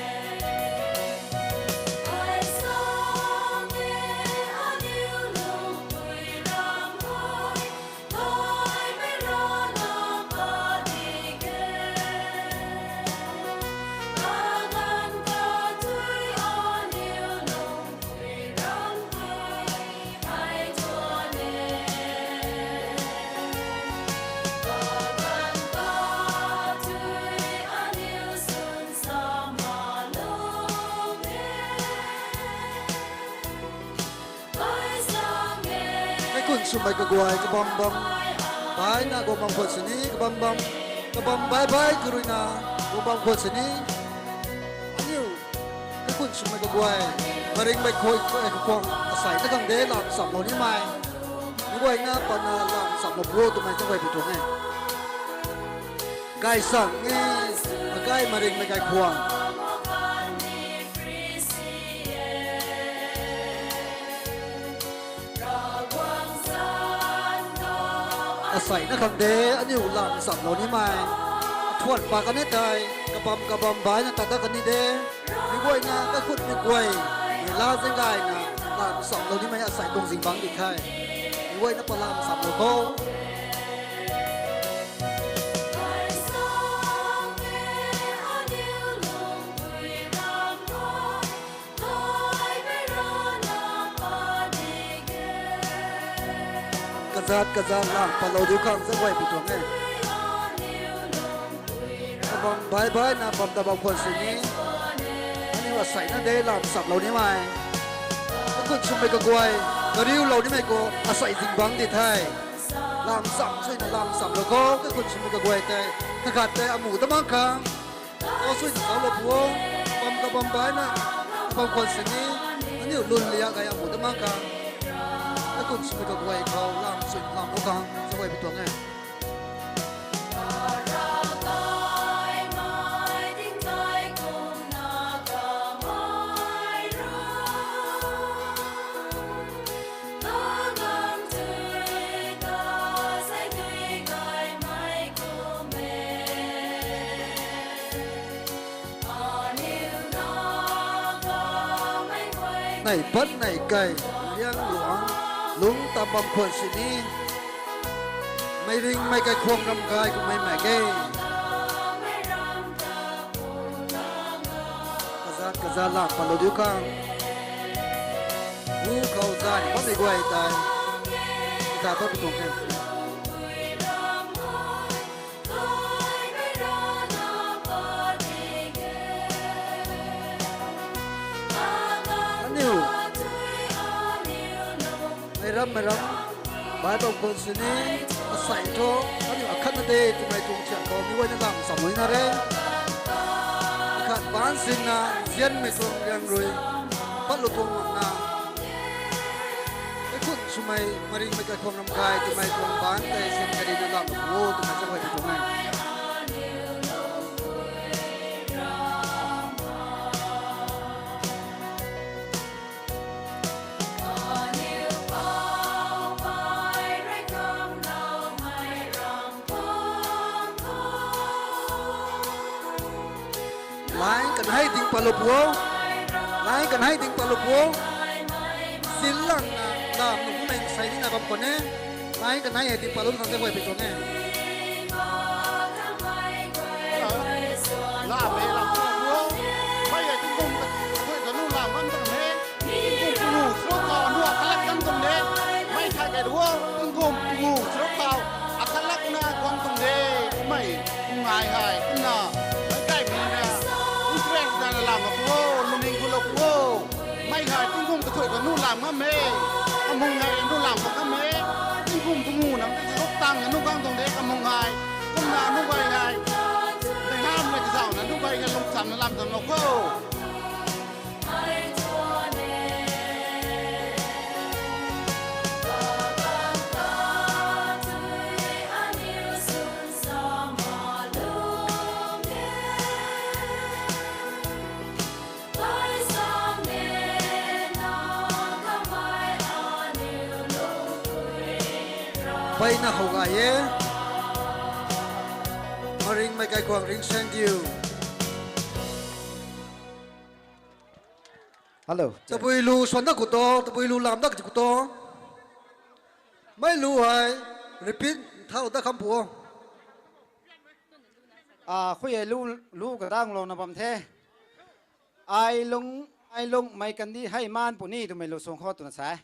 Kaikhun swmei kaguay kabam bam baina guang bam khwan sini, kabam bam, kabam bai bai karuina guang bam khwan sini. Aniu kaikhun swmei kaguay, maringmei khuay, kakhwang asei na khang de lam chamlou nimei, meic guayna patna lam chamlou bo twmei zaguay pi tuang e. Gaychamv e, akai maringmei kaikhwang. Asei na khang de, aniu lam chamlou nimei. Athuan pa kan e tei, kabam kabam baina tat dat kan ni de. Meic guayna kaikhunmei guay, mei la zaeng gayna, lam chamlou nimei asei tuang zingbangc di the. Meic guayna pat lam chamlou kho. Kazat kazat lang patlou diu khang zaguay pi tuang e. Kabam bai baina bam ta bam khwan sini. Aniu asei na de lam chamlou nimei. Kaikhun swmei kaguay, kariulou nimei khou asei zingbangc di the. Lam cham suina lam chamlou kho, kaikhun swmei kaguay tei. Kakhat tei amu ta mang khang. Kau suina zauclou pu o. Bam Kabam baina, kabam khwan sini, aniu lun liak gay amu damang khang, akun sumei kaguay khou lam sui lam o khang, sa guay pi tuang e. Nei pat nei kai, liang luang, lung tam bam khwan sini, mei ring mei kai khwang ram kai kumei mei ke. Kazat kazat lam palu diu khang. Hu khou zan bammei guay tei. Kazat pat pi tuang ke. Aniu. Mei ram, mei ram. Bible khou sini, asei thu, aniu akhatna de, twmei tuang thian khou, mi guayna lam sam lui na re. Akhat ban sinna, zianmei tuang riang rui, patlu tuang makna. Ei khun swmei, maringmei kaikhwang ram kai, twmei tuang ban tei sin karina lam o, twmei sa guay tuang e. Line kan hei ding palup o. Line kan hei ding palup o. Sin lang na lam nung meng sai ni na bam khwan e. Line kan hei ding palup khang se guay pi tuang e. Lam e, lam palup o. Mei e tingkum ka, ka, ka nu lam bam tuang e. Tingkum pungu srok khou anu akhalak kan tuang de. Mei thai kai ruo, tingkum pungu srok khou akhalak na guang tuang de. Mei, ngai hei, kumna, mei kai mi na, interest na lam mak o, lungning khou lou o. Mei hei tingkum kathui ka nu lam ngam e. Kamung hei nu lam mak ngam e. Tingkum pungu na, srok tang na nu guang tuang de, kamung hei. Kumna nu guay hei. Dei ham na kazau na nu guay hei lung sam na lam tuang lou o. Mpeyna how gay e. Maringmei kaikhwang ringsaeng diu. Hello. Tabui lu swan dat khou to, tabui lu lam dat khou to. Mei lu hei, repeat thau dat kham pu o. A, khui hei lu, lu kadang lou na bam the. Ai lung, ai lung mei kandih hei maan puni twmei lu suang khou twna sa e.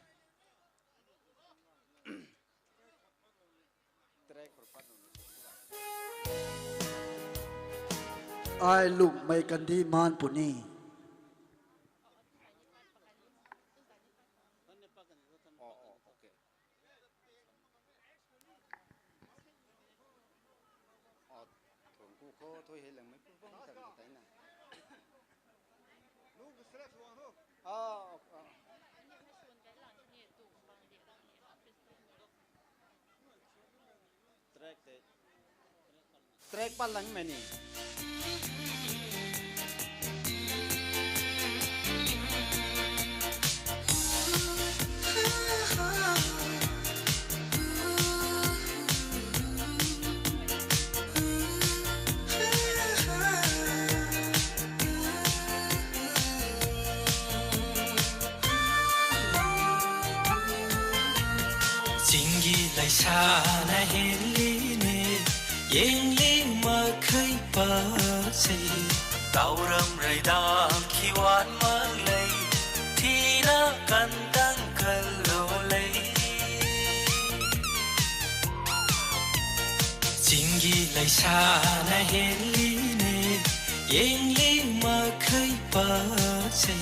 Ai lungmei kandih maan puni. Track pat lang mei ni. Chinggi leisa na henli ne, yengling mak khe pa se. Tauram rui dam ki wan mak le, thina kan dang kal lou le. Chinggi leisa na henli ne, yengling mak khe pa se.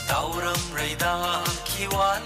Tauram rui dam ki wan